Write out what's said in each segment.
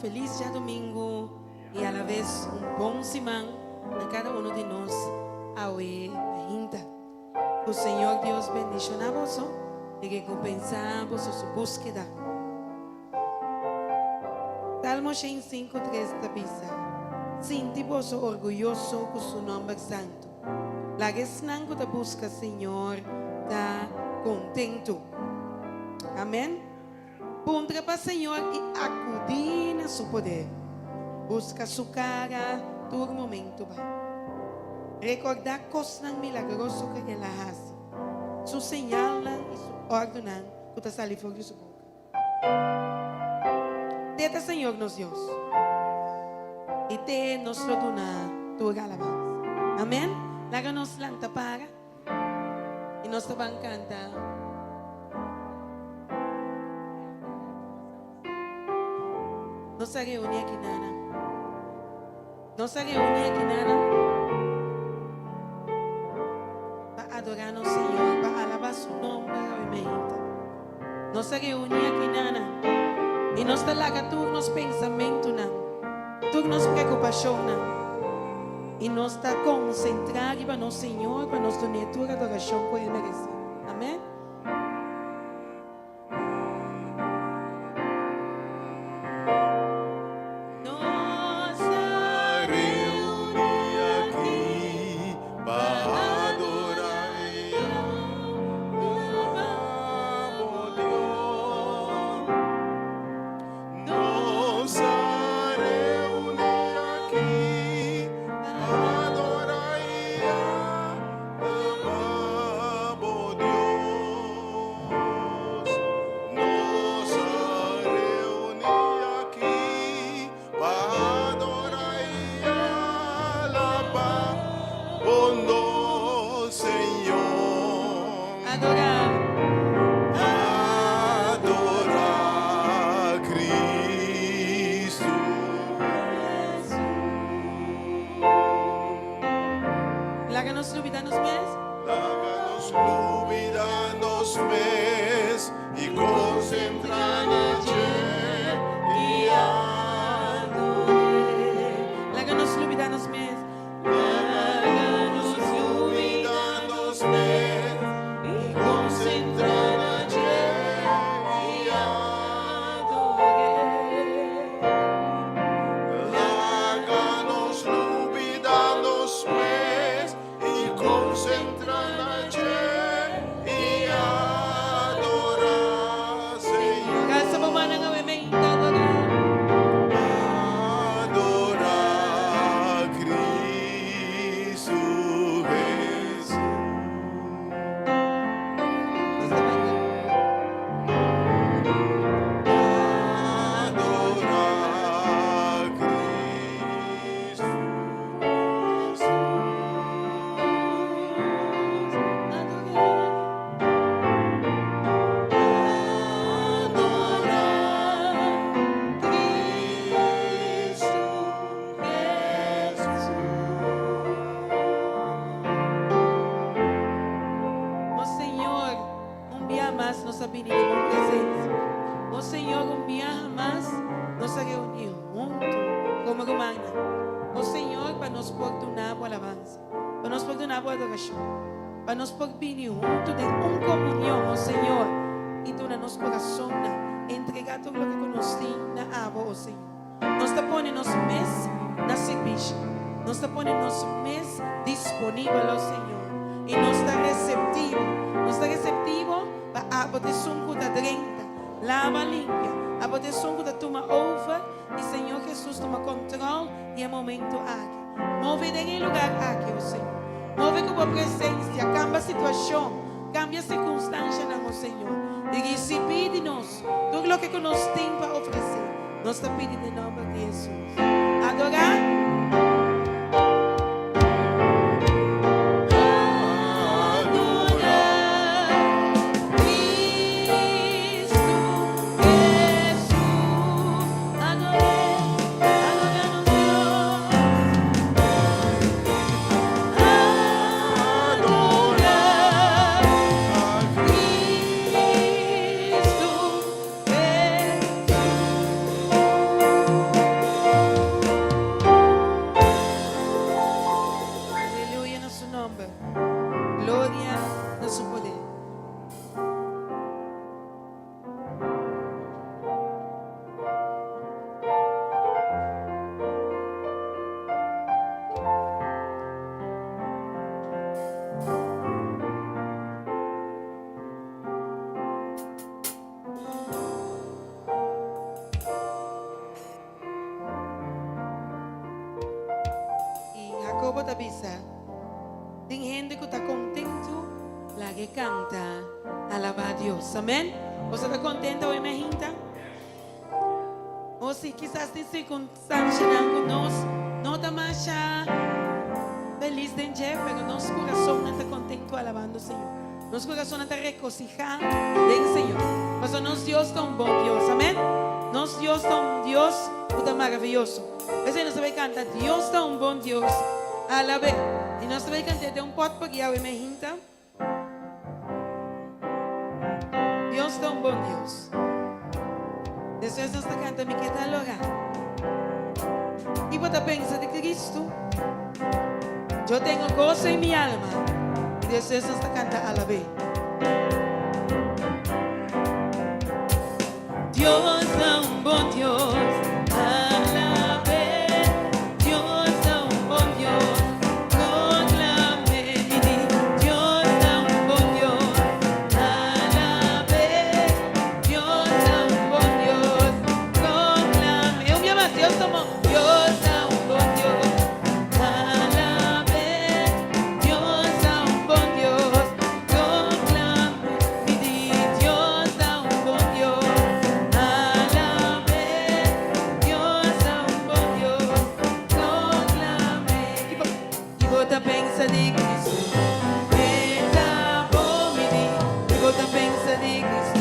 felis djadumingu i alaves un bon siman na kada uno di nos awe mainta. Ku Señor Dios bendishoná boso i rekompensá boso su búskeda. Salmo 105, 3 ta bisa, Sinti boso orguyoso ku su nòmber santu. Laga esnan ku ta buska Señor ta kontentu. Amèn. Puntra pa Señor i akudí na su poder. Buska su kara tur momentu bai. Rekordá kosnan milagroso ku el a hasi, su señalnan i su òrdunan ku ta sali for di su boka. Te ta Señor nos Dios, i te nos lo duna tur alabansa. Amèn. Laga nos lanta para. I nos ta ban kanta. Nos a reuni aki nana. Nos a reuni aki nana pa adora nos Señor, pa alaba su nomber awe meinta. Nos a reuni aki nana i nos ta laga tur nos pensamentunan, tur nos preokupashonnan. I nos ta konsentrá riba nos Señor pa nos dun'é tur adorashon ku e meresé. Amèn. Nos a reuní aki pa adorá i alabá bo Dios. Nos a reuní aki pa adorá i alabá bo Dios. Nos a reuní aki pa adorá i alabá bo nos Señor. Adorá. Adorá Cristo Jesús. Laga nos lubidá nos mes. Laga nos lubidá nos mes i konsentrá na dje i ador'é. Laga nos lubidá nos mes. Laga nos lubidá nos mes i konsentrá na dje i ador'é. Laga nos lubidá nos mes i konsentrá na dje i adorá Señor. Kasa bo mannan awe meinta adorá. Adorá Cristo Jesús. Nos ta bai Adorá Cristo Jesús. Ador'é. Adorá Cristo Jesús. O Señor, un bia mas nos a bini den bo presencia. O Señor, un biaha mas nos a reuni hunto como rumannan. O Señor, pa nos por duna bo alabansa, pa nos por duna bo adoracion, pa nos por bini hunto den un comunion, o Señor, y duna nos corazonnan, entrega tur loke cu nos tin na abo, o Señor. Nos ta pone nos mes na sirbishi. Nos ta pone nos mes disponibel, o Señor. I nos ta reseptivo. Nos ta reseptivo pa abo ta esun ku ta drenta, laba, limpia. Abo ta esun ku ta tuma over i Señor Jesus tuma kontròl di e momento aki. Move den e lugar aki, o Señor. Move ku bo presensia, kamba situashon, kambia sirkunstanshanan, o Señor. I risibí di nos tur loke ku nos tin pa ofresé. Nos ta pidi den nomber di Jesus. Adorá. Adorá Cristo Jesus. Ador'é, adorá nos Dios. Adorá Cristo Jesus. Tin hende ku ta kontentu, lag'é kanta, alabá Dios. Amèn. Boso ta kontentu awe mainta? O si kisas tin sirkunstansianan ku nos no ta masha felis den dje, pero nos kurasonnan ta kontentu alabando Señor. Nos kurasonnan ta regosihá den Señor. Pasobra nos Dios ta un bon Dios. Amèn. Nos Dios ta un Dios ku ta maravioso. P'esei nos ta bai kanta, Dios ta un bon Dios, alab'é. I nos ta bai kant'é den un pòt pa guia awe mainta. Dios ta un bon Dios. Despues nos ta kanta Mi ke ta lora. I bo ta pensa di Cristo? Yo tengo gozo en mi alma. I despues nos ta kanta Alab'é. Dios ta un bon Dios, alab'é. Dios ta un bon Dios, proclam'é. Mi di, Dios ta un bon Dios, alab'é. Dios ta un bon Dios, proclam'é. Un bia mas, Dios ta un bon, Dios ta un bon Dios, alab'é. Dios ta un bon Dios, proclam'é. Mi di, Dios ta un bon Dios, alab'é. Dios ta un bon Dios, proclam'é. Ki bo ta pensa di Cristo? E ta bon, mi di. Ki bo ta pensa di Cristo?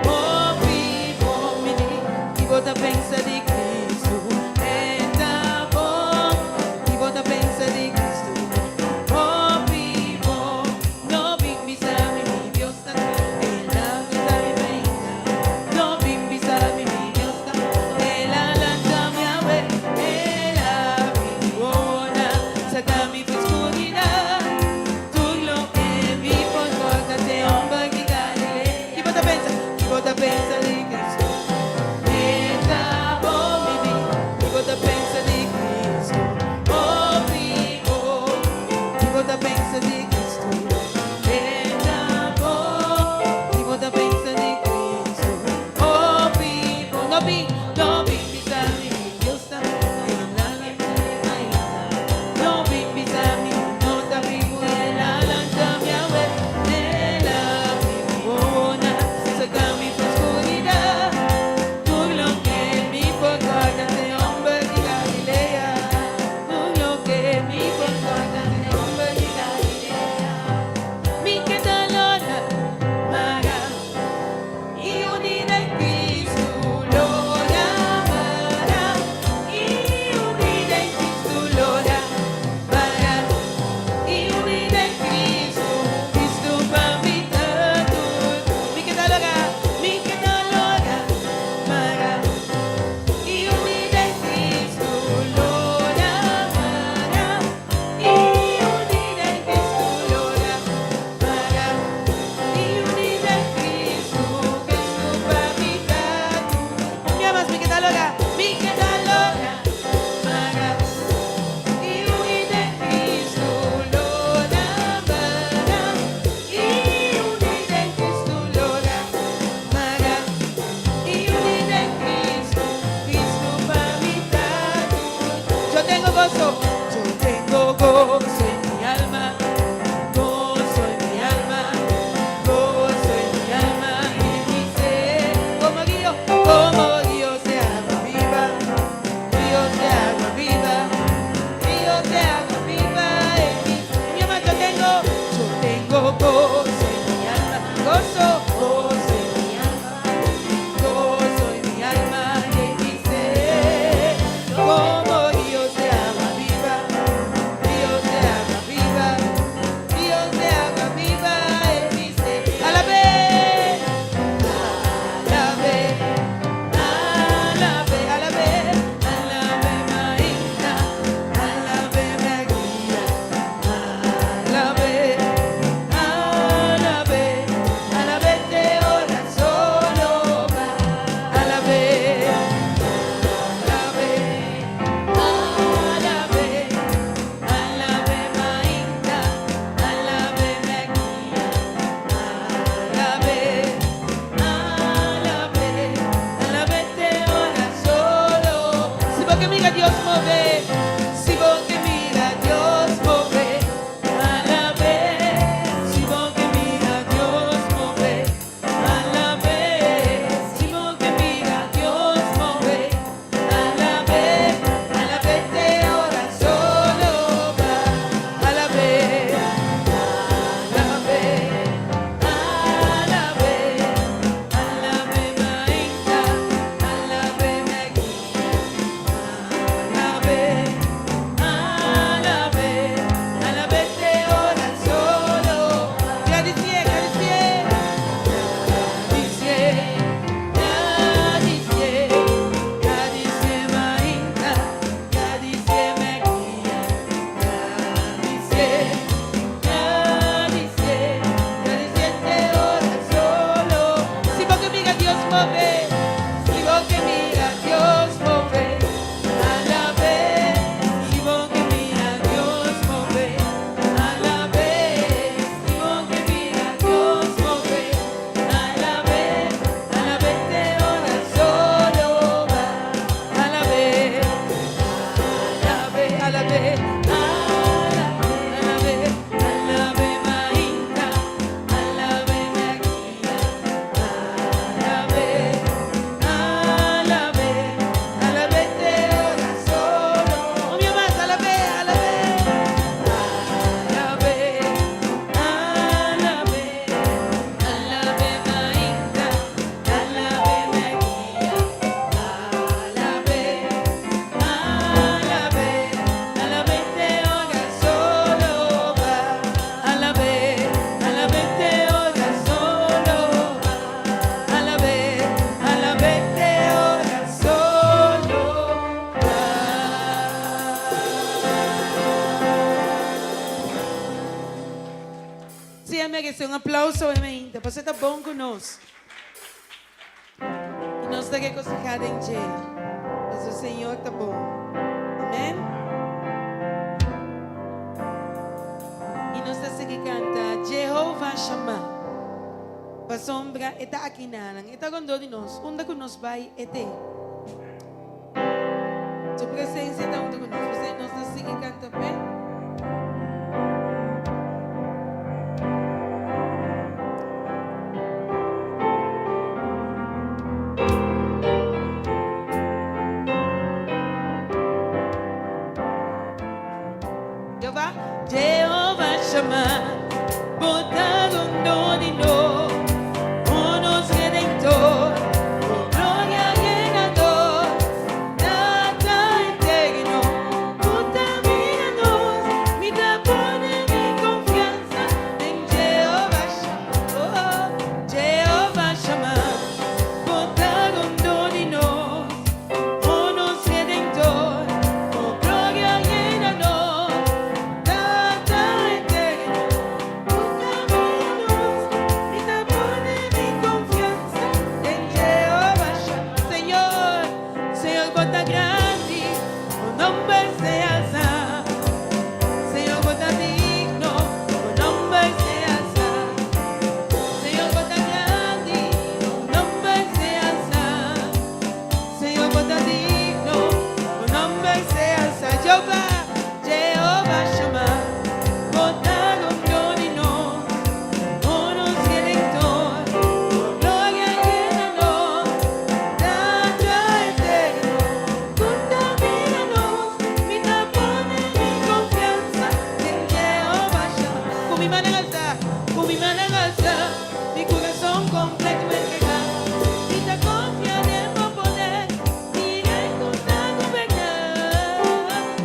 Hopi bon, mi di. Ki bo ta pensa di Cristo? E ta bon. Ki bo ta pensa di Cristo? Hopi bon. No bin bisa mi, mi Dios ta. El a lanta mi mainta. No bin bisa mi, mi Dios ta. El a lanta mi awe. El a habri mi wowonan. Saka mi for skuridat. Sí, e meresé un aplouso ainda. Pasobra e ta bon ku nos. I nos ta regosihá den dje. Pasobra Señor ta bon. Amèn. I nos ta sigui kanta Jehovah Shammah. Pasobra e ta akinanan. E ta rondó di nos. Unda ku nos bai, e t'ei. Su presencia ta hunto cu nos. P'esei nos ta sigui canta p'e. Jehová, Jehová Shammah, bo ta rondó di nos, o nos Redentor, bo gloria llenador, Tata eterno, bo ta mira nos, mi ta pone mi confianza den Jehová Shammah, oh, Jehová Shammah, bo ta rondó di nos, o nos Redentor, bo gloria llena nos, Tata eterno, bo ta mira nos, mi ta pone mi confianza den Jehová Shammah. Señor, Señor, bo ta grandi, bo nomber sea alsá. Señor, bo ta digno, bo nomber sea alsá. Señor, bo ta grandi, bo nomber sea alsá. Señor, bo ta digno, bo nomber sea alsá. Jehová, Jehová Shammah, bo ta rondó di nos, o nos Redentor, bo gloria llena nos, Tata eterno, bo ta mira nos, mi ta pone mi confianza den Jehová Shammah. Ku mi man alsá, ku mi man alsá, mi kurason kompleto entregá, mi ta konfia den bo poder, mi Rei ku ta goberná,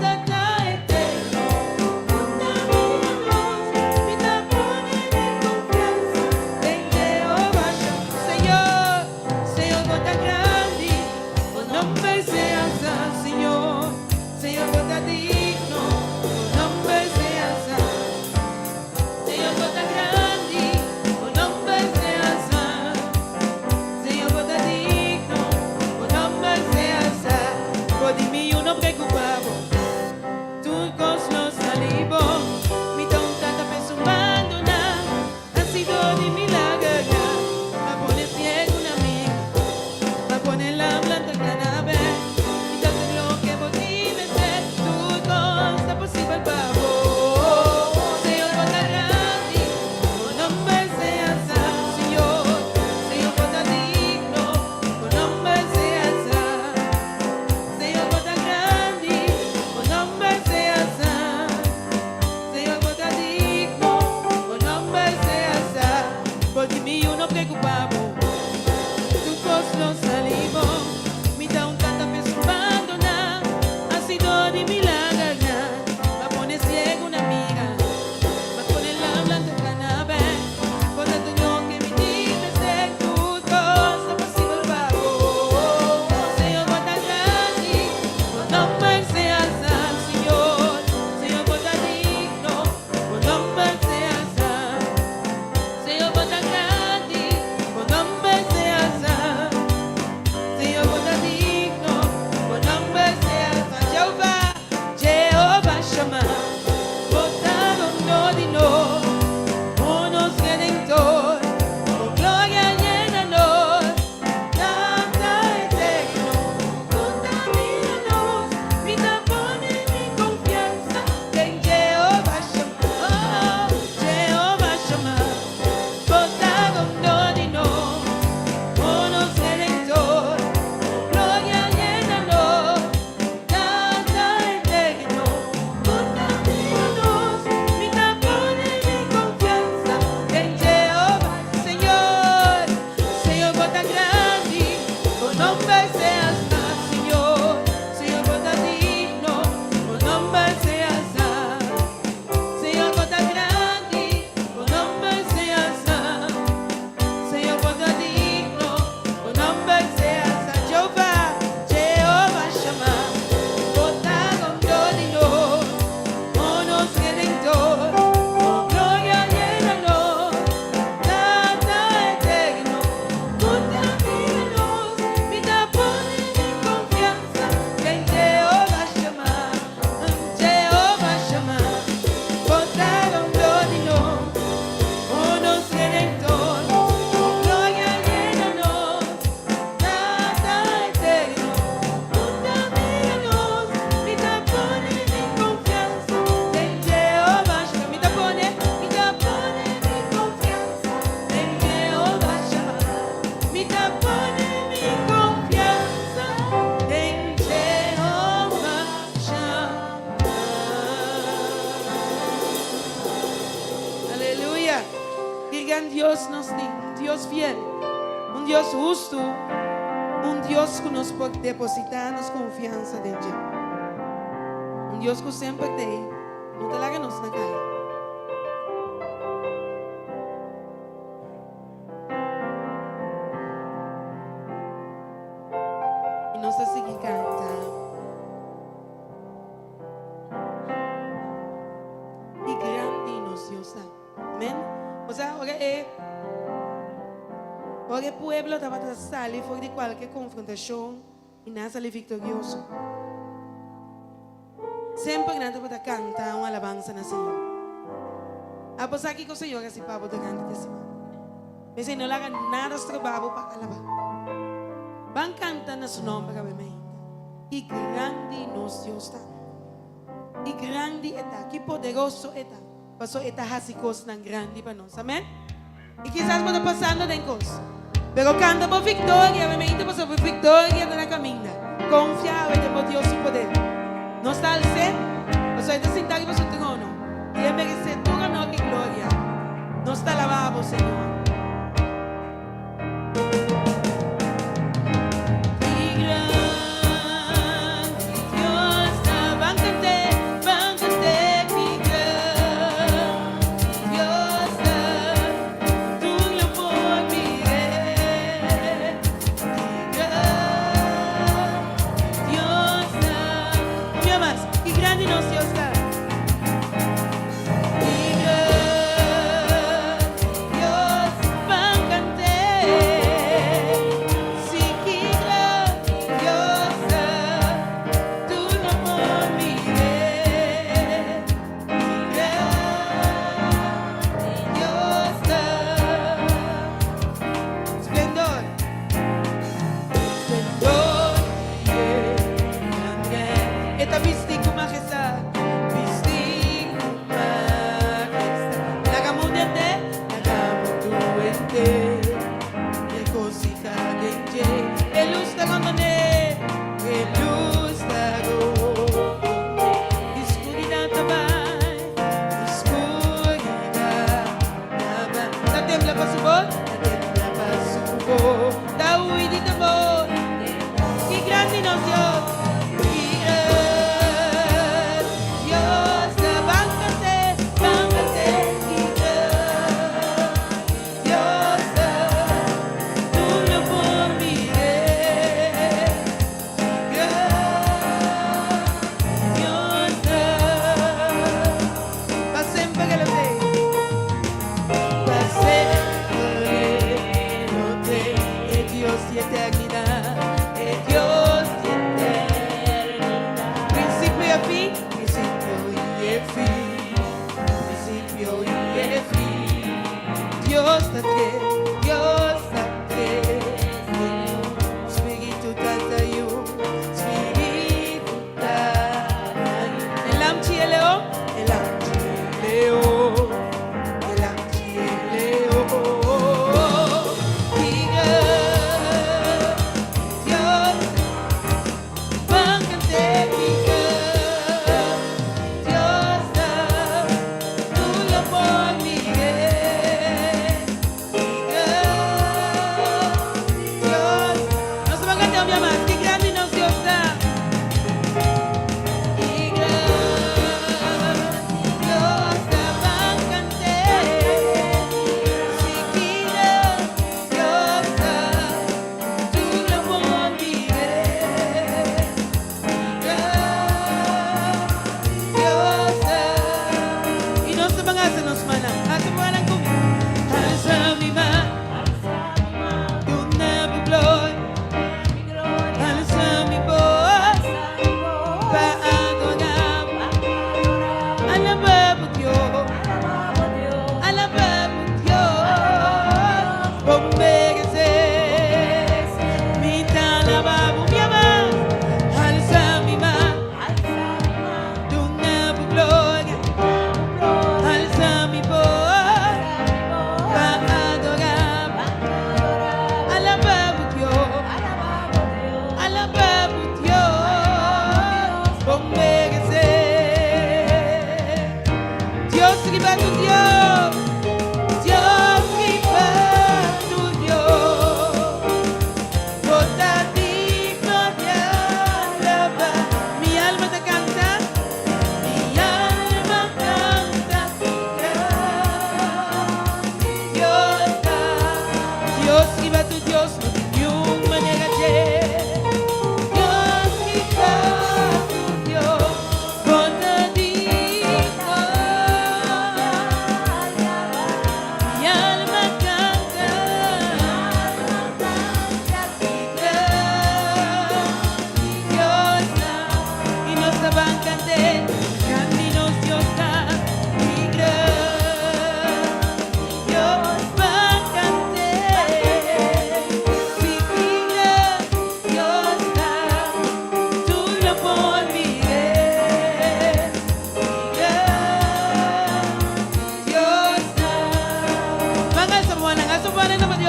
Tata eterno, bo ta mira nos, mi ta pone mi konfiansa den Jehová Shammah. Señor, Señor, bo ta grandi, bo nomber sea alsá, Señor, Señor, bo ta digno, bo nomber sea alsá. Señor, bo ta grandi, bo nomber sea alsá. Señor, bo ta digno, bo nomber sea alsá. For di mi no preokupá bo, tur kos lo sali bon. Mi ta un tata penso bandoná, hasidó di milager. B'a pone siegu na mira, b'a pone lam lanta kana bèk. Mi ta hasi loke bo tin mester, tur kos ta posibel pa bo. Señor, bo ta grandi, bo nomber sea alsá. Señor, Señor, bo ta digno, bo nomber sea alsá. Señor, bo ta grandi, bo nomber sea alsá. Señor, bo ta digno, bo nomber sea alsá. For di mi no preokupá bo, tur kos lo sali bon. Mi ta un tata penso bandoná, hasidó di milager. B'a pone siegu na mira, b'a pone lam lanta kana bèk. Bo ta tur loke mi tin mester, tur kos ta posibel pa bo. Señor, bo ta grandi, bo nomber sea alsá. Señor, Señor, bo ta digno, bo nomber sea alsá. Señor, bo ta grandi, bo nomber sea alsá. Señor, bo ta digno, bo nomber sea alsá. Jehová, Jehová Shammah, bo ta rondó di nos, o nos Redentor, bo gloria llena nos, Tata eterno, bo ta mira nos, mi ta pone mi konfiansa den Jehová Shammah, oh, Jehová Shammah, bo ta rondó di nos, o nos Redentor, bo gloria llena nos, Tata eterno, bo ta mira nos, mi ta pone gran Dios nos tin, un Dios fiel, un Dios hustu, un Dios ku nos por depositá nos konfiansa den dje. Un Dios ku semper ta ei, no ta laga nos na kaya. I nos ta sigui kanta. Ki grandi nos Dios ta. Amen. Osea, ora e ora e pueblo tabata sali for di kualke konfrontashon i nan a sali viktorioso, semper nan tabata kanta un alabansa na Señor. Abo sa kiko Señor a hasi pa bo durante di e siman? P'esei no laga nada stroba bo pa alabá. Ban kanta na Su nòmber awe mainta. Ki grandi nos Dios ta! Ki grandi E ta! Ki poderoso E ta! Pasobra E ta hasi kosnan grandi pa nos. Amen? I kisas bo ta pasando den kos, pero kanta bo viktoria awe mainta pasobra bo viktoria ta na kaminda. Konfia awe den bo Dios su poder. Nos ta als'É pasobra E ta sintá riba Su trono i E meresé tur honor i gloria. Nos ta alabá Bo, Señor. Dios riba tu Dios. Dios riba.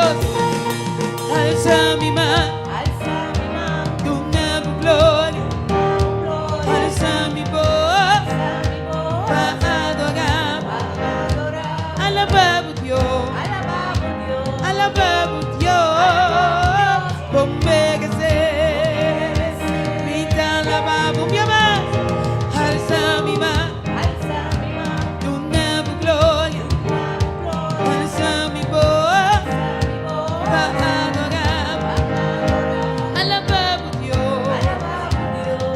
Dios. Alsa mi man. Duna bo gloria. Alsa mi bos. Pa adorá. Alabá bo Dios. Alabá bo Dios. Bo meresé. Mi ta alabá bo, mi man. Alsa mi man. Duna bo gloria. Alsa mi bos. Pa adorá. Alabá bo Dios.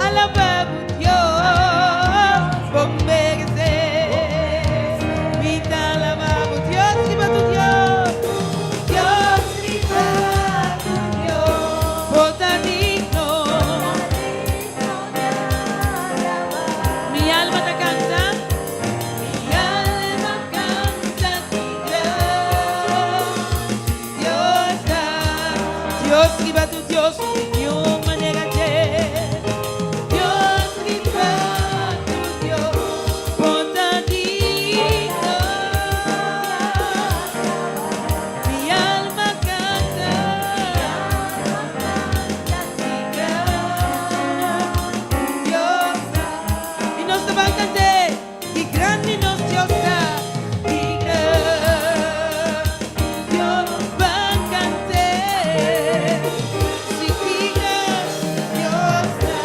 Alabá bo Dios. Bo meresé. Mi ta alabá bo Dios, riba tur Dios. Dios, riba tur Dios. Bo ta digno. Mi alma ta kanta. Mi alma kanta Dios. Dios ta. Dios, riba tur Dios, ningun manera ku Dios, riba tur Dios, bo ta digno. Mi alma kanta. Dios ta. I nos ta bai kanta. Ki grandi nos Dios ta. Ki grandi Dios ban kant'é. Si ki grandi Dios ta.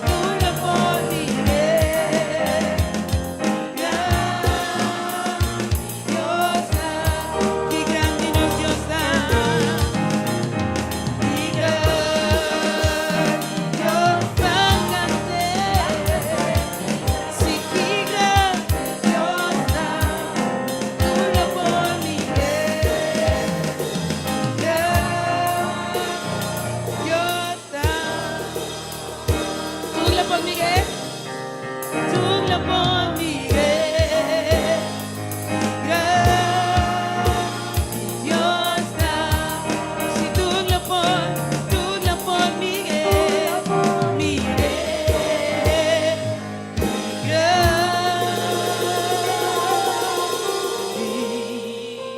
Tur lo por mir'é. Grandi Dios ta. Ki grandi nos Dios ta. Ki grandi Dios ban kant'é. Si ki grandi Dios ta. Tur lo por mir'é. Grandi Dios ta. Tur lo por mir'é. Tur lo por mir'é. Grandi Dios ta. Si tur lo por mir'é. Mir'é. Grandi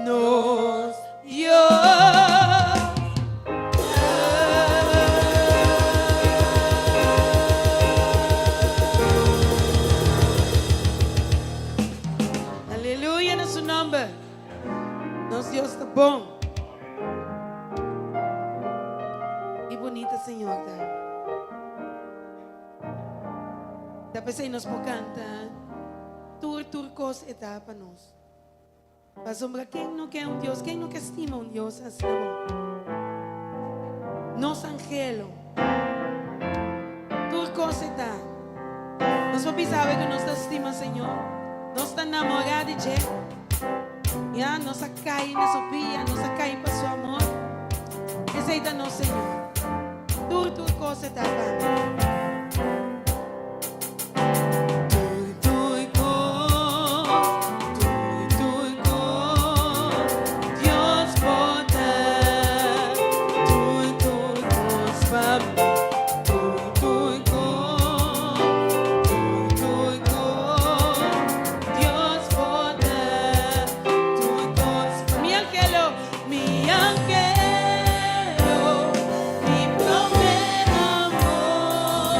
nos Dios ta. Aleluya na su nòmber. Nos Dios ta bon. I bunita Señor ta. Ta p'esei nos por kanta tur tur kos e ta pa nos. Pasobra ken no ke un Dios, ken no ke stima un Dios asina bon? Nos anhelo. Tur kos e ta. Nos por bisa ku nos ta stima Señor. Nos ta namorá di dje. Ya, nos a kai na su pia, nos a kai pa su amor. Esei ta nos Señor. Tur tur kos e ta pa mi. Tur tur kos, tur tur kos, Dios por ta. Tur tur kos pa mi. Tur tur kos, tur tur kos, Dios por ta. Tur kos pa mi anhelo, mi anhelo, mi promé amor.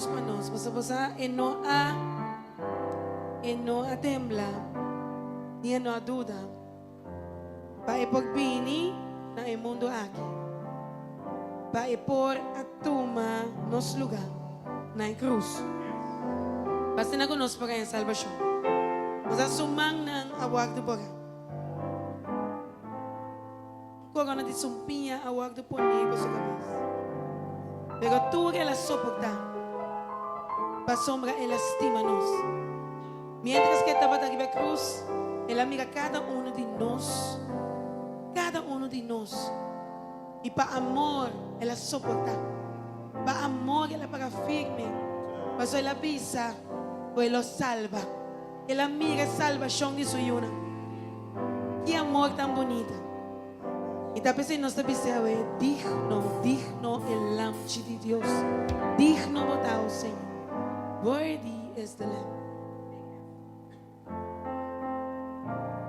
kos pa nos. Pasobra bo sa e no a e no a tembla ni e no a duda pa e por bini na e mundu aki, pa e por a tuma nos lugá na e krus, pa asina ku nos por haña salbashon. Bo sa su mannan a wòrdu borá. Corona di sumpiña a wòrdu poné pa su kabes. Pero tur el a soportá, pasobra el a stima nos. Miéntras ku e tabata riba e krus, el a mira kada unu di nos, kada unu di nos, i pa amor el a soportá. Pa amor el a para firme, pasobra el a bisa ku e lo salba. El a mira e salbashon di su yunan. Ki amor tan bunita! I ta p'esei nos ta bisa awe, Digno, digno e Lamchi di Dios. Digno bo ta, o Señor. Worthy is the Lamb.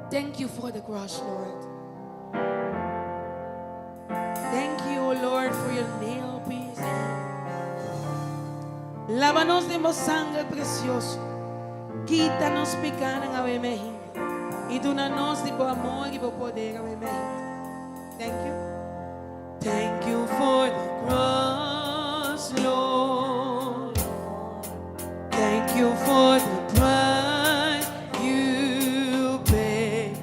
Thank you for the cross, Lord. Thank you, O Lord, for your nail pierced hand. Laba nos den bo sanger precioso. Kita nos picanan awe mehinte. Y duna nos di bo amor y bo poder awe mehinte. Thank you. Thank you for the cross, Lord. Thank you for the price you paid,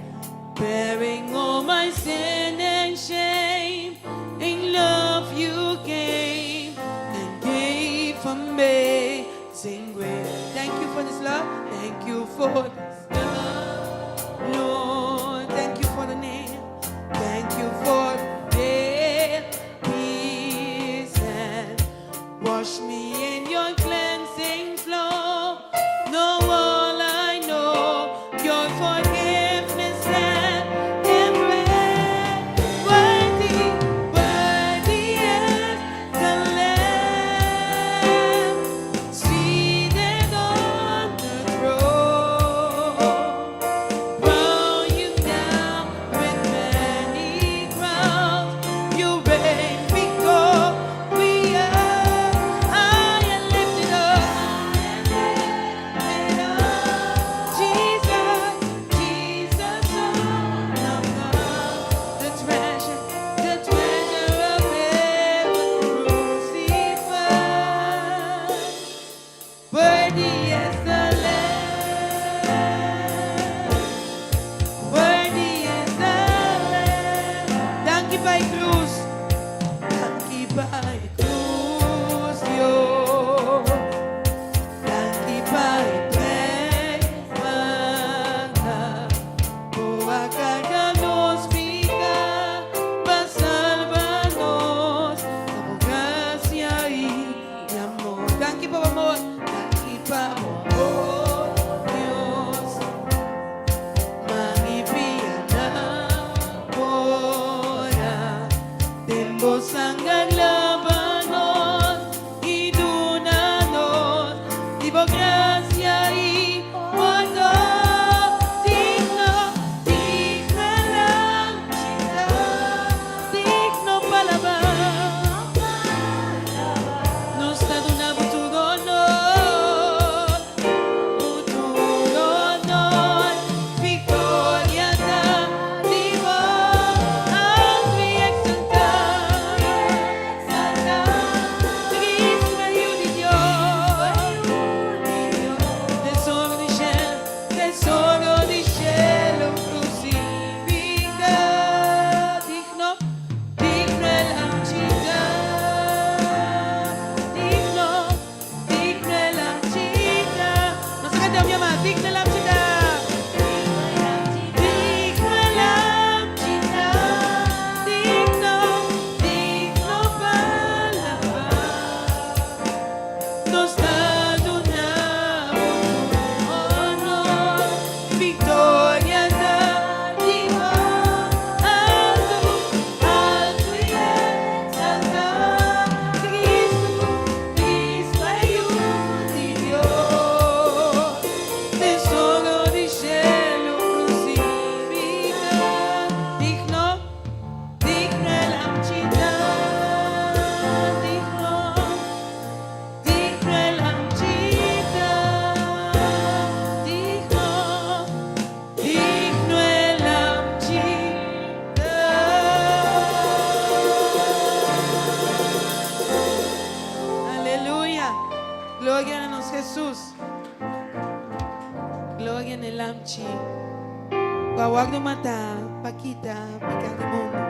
bearing all my sin and shame. In love you came and gave amazing grace. Thank you for this love. Thank you for this love, Lord. Thank you for the name. Thank you for the nail pierced hand. Wash me in your cleansing flow. Now all I know, your forgiveness and embrace. Worthy, worthy is the Lamb seated on the throne. Crown you now with many crowns. You reign victorious. High and lifted up. Lifted up. Jesus, Jesus, Son of God, the treasure of heaven crucified. Worthy is the Lamb. Worthy is the Lamb. Danki pa e krus. Danki pa e krus, Dios. Danki pa e prijs paga. Bo a karga nos piká pa salba nos. Pa grasia i amor. Danki pa amor. Danki pa amor, Dios. Magnifica ora. Den bo sanger laba nos i duna nos di bo grasia i pordon. Digno, digno Lamchi, digno pa alabá. Nos ta duna tur honor, tur honor, viktoria ta di bo, altu i eksaltá, eksaltá, Kristu, Yu di Dios. Gloria na nos Hesus. Gloria na e Lamchi ku a wòrdu matá pa kita piká di mundu.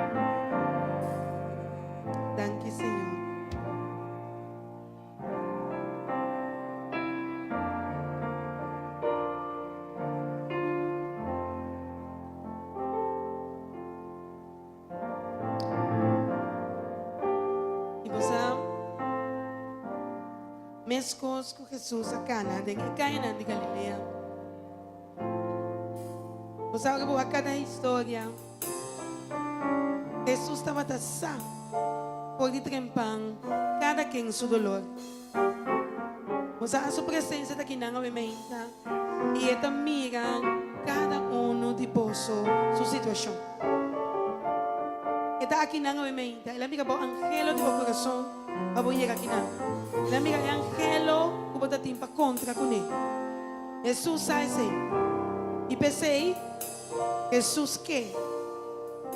Danki Señor. I bo sa, meskos ku Hesus a kana den e kayanan di Galilea, bo sa ora bo wak kada historia, Hesus tabata sa for di trempan kada ken su dolor. Bo sa, su presensia ta kinan awe meinta i e ta mira kada unu di boso su situashon. E ta akinan awe meinta. El a mira bo anhelo di bo kurason pa bo yega akinan. El a mira e anhelo ku bo ta tin pa kontra kuné. Hesus sa esei. I p'esei Hesus ke,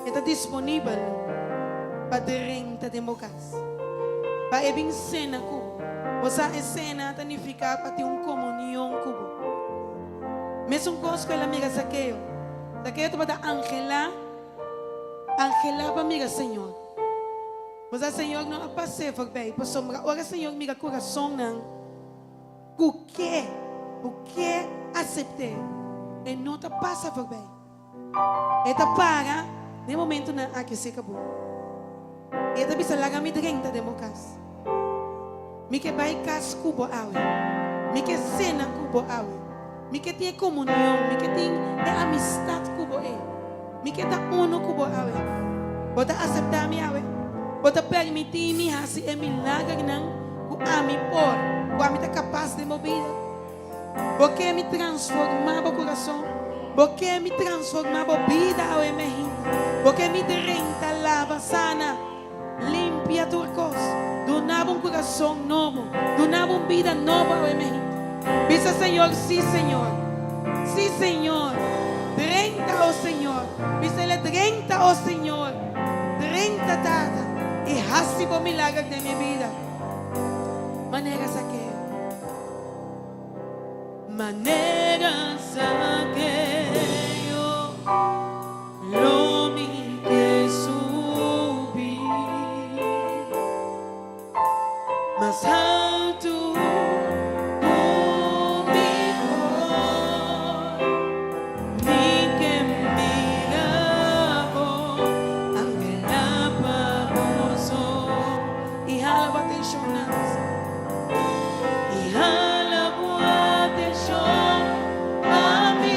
e ta disponibel pa drenta den bo kas, pa e bin sena ku bo. Bo sa e sena ta nifiká pa tin un komunion ku bo. Mesun kos ku el a mira Zakeo. Zakeo tabata anhelá, anhelá pa mira Señor. Bo sa Señor no a pas'é forbei, pasobra ora Señor mira kurasonnan, Ku ke bo ke asept'é, e no ta pasa forbei. E ta para den momentunan aki serka bo. I e ta bisa, Laga mi drenta den bo kas. Mi ke bai kas ku bo awe. Mi ke sena ku bo awe. Mi ke tin e komunion, mi ke tin e amistat ku bo ei. Mi ke ta unu ku bo awe. Bo ta aseptá mi awe? Bo ta permití mi hasi e milagernan ku ami por, ku ami ta kapas den bo bida? Bo ke mi transformá bo kurason? Bo ke mi transformá bo bida awe mehinte? Bo ke mi drenta, laba, sana, limpia tur kos, duna bo un kurason nobo, duna bo un bida nobo awe mehinte? Bisa Señor, Sí, Señor. Sí, Señor. Drenta, o Señor. Bis'El, Drenta, o Señor. Drenta, Tata, i hasi bo milager den mi bida. Manera Zakeo. Manera Zakeo, lo mi ke subi mas haltu ku mi por. Mi ke mira bo, anhelá pa bo so. I hala bo atenshon na nos. I hala bo atenshon pa mi.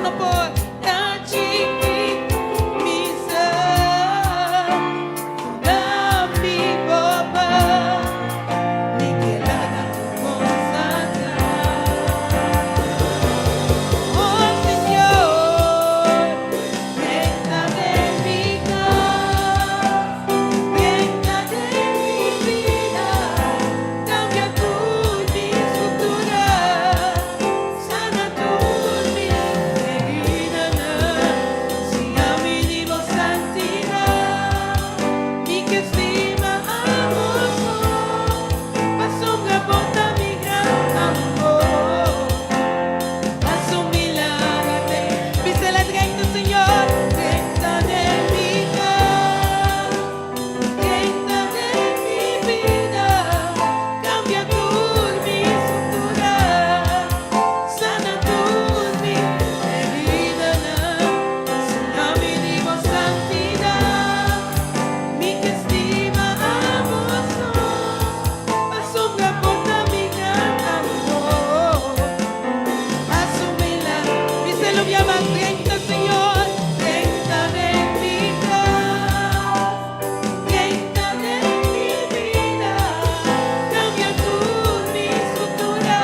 no por ta chikitu. Mi sa ku ami bo pas, mi ke laga tur kos atras. Oh Señor, drenta den mi kas, drenta den mi bida, kambia tur mi struktura, sana tur mi heridanan, siña mi di bo santidat, mi ke stima abo so, pasobra bo ta mi gran amor. Hasi un milager den Bis'é drenta, Señor, drenta den mi kas, drenta den mi bida, kambia tur mi struktura, sana tur mi heridanan, siña mi di bo santidat, mi ke stima abo so, pasobra bo ta mi gran amor. Hasi un milager. Bis'é un bia mas, drenta, Señor, drenta den mi kas, drenta den mi bida, kambia tur mi struktura,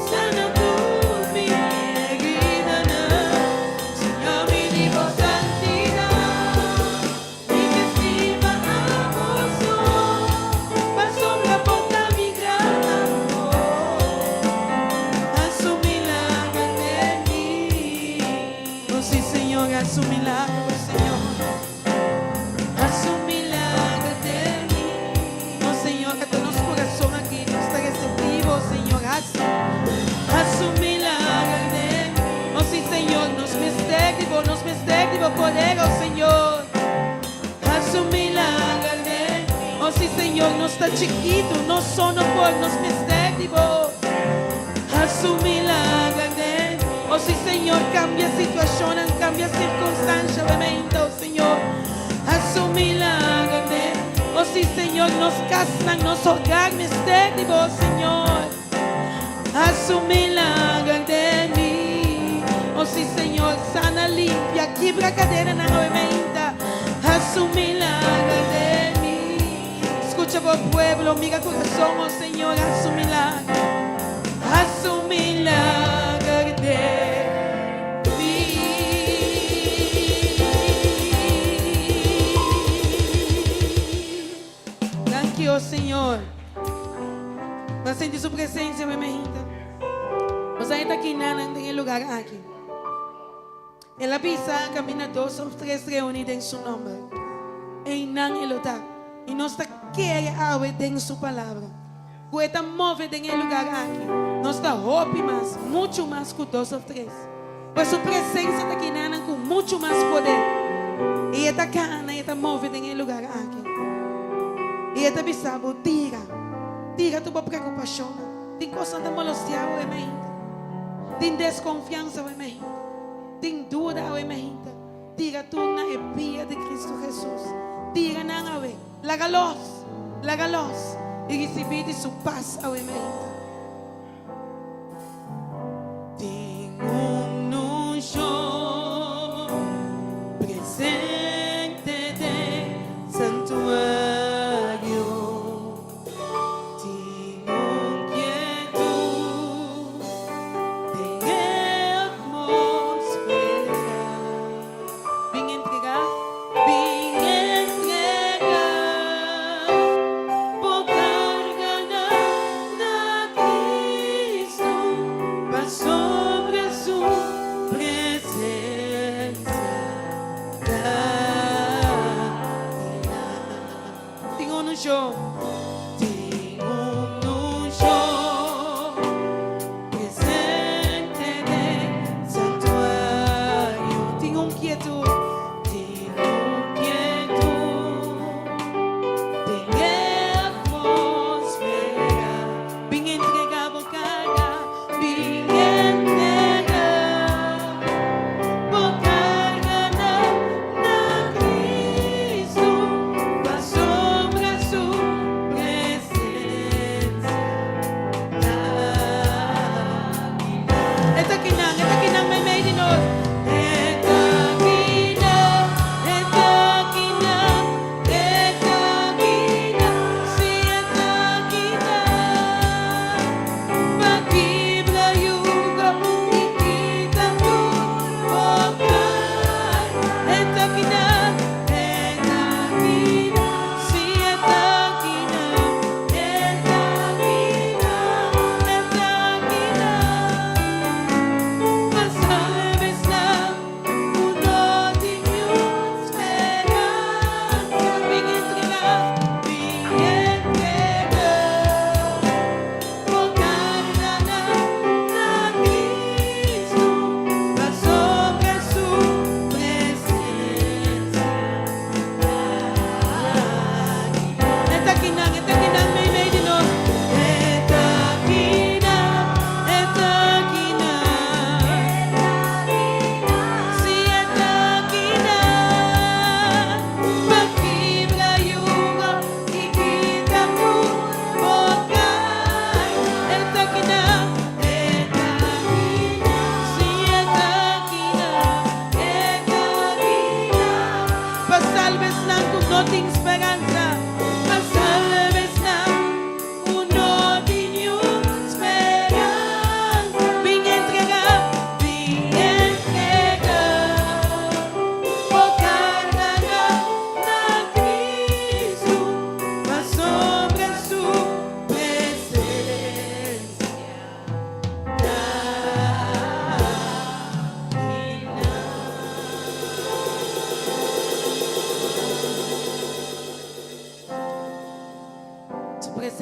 sana tur mi heridanan, siña mi di bo santidat, mi ke stima abo so, pasobra bo ta mi gran amor. Hasi un milager den mi. Oh, sí, Señor, hasi un milagro, Señor. Hasi un milager den mi. Oh, Señor, ku nos kurason aki nos ta reseptivo, Señor. Hasi un milager den mi. Oh, sí, Señor, nos mester di bo, nos mester di bo poder, oh, Señor. Hasi un milager den mi. Oh, sí, Señor, nos ta chikitu, nos so no por, nos mester di bo. Hasi un milager den mi. Oh, sí, Señor, kambia situashon, kambia sirkunstansia, oh, Señor. Hasi un milager den mi. Oh, sí, Señor, nos kas, nos hogar, mester di bo, Señor. Hasi un milager den mi. Oh, sí, Señor, sana, limpia, kibra kadenanan nuevamente. Hasi un milager den mi. Skucha bo pueblo, mira kurason, oh Señor, hasi un milager. Hasi un milager den mi. Thank you, Señor. Bo a sinti su presensia, mi hende. Bo ta aki na e lugá aki. El a bisa kaminda dos òf tres reuní den su nòmber. Einan e ta. I nos ta kere awe den su palabra. Ku e ta move den e lugá aki. Nos ta hopi mas, muchu mas ku dos òf tres. Pues su presensia ta aki ku muchu mas poder. I e ta kana, e ta move den e lugá aki. I e ta bisa bo, tira. Tira tur preokupashon. Tin kos ta molestiá bo mente. Tin deskonfiansa mente. Tin duda mente. Tira tur na e pia di Kristu Hesus. Tira nan awe. Laga los. Laga los. I risibí di su pas awe mente. Tin un unshon presente den santuario. Tin un kietut den atmósfera. Bin entregá, bin entregá. Bo karganan na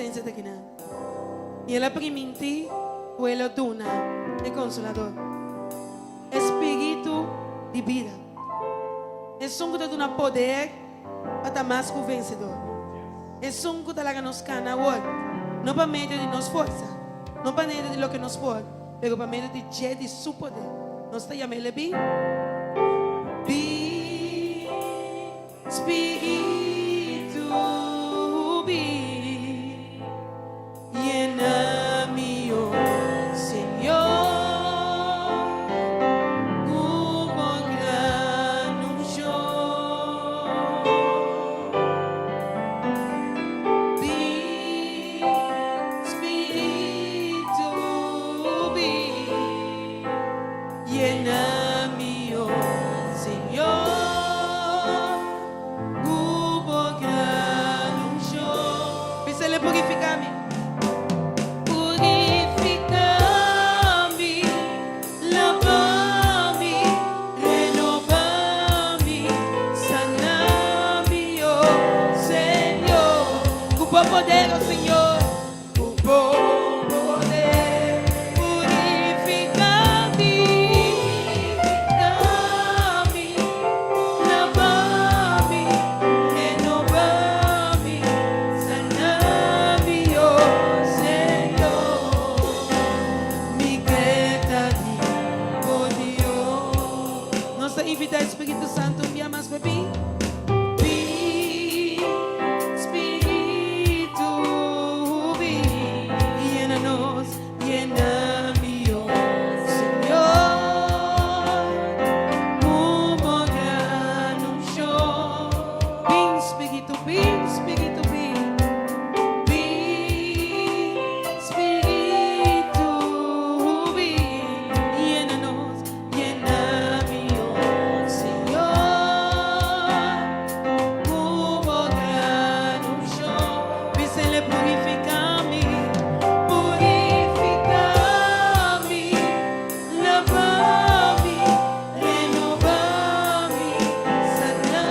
presensia ta akinan. I el a primintí ku e lo duna e Konsolador, e Spiritu di bida, esun ku ta duna poder pa ta mas ku vensedor, esun ku ta laga nos kana awor, no pa medio di nos forsa, no pa medio di loke nos por, pero pa medio di dje, di su poder. Nos ta yama el e bin. Bin. Spiritu bin, yena mi, oh Señor, ku bo gran unshon. Bin, Spiritu bin. Yena mi, oh Señor, ku bo gran unshon. Bisele purifiká mi. Purifiká mi, laba mi, renobá mi, sana mi, oh Señor, ku bo poder, oh Señor. Ku bo poder purifiká mi, purifiká mi, laba mi, renobá mi, sana mi, oh Señor. Mi ke ta di bo Dios. Nos ta invitá e Spiritu Santu un bia mas pa bin. Bin, Spiritu, bin, yena nos, yena mi, oh Señor, ku bo gran unshon. Bin, Spiritu, bin, Spiritu, bin, bin, Spiritu, bin, yena nos, Yena mi, oh Señor, ku bo gran unshon. Bisele purifiká mi, purifiká mi, laba mi, renobá mi, sana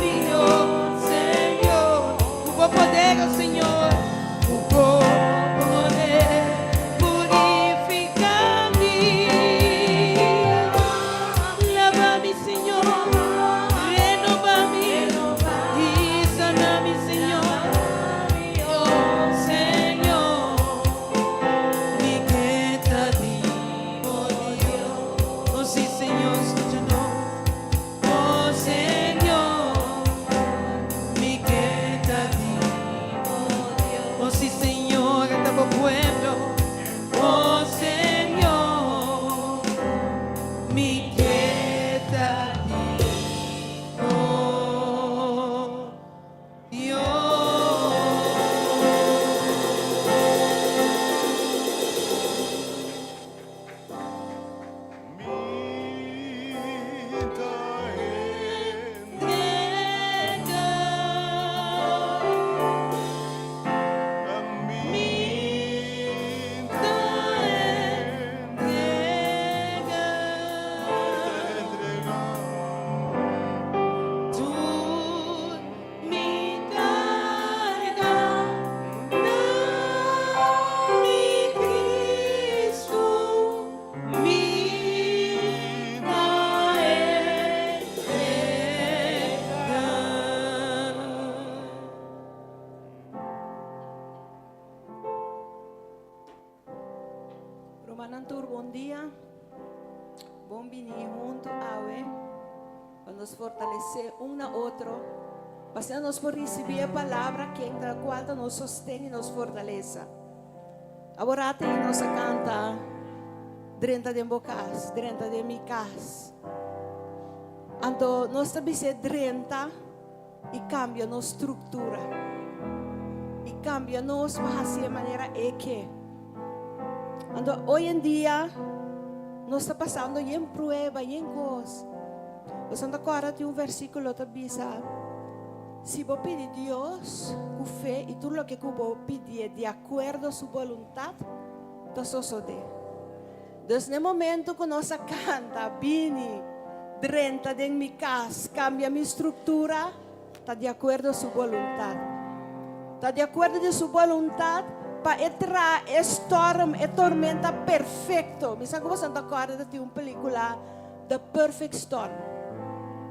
mi, oh Señor. Ku bo poder, oh Señor, ku bo poder purifiká mi, laba mi, Señor, renobá mi i sana mi, Señor, oh Señor, mi ke ta di bo Dios. Oh sí, Señor, skucha nos, oh Señor, mi ke ta di bo Dios. Oh sí, Señor, ta bo pueblo, oh Señor, mi ke ta di bo Dios. Mi ta Entrega. Mi Ta entrega. entrega. Tur mi karga na mi Kristu mi ta entrega. Rumannan tur bon dia. Bon bini huntu awe pa nos fortalesé un na otro, pa asina nos por risibí e palabra ken ta kual ta nos sosten i nos fortalesa. Awor ata i nos a kanta Drenta den bo kas, drenta den mi kas. Anto nos ta bis'é drenta i kambia nos struktura. I kambia nos pa hasi e manera e ke. Anto hoy en dia nos ta pasando yen prueba, yen kos. Bo ta kòrda tin un versíkulo ta bisa, Si bo pidi Dios ku fe i tur loke ku bo pidié di akuerdo su boluntat, ta sosodé. Dus n'e momento ku nos a kanta, Bini, drenta den mi kas, kambia mi struktura, ta di akuerdo su boluntat. Ta di akuerdo di su boluntat pa e traha e storm, e tormenta perfekto. Mi sa ku boso ta kòrda ta tin un pelikula The Perfect Storm.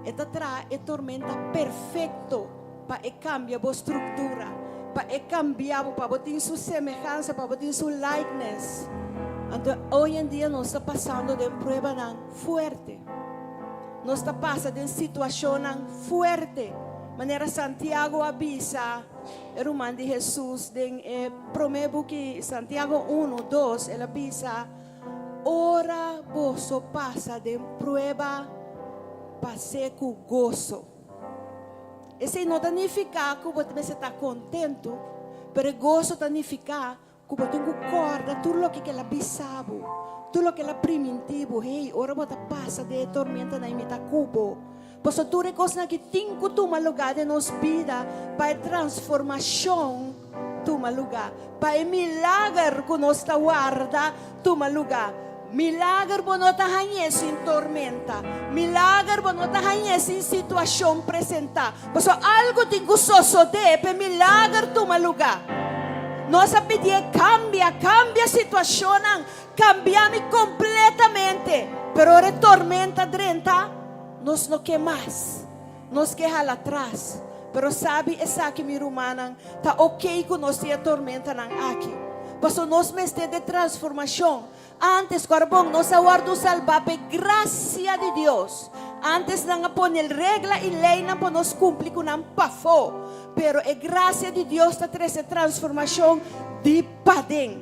E ta traha e tormenta perfekto pa e kambia bo struktura, pa e kambia bo, pa bo tin su semehansa, pa bo tin su likeness. Anto hoy en dia nos ta pasando den pruebanan fuerte. Nos ta pasa den situashonnan fuerte, manera Santiago a bisa e ruman di Hesus den e promé buki, Santiago unu, dos, el a bisa, Ora boso pasa den prueba, pas'é ku goso. Esei no ta nifiká ku bo ta mester ta kontentu, pero e goso ta nifiká Ku bo tin ku kòrda tur loke ku el a bisa bo, tur loke el a primintí bo, Hey, ora bo ta pasa den e tormentanan i mi ta ku bo. Pasobra tur e kosnan aki tin ku tuma lugá den nos bida pa e transformashon tuma lugá, pa e milager ku nos ta warda tuma lugá. Milager bo no ta hañ'é sin tormenta. Milager bo no ta hañ'é sin situashon presentá. Pasobra algu tin ku sosodé pa e milager tuma lugá. Nos a pidié kambia, kambia situashonnan, kambia mi kompletamente. Pero ora e tormenta drenta, nos no ke mas. Nos ke hala atras. Pero sabi esaki, mi rumannan, ta okey ku nos tin e tormentanan aki. Pasobra nos mester de transformashon. Antes ku arbon nos a wòrdu salbá p'e grasia di Dios. Antes nan a pone regla i leinan pa nos kumpli ku nan pafó. Pero e grasia di Dios ta trese transformashon di paden.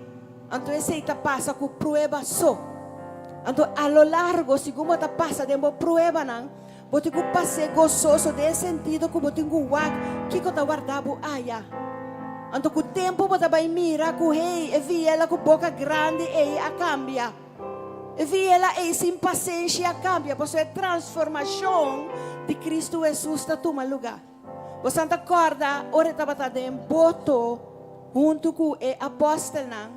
Anto esei ta pasa ku prueba so. Anto a lo largo, segun bo ta pasa den bo pruebanan, bo tin ku pas'é gososo den e sentido ku bo tin ku wak kiko ta warda bo aya. Anto ku tempu bo ta bai mira ku hey, e viela ku boka grandi ei a kambia. E viela ei sin pasenshi a kambia pasobra e transformashon di Kristu Hesus ta tuma lugá. Bo san ta kòrda ora e tabata den boto huntu ku e apòstelnan,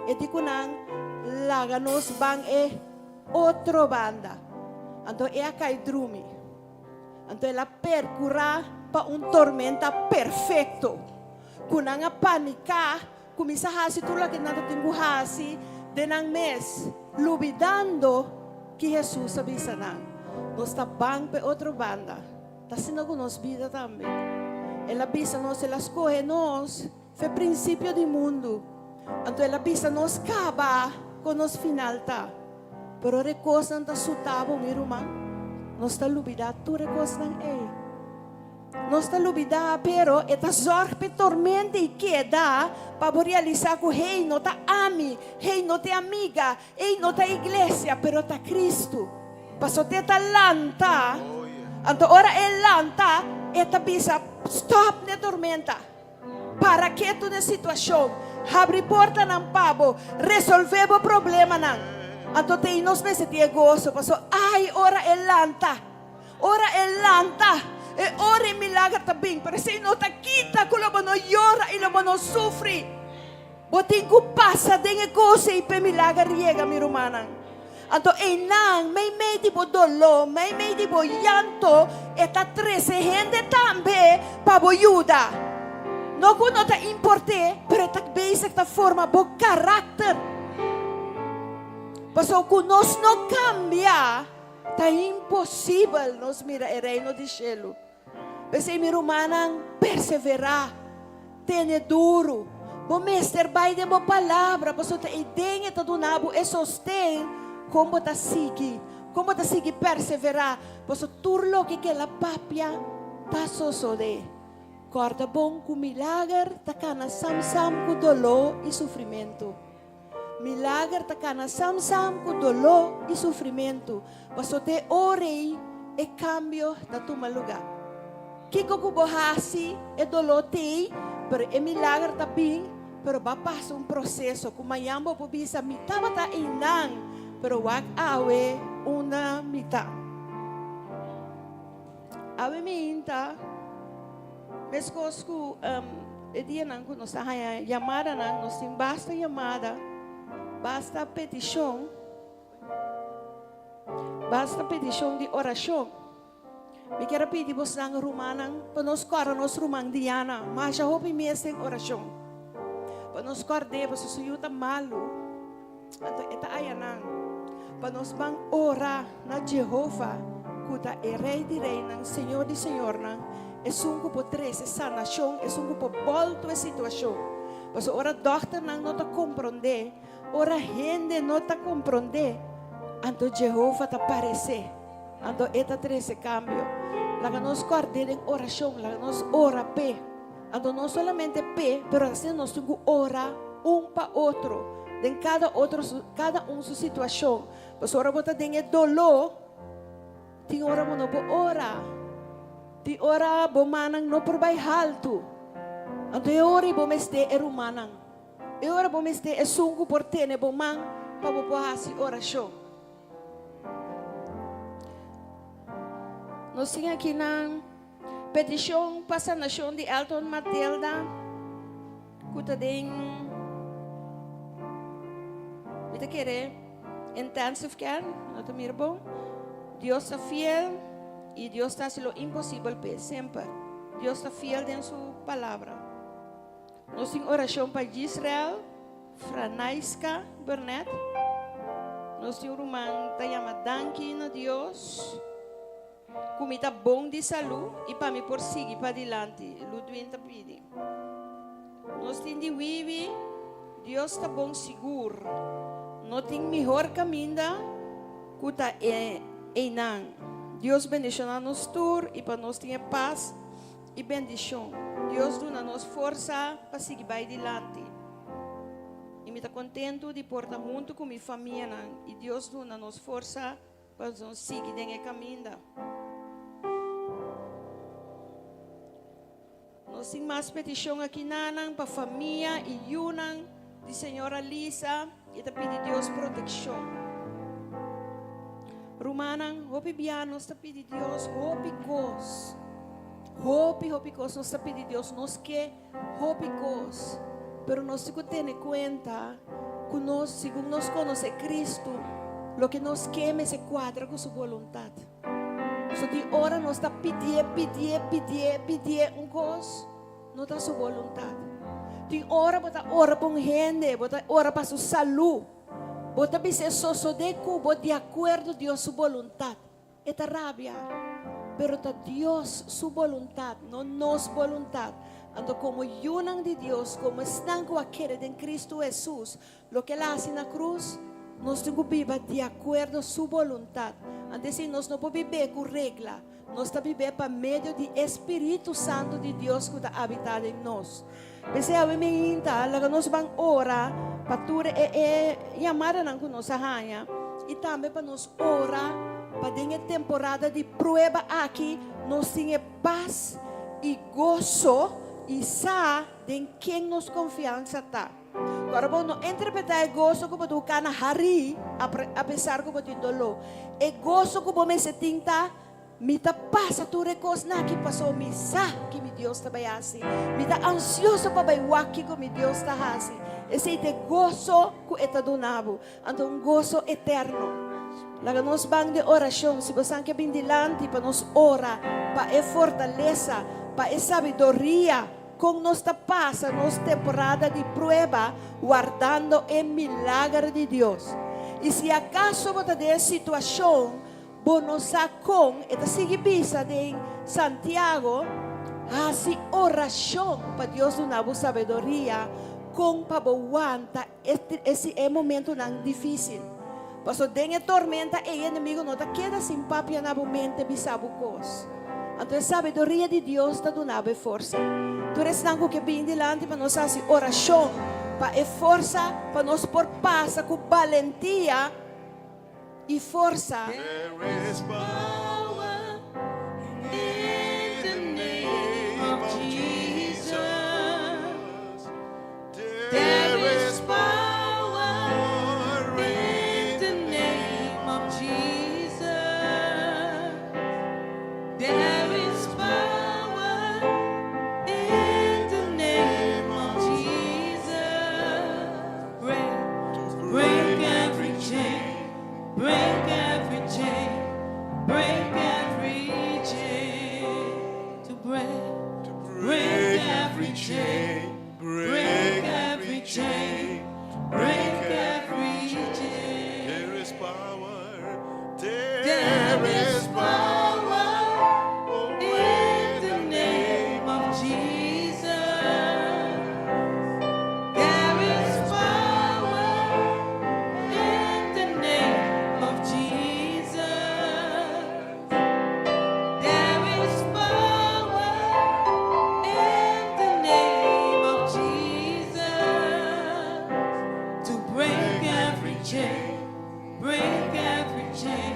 e di ku nan, Laga nos ban e otro banda. Anto e a kai drumi. Anto el a perkurá pa un tormenta perfekto. Ku nan a paniká, kuminsá hasi tur loke nan ta tin ku hasi den nan mes, lubidando ki Hesus a bisa nan. Nos ta ban pa e otro banda. Ta asina ku nos bida tambe. El a bisa nos, el a skohe nos fe prinsipio di mundu. Anto el a bisa nos kaba kon nos final ta. Pero ora e kosnan ta suta bo, mi ruman, nos ta lubidá tur e kosnan ei. Nos ta lubidá, pero e ta zòrg p'e tormenta i keda pa bo realisá ku, hey, no ta ami, hey, no ta e amiga, hey, no ta e iglesia, pero ta Kristu. Pasobra e ta lanta, anto ora e lanta, e ta bisa, Stòp n'e tormenta. Para ketu n'e situashon. Habri portanan pa bo. Resolvé bo problemanan. Anto te i nos mester tin e goso, pasobra ai ora e lanta, ora e lanta, e ora e milager ta bin. Pero esei no ta kita ku lo bo no yora i lo bo no sufri. Bo tin ku pasa den e kos ei pa e milager yega, mi rumannan. Anto einan, meimei di bo doló, meimei di bo yanto, e ta trese hende tambe pa bo yuda. No ku no ta import'é, pero e ta bezig ta forma bo karakter. Pasobra ku nos no kambia, ta imposibel nos mira e Reino di shelu. P'esei mi rumannan, perseverá, tene duru. Bo mester bai den bo palabra, pasobra ta ei den e ta duna bo e sosten kon bo ta sigui, kon bo ta sigui perseverá, pasobra tur loke ku el a papia ta sosodé. Kòrda bon ku milager ta kana sam-sam ku doló i sufrimentu. Milager ta kana sam-sam ku doló i sufrimentu, pasobra te ora ei e kambio ta tuma lugá. Kiko ku bo hasi, e doló t'ei, pero e milager ta bin, pero bo a pasa un proseso ku mañan bo por bisa, Mi tabata einan, pero wak awe unda mi ta. Awe mi inta meskos ku e dianan ku nos ta haña yamadanan, nos tin basta yamada, basta petishon, basta petishon di orashon. Mi kier a pidi bosnan rumannan pa nos kòrda nos ruman Diana masha hopi mes den orashon. Pa nos kòrd'é pasobra su yu ta malu, anto e ta ayanan. Pa nos ban ora na Jehova ku ta e Rei di reinan, Señor di señornan, esun ku por trese sanashon, esun ku por bòltu e situashon. Pasobra ora dòkternan no ta komprondé, Ora hende no ta komprondé, anto Jehova ta paresé. Anto e ta trese kambio. Laga nos kòrd'é den orashon, laga nos ora p'e. Anto no solamente p'e, pero asina nos tin ku ora un pa otro den kada otro su, kada un su situashon. Pasobra ora bo ta den e doló, tin ora bo no por ora. Tin ora bo mannan no por bai haltu. Anto e ora ei bo mester e rumannan. E ora bo mester esun ku por tene bo man pa bo por hasi orashon. Nos tin akinan petishon pa sanashon di Elton Matilda ku ta den mi ta kere intensive care, no ta mira bon. Dios ta fiel i Dios ta hasi lo imposibel p'e semper. Dios ta fiel den su palabra. Nos tin orashon pa Yisrael Franaiska Burnett. Nos tin un ruman ta yama Danki na Dios ku mi ta bon di salú i pa mi por sigui padilanti, Ludwin ta pidi. Nos tin di Wiwi, Dios ta bon sigur. No tin mihor kaminda ku ta einan. Dios bendishoná nos tur i pa nos tin e pas. I bendishon. Dios duna nos forsa pa sigui bai dilanti. I mi ta kontentu di por ta huntu ku mi famianan i Dios duna nos forsa pa nos sigui den e kaminda. Nos tin mas petishon akinanan pa famia i yunan di señora Lisa i ta pidi Dios protekshon. Rumannan, hopi bia nos ta pidi Dios hopi kos. Hopi, hopi kos nos ta pidi Dios. Nos ke hopi kos. Pero nos tin ku tene kuenta ku nos, segun nos konosé Kristu, loke nos ke mester kuadra ku su boluntat. So tin ora nos ta pidié, pidié, pidié, pidié un kos, no ta su boluntat. Tin ora bo ta ora pa un hende, bo ta ora pa su salú. Bo ta bis'é sosodé ku bo di akuerdo Dios su boluntat. E ta rabia, pero ta Dios su boluntat, no nos boluntat. Anto komo yunan di Dios, komo esnan ku a kere den Kristu Hesus, loke el a hasi na krus, nos tin ku biba di akuerdo su boluntat. Anto esei nos no por bib'é ku regla, nos ta bib'é pa medio di e spiritu santu di Dios ku ta abitá den nos. P'esei awe meinta laga nos ban ora pa tur e e yamadanan ku nos a haña i tambe pa nos ora pa den e temporada di prueba aki nos tin e pas i goso i sa den ken nos konfiansa ta. Ku ora bo no interpretá e goso ku bo ta buka na harí apesar ku bo tin doló. E goso ku bo mester tin ta Mi ta pasa tur e kosnan aki pasobra mi sa ki mi Dios ta bai hasi. Mi ta ansioso pa bai wak kiko mi Dios ta hasi. Esei ta e goso ku e ta duna bo, anto un goso eterno. Laga nos ban den orashon. Si bosan ke bin dilanti pa nos ora pa e fortalesa, pa e sabiduria kon nos ta pasa nos temporada di prueba wardando e milager di Dios. I si akaso bo ta den e situashon Bo no sa kon e ta sigui bisa den Santiago, Hasi orashon pa Dios duna bo sabiduria kon pa bo wanta e momentunan difísil. Pasobra den e tormenta ei e enemigu no ta keda sin papia na bo mente bisa bo kos. Anto e sabiduria di Dios ta duna bo e forsa. Tur esnan ku ke bini dilanti pa nos hasi orashon pa e forsa pa nos por pasa ku balentia. I forsa. There is power in the name of Jesus. There is power in the name of Jesus. There is power in the name of Jesus. Break, break every chain, break every chain, break. every chain, break every chain, break every chain. There is power, there is power In the name of Jesus. There is power in the name of Jesus. There is power in the name of Jesus to break every chain, break every chain,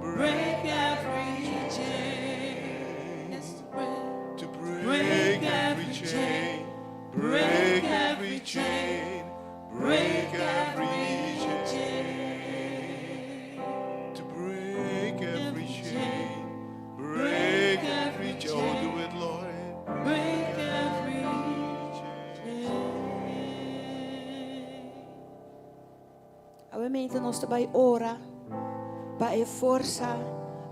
break every chain. Yes, to break. To break every chain, break every chain, break every chain. To break every chain, break every chain. Oh, do it, Lord. Break every chain. Obviamente nos ta bai ora pa e forsa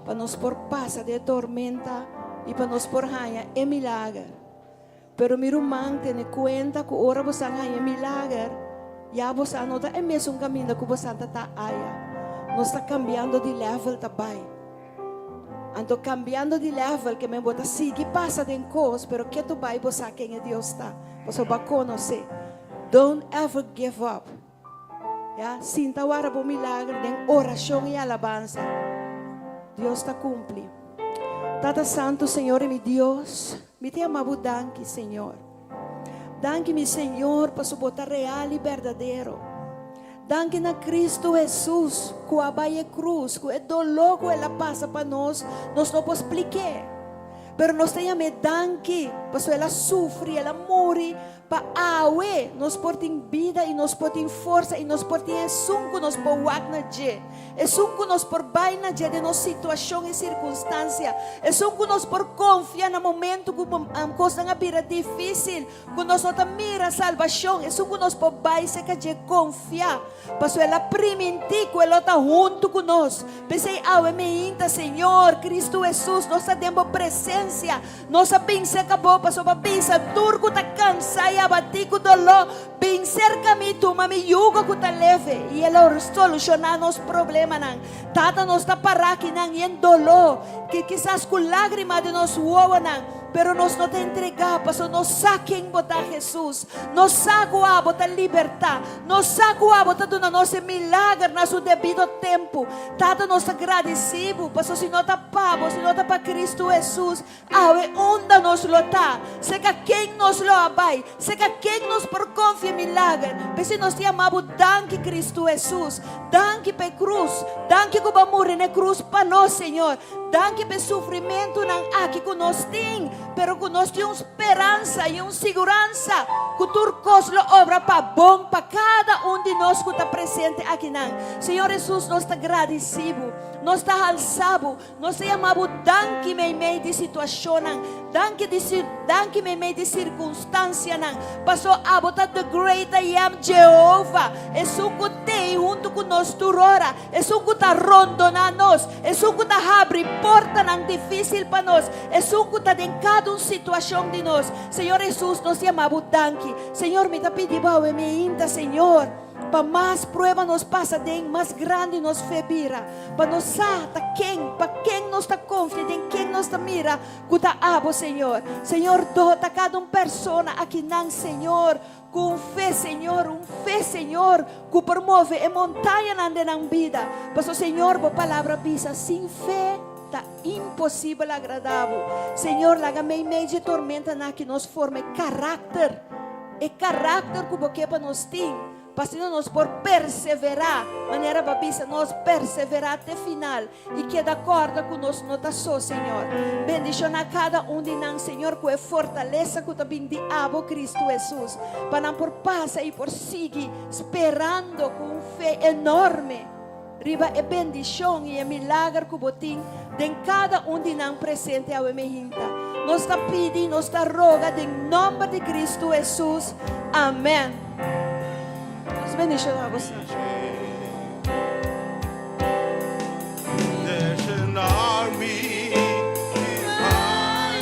pa nos por pasa den tormenta i pa nos por haña e milager. Pero mi ruman, tene kuenta ku ora bo haña milager, ya bo no ta e mesun kaminda ku bo ta aya. Nos ta kambiando di level ta bai. Anto kambiando di level ke men bo ta sigui pasa den kos, pero ketu bai bo sa ken Dios ta. Bo bai konosé. Don't ever give up. Ya, sinta warda bo milager den orashon i alabansa. Dios ta kumpli. Tata Santu, Señor i mi Dios, mi ta yama danki, Señor. Danki, mi Señor, pa bo ta real i berdadero. Danki na Kristu Hesus, ku a bai krus, ku e doló ku el a pasa pa nos, nos no por splika. Pero nos ta yama danki, pasobra el a sufri, el a muri, pa awe nos por tin bida i nos por tin forsa i nos por tin esun ku nos por wak na dje. Esun ku nos por bai na dje den nos situashon i sirkunstansia. Esun ku nos por konfia na momento ku kos a bira difísil, ku nos no ta mira salbashon. Esun ku nos por bai serka dje konfia. Pasobra el a primintí ku e ta huntu ku nos. P'esei awe mainta, Señor, Kristu Hesus, nos ta den presensia. Nos a bin serka bo, pasobra bo a bisa, tur ku ta kansá i abatí ku doló, bin serka mi, tuma mi yugo ku ta leve. I e lo solushoná nos problemanan. Tata nos ta pará akinan den doló, ku kisas ku lágrima den nos wowonan, pero nos no ta entregá, pasobra nos sa ken bo ta Hesus. Nos sa ku abo ta libertá. Nos sa ku abo ta duna nos milager na su debido tempu. Tata nos ta gradisido, pasobra si no ta pa bo, si no ta pa Kristu Hesus, awe unda nos lo ta. Serka ken nos lo a bai, serka ken nos por konfia milager. P'esei nos ta yama danki Kristu Hesus. Danki pa krus, danki ku bo a muri na krus pa nos, Señor. Danki pa sufrimentunan aki ku nos tin, pero ku nos tin un speransa i un siguransa ku tur kos lo obra pa bon pa kada un di nos ku ta presente akinan. Señor Hesus, nos ta gradisido, nos ta halsa bo, nos ta yama danki meimei di situashonnan, danki di danki meimei di sirkunstansianan. Pasobra abo ta the great I am Jehovah. Esun ku t'ei huntu ku nos tur ora. Esun ku ta rondoná nos. Esun ku ta habri portanan difísil pa nos. Esun ku ta den kada un situashon di nos. Señor Hesus, nos ta yama danki. Señor, mi ta pidi awe mainta, Señor. Pa mas prueba nos pasa den, mas grandi nos fe bira. Pa nos sa ta ken, pa ken nos ta konfia, den ken nos ta mira, ku ta abo, Señor. Señor, dota kada un persona akinan, Señor, ku fe, Señor, un fe, Señor, ku por move e montañanan den nan bida. Pasobra, Señor, bo palabra bisa, sin fe ta imposibel agradá bo. Señor, laga meimei di tormentanan ku nos forma karakter. E karakter ku bo ke pa nos tin. Pa nos por perseverá, manera bo a bisa nos perseverá te final i keda kòrda ku nos no ta so, Señor. Bendishoná kada un di nan, Señor, ku e fortalesa ku ta bin di abo Kristu Hesus, pa nan por pasa i por sigui sperando ku un fe enorme. Riba e bendishon i e milager ku bo tin den kada un di nan presente awe mainta. Nos ta pidi, nos ta roga den nòmber di Kristu Hesus. Amèn. Dios bendishoná boso. There's an army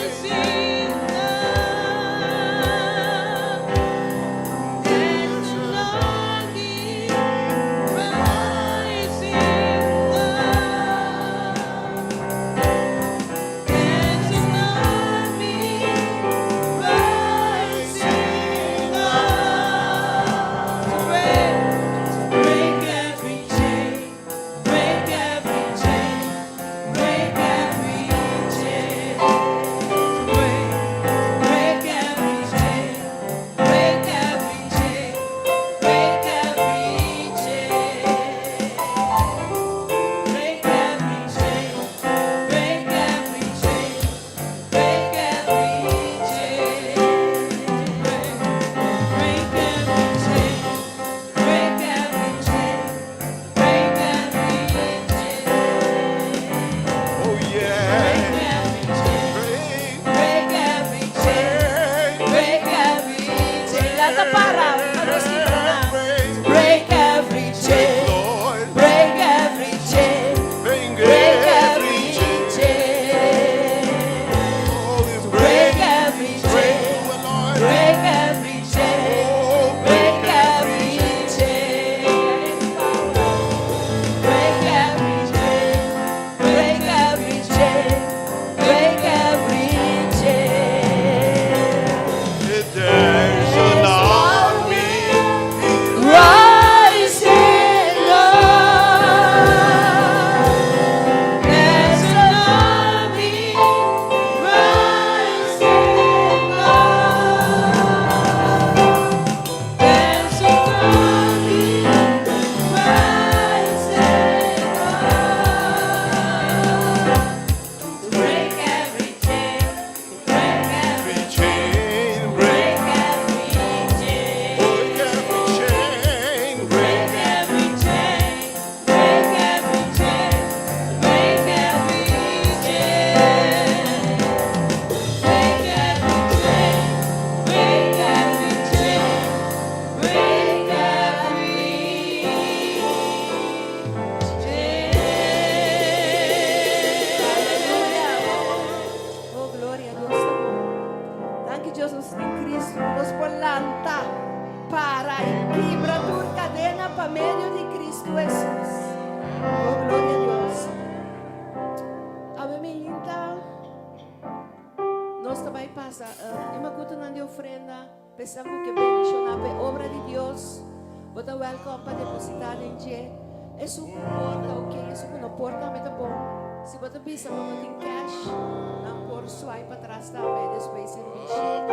Rising up. Cristo Jesus. Oh, gloria na Dios. Awe mainta, nos ta bai pasa e makutunan di ofrenda, pa esnan ku ke bendishoná pa e obra di Dios. Bo ta welcome pa depositá den dje. Esun ku por ta ok, esun ku no por tambe ta bon. Si bo ta bisa bo no tin cash, nan por swipe patras tambe despues servisio.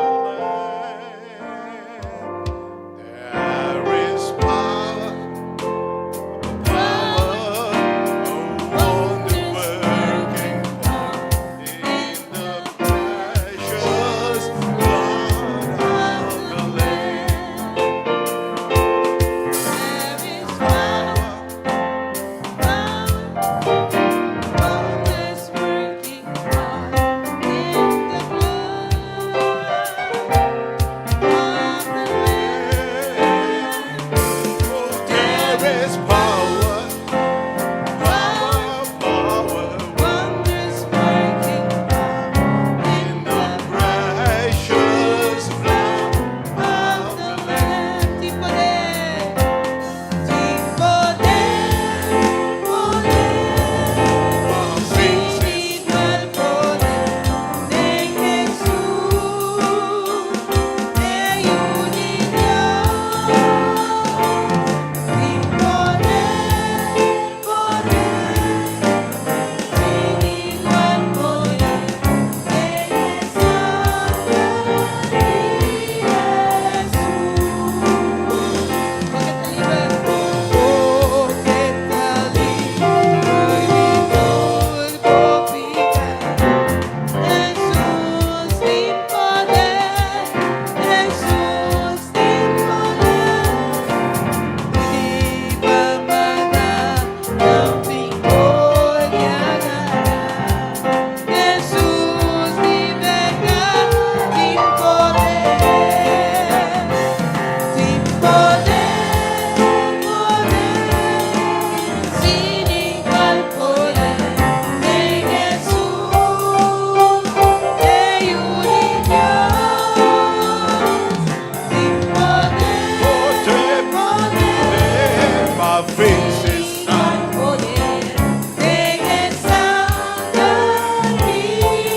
There is power, power, wonder-working power in the precious blood of the Lamb. There is power, power, wonders working power in the blood of the Lamb. Oh, there is power, power, power Wonders working power in the precious blood of the Lamb. Tin poder, tin poder, poder. Sin igual poder den Jesus, e Yu di Dios. Tin poder, poder, sin igual poder den sanger di Jesus. Bo ke ta liber, bo ke ta liber di tur bo piká. Jesus tin poder, Jesus tin poder. Riba maldat nan viktoria gana. Jesus di bèrdat tin poder, tin poder, poder, sin igual poder. Den Jesus, e Yu di Dios, tin poder, poder. Pa vense Poder den sanger di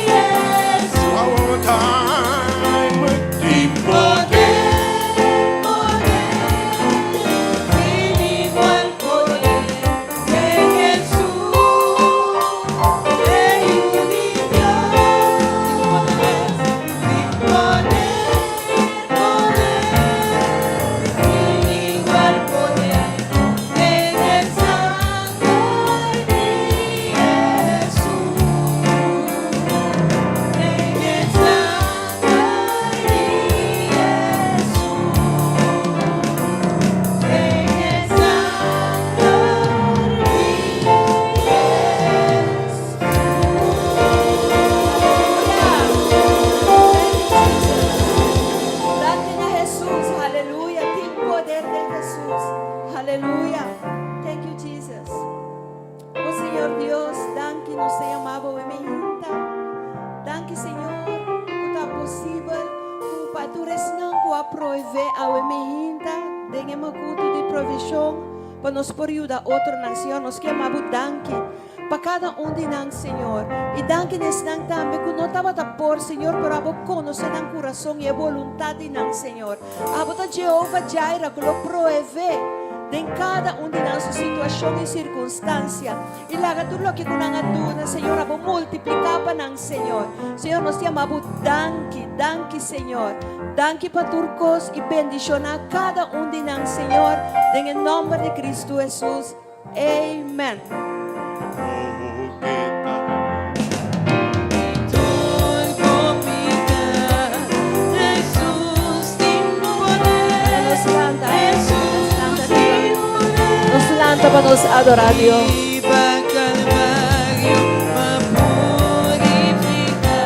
Jesus. One more time, tin poder. Poder, sin igual poder den Jesus, e Yu di Dios. Tin poder, poder, sin igual poder den sanger di Jesus. Den sanger di Jesus. Den sanger di Jesus. Danki na Jesus, aleluya. Tin poder den Jesus, aleluya. Thank you, Jesus. Oh Señor Dios, danki nos ta yama Bo mainta. Danki, Señor, ku ta posibel ku pa tur esnan ku a proveé awe mainta, den e makutu di provishon, pa nos por yuda otronan, Señor, nos ke yama Bo danki pa kada un di nan, Señor. I danki na esnan tambe ku no tabata por, Señor, pero Abo konosé nan kurason i e boluntat di nan, Señor. Abo ta Jehovah Jireh ku lo proveé den kada un di nan situashon i sirkunstansia. I laga tur loke ku nan a duna, Señor, Abo multipliká pa nan, Señor. Señor, nos ta yama Bo danki, danki, Señor. Danki pa tur kos i bendishoná kada un di nan, Señor, den nòmber di Kristu Jesus. Amen. Oh, ke ta Tur bo piká, Jesus tin poder. Nos lanta, Jesus tin poder. Nos lanta pa nos adorá Dios. Riba Kalvario pa purifiká.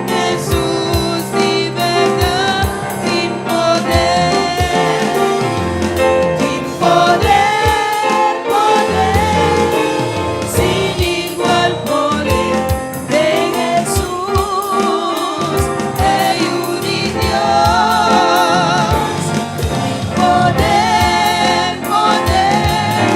Jesus di bèrdat tin poder. Tin poder, poder, sin igual poder den Jesus, e Yu di Dios. Tin poder, poder,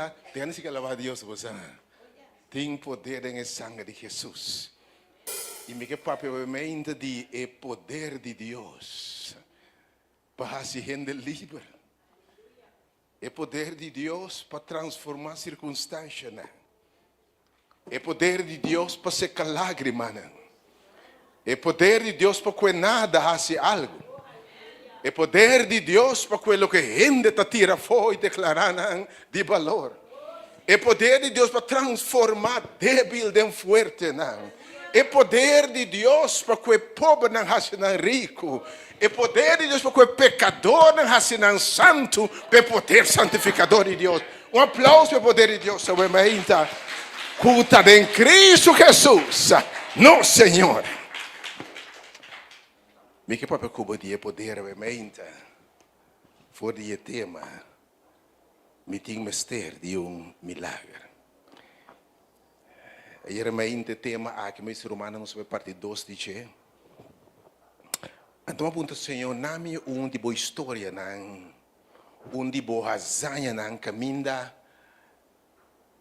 sa, te ni sikiera alabá Dios, bo sa. Tin poder den e sanger di Hesus. I mi ke papia obviamente di e poder di Dios pa hasi hende liber. E poder di Dios pa transformá sirkunstanshanan. E poder di Dios pa seka lágrimanan. E poder di Dios pa kue nada hasi algu. E poder di Dios pa kue loke hende ta tira afó i deklará nan di balor. E poder di Dios pa transformá débil den fuertenan. E poder di Dios pa ku e pobernan hasi nan riku. E poder di Dios pa ku e pekadornan hasi nan santu pa e poder santifikador di Dios. Un aplauso pa e poder di Dios awe mainta ku ta den Kristu Hesus, nos Señor. Mi ke papia ku bo di e poder awe mainta for di e tema Mi tin mester di un milager. Ayer mainta e tema aki, mis rumannan, nos a bai parti dos di dje. Anto mi a puntra, Señor, na mi un di bo historianan, un di bo hazañanan kaminda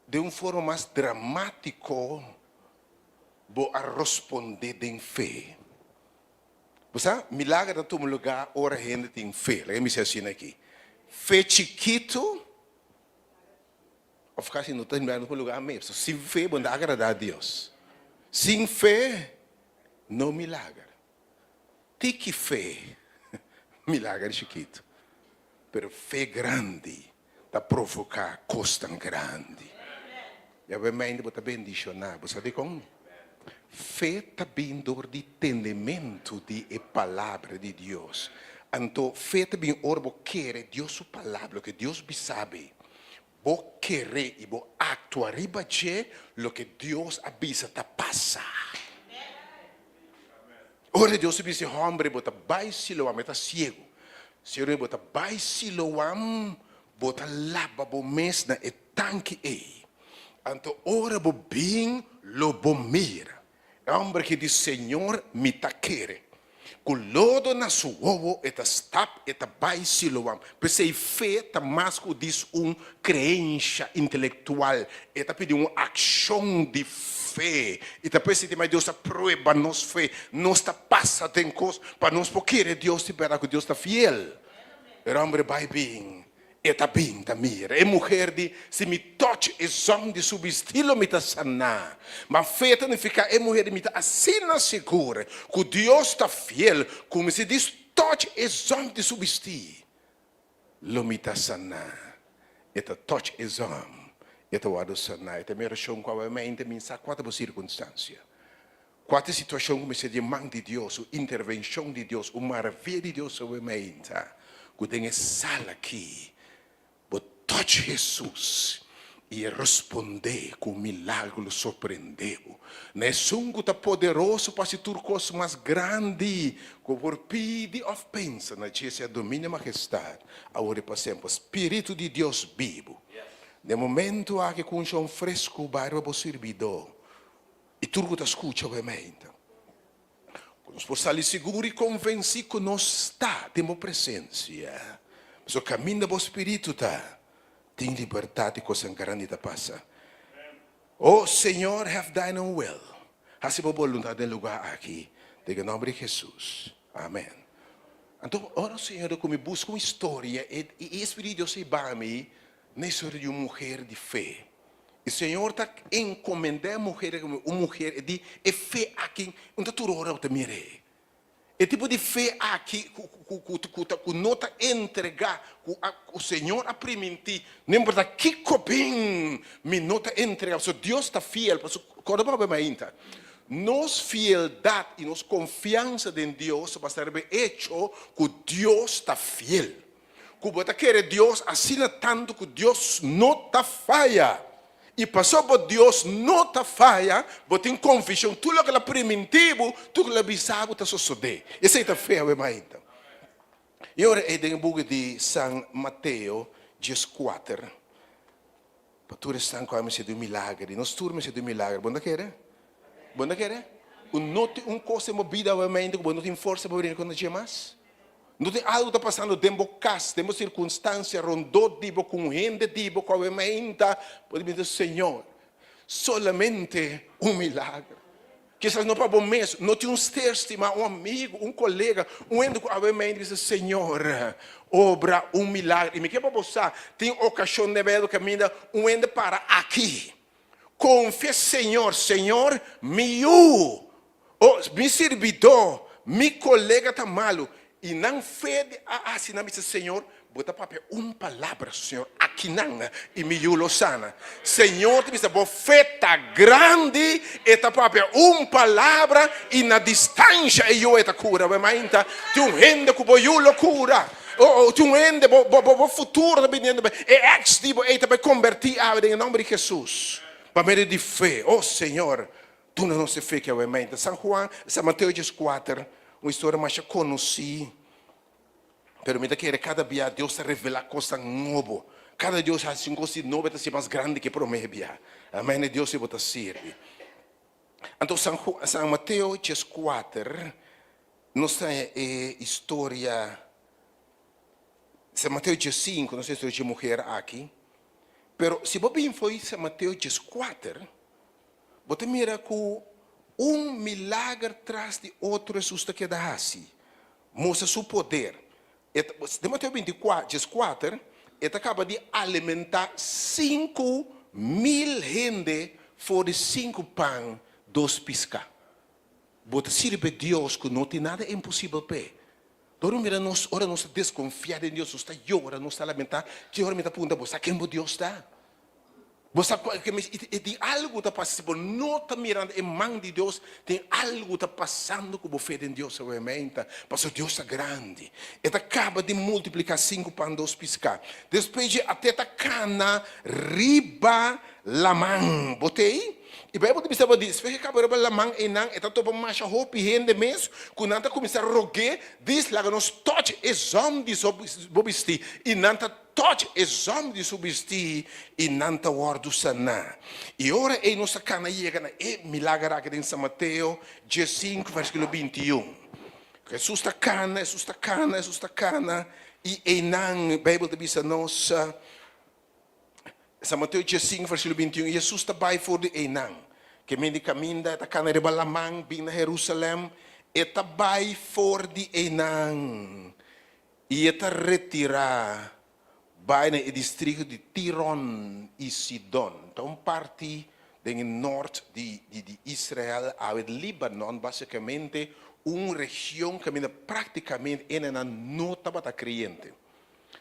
den un forma mas dramátiko bo a rospondé den fe. Bo sa, milager ta tuma lugá ora hende tin fe. Laga mi bisa asina aki, fe chikitu Of casi no ta himba no lugar mes. So, sin fe bo no ta agrada Dios. Sin fe no milager. Tiki fe milager chikito. Pero fe grandi ta provoca cosnan grandi. Ya bo mente bo ta bendiciona. Bo sa dicon? Fe ta bin door di tendemento di e palabra di Dios. Anto fe ta bin ora bo kere Dios su palabra, loke Dios bisa be. Bo kere i bo aktua riba dje loke Dios a bisa ta pasa. Ora Dios a bisa e hòmber, bo ta bai Siloam, e ta siegu. Señor, bo ta bai Siloam, bo ta laba bo mes na e tanki ei. Anto ora bo bin, lo bo mira. E hòmber ki di, Señor, mi ta kere. Ku lodo na su wowo e ta stap e ta bai Siloam. P'esei fe ta mas ku dis un kreensha intelektual, e ta pidi un akshon di fe. I ta p'esei tin mai Dios ta prueba nos fe. Nos ta pasa den kos pa nos por kere Dios di bèrdat ku Dios ta fiel. Pero hòmber bai bin E ta bin ta mira. E muher di, Si mi touch e zòm di su bistí lo mi ta saná. Ma fe ta nifiká e muher di, Mi ta asina sigur ku Dios ta fiel ku mi si dis touch e zòm di su bistí lo mi ta saná. E ta touch e zòm, e ta wòrdu saná. E ta mi orashon ku awe mente mi sa kua ta bo sirkunstansia. Kua ta e situashon ku mester di e man di Dios, un intervenshon di Dios, un maravia di Dios awe mainta ku den e sala aki bo touch Hesus i e respondé ku un milagro lo sorprendé bo. Na esun ku ta poderoso pa hasi tur kos mas grandi ku bo por pidi òf pensa, na dje sea dominio i mahestat awor i pa semper. Spiritu di Dios bibu, den momentu aki ku unshon fresku bai riba bo sirbidó. I tur ku ta skucha bo e meinta. Ku nos por sali sigur i konvensí ku nos ta den bo presensia. Pasobra kaminda bo spiritu ta, tin libertat i kosnan grandi ta pasa. O Señor, have thine own will. Hasi bo boluntat den lugá aki, den e nòmber di Hesus. Amen. Anto, ora Señor ta ku mi buska un historia, e e Spiritu di Dios a hiba mi na e historia di un muher di fe. E Señor ta encomenda e muher aki, un muher di e fe aki, un ta tur ora bo ta mir'é. E tipo di fe aki cu cu cu cu ta cu no ta entrega, cu a cu Señor a priminti, no importa kico bin, mi no ta entrega, pasobra Dios ta fiel, pasobra corda bo awe mainta, nos fieldad y nos confiansa den Dios ta basa riba e hecho cu Dios ta fiel. Ku bo ta kere Dios asina tantu ku Dios no ta faya. I pasobra bo Dios no ta faya, bo tin konvishon tur loke el a primintí bo, tur loke el a bisa bo ta sosodé. Esei ta fe awe mainta. I ora ei den e buki di San Mateo dieskuater, pa tur esnan ku a mester di un milager, i nos tur mester di un milager, bo no ta kere? Bo no ta kere? Ku no tin un kos den bo bida awe mainta ku bo no tin forsa pa bringa kontra dje mas? No tin algu ta pasando den bo kas, den bo sirkunstansia, rondó di bo, ku un hende di bo ku awe mainta bo ta bisa, Señor, solamente un milager. Kisas no pa bo mes, no tin un ser stimá, un amigu, un kolega, un hende ku awe mainta bisa, Señor, obra un milager. I mi ke pa bo sa, tin okashon den Beibel kaminda un hende para aki. Konfia Señor, Señor, mi yu, o mi sirbidó, mi kolega ta malu. I nan fe di a hasi nan bisa, Señor, bo ta papia un palabra, Señor, akinan, i mi yu lo sana. Señor ta bisa, bo fe ta grandi, e ta papia un palabra i na distansha e yu e ta kura. Bo mainta, tin un hende ku bo yu lo kura. Oh, oh, tin un hende, bo, bo, bo, bo futuro ta biniendo. E ex di bo ei ta bai kombertí awe den e nòmber di Hesus. Pa medio di fe. Oh, Señor, duna nos e fe ki awe mainta. San Juan, San Mateo dieskuater, un historia masha konosí. Pero mi ta kere kada bia Dios ta revelá kosnan nobo. Kada Dios hasi un kos di nobo e ta hasi mas grandi ke promé bia. Amèn, e Dios ei bo ta sirbi. Anto San Ju, San Mateo dieskuater. Nos ta haña e historia San Mateo diesinku, nos ta historia dje muher aki. Pero si bo bin fo'i San Mateo dieskuater, bo ta mira ku un milager tras di otro Hesus ta keda hasi, mustra su poder. E ta, den Mateo bintikua, dieskuater, e ta kaba di alimentá 5000 hende for di sinku pan, dos piská. Bo ta sirbi Dios ku no tin nada imposibel p'e. Dor mi mira nos, ora nos ta deskonfiá den Dios, nos ta yora, nos ta lamentá, ki ora mi ta puntra, Bo sa ken bo Dios ta? Bo sa kua ke mes? I tin algu ta pasa, si bo no ta mirando e man di Dios, tin algu ta pasando ku bo fe den Dios awe meinta, pasobra Dios ta grandi. E ta kaba di multipliká sinku pan dos piská. Despues dje ate ta kana riba laman. Bo t'ei? E Bijbel ta bisa bo di, despues ke kaba riba laman einan, e ta topa masha hopi hende mes ku nan ta kuminsá rog'é, dis, Laga nos tòch e zòm di bo bistí. I nan ta tòch e zòm di su bistí i nan ta wòrdu saná. I ora ei nos ta kana yega na e milager aki den San Mateo diesinku vèrsikulo 21. Hesus ta kana, Hesus ta kana, Hesus ta kana, i einan Bijbel ta bisa nos, San Mateo 15, versíkulo 21, Hesus ta bai for di einan, ke men di kaminda, e ta kana riba laman bin na Herusalèm, e ta bai for di einan i e ta retirá bai na e distrito di Tiron i Sidon. Ta un parti den e nort di di Israel, awe Libanon, basikamente un region kaminda práktikamente enenan no tabata kreyente.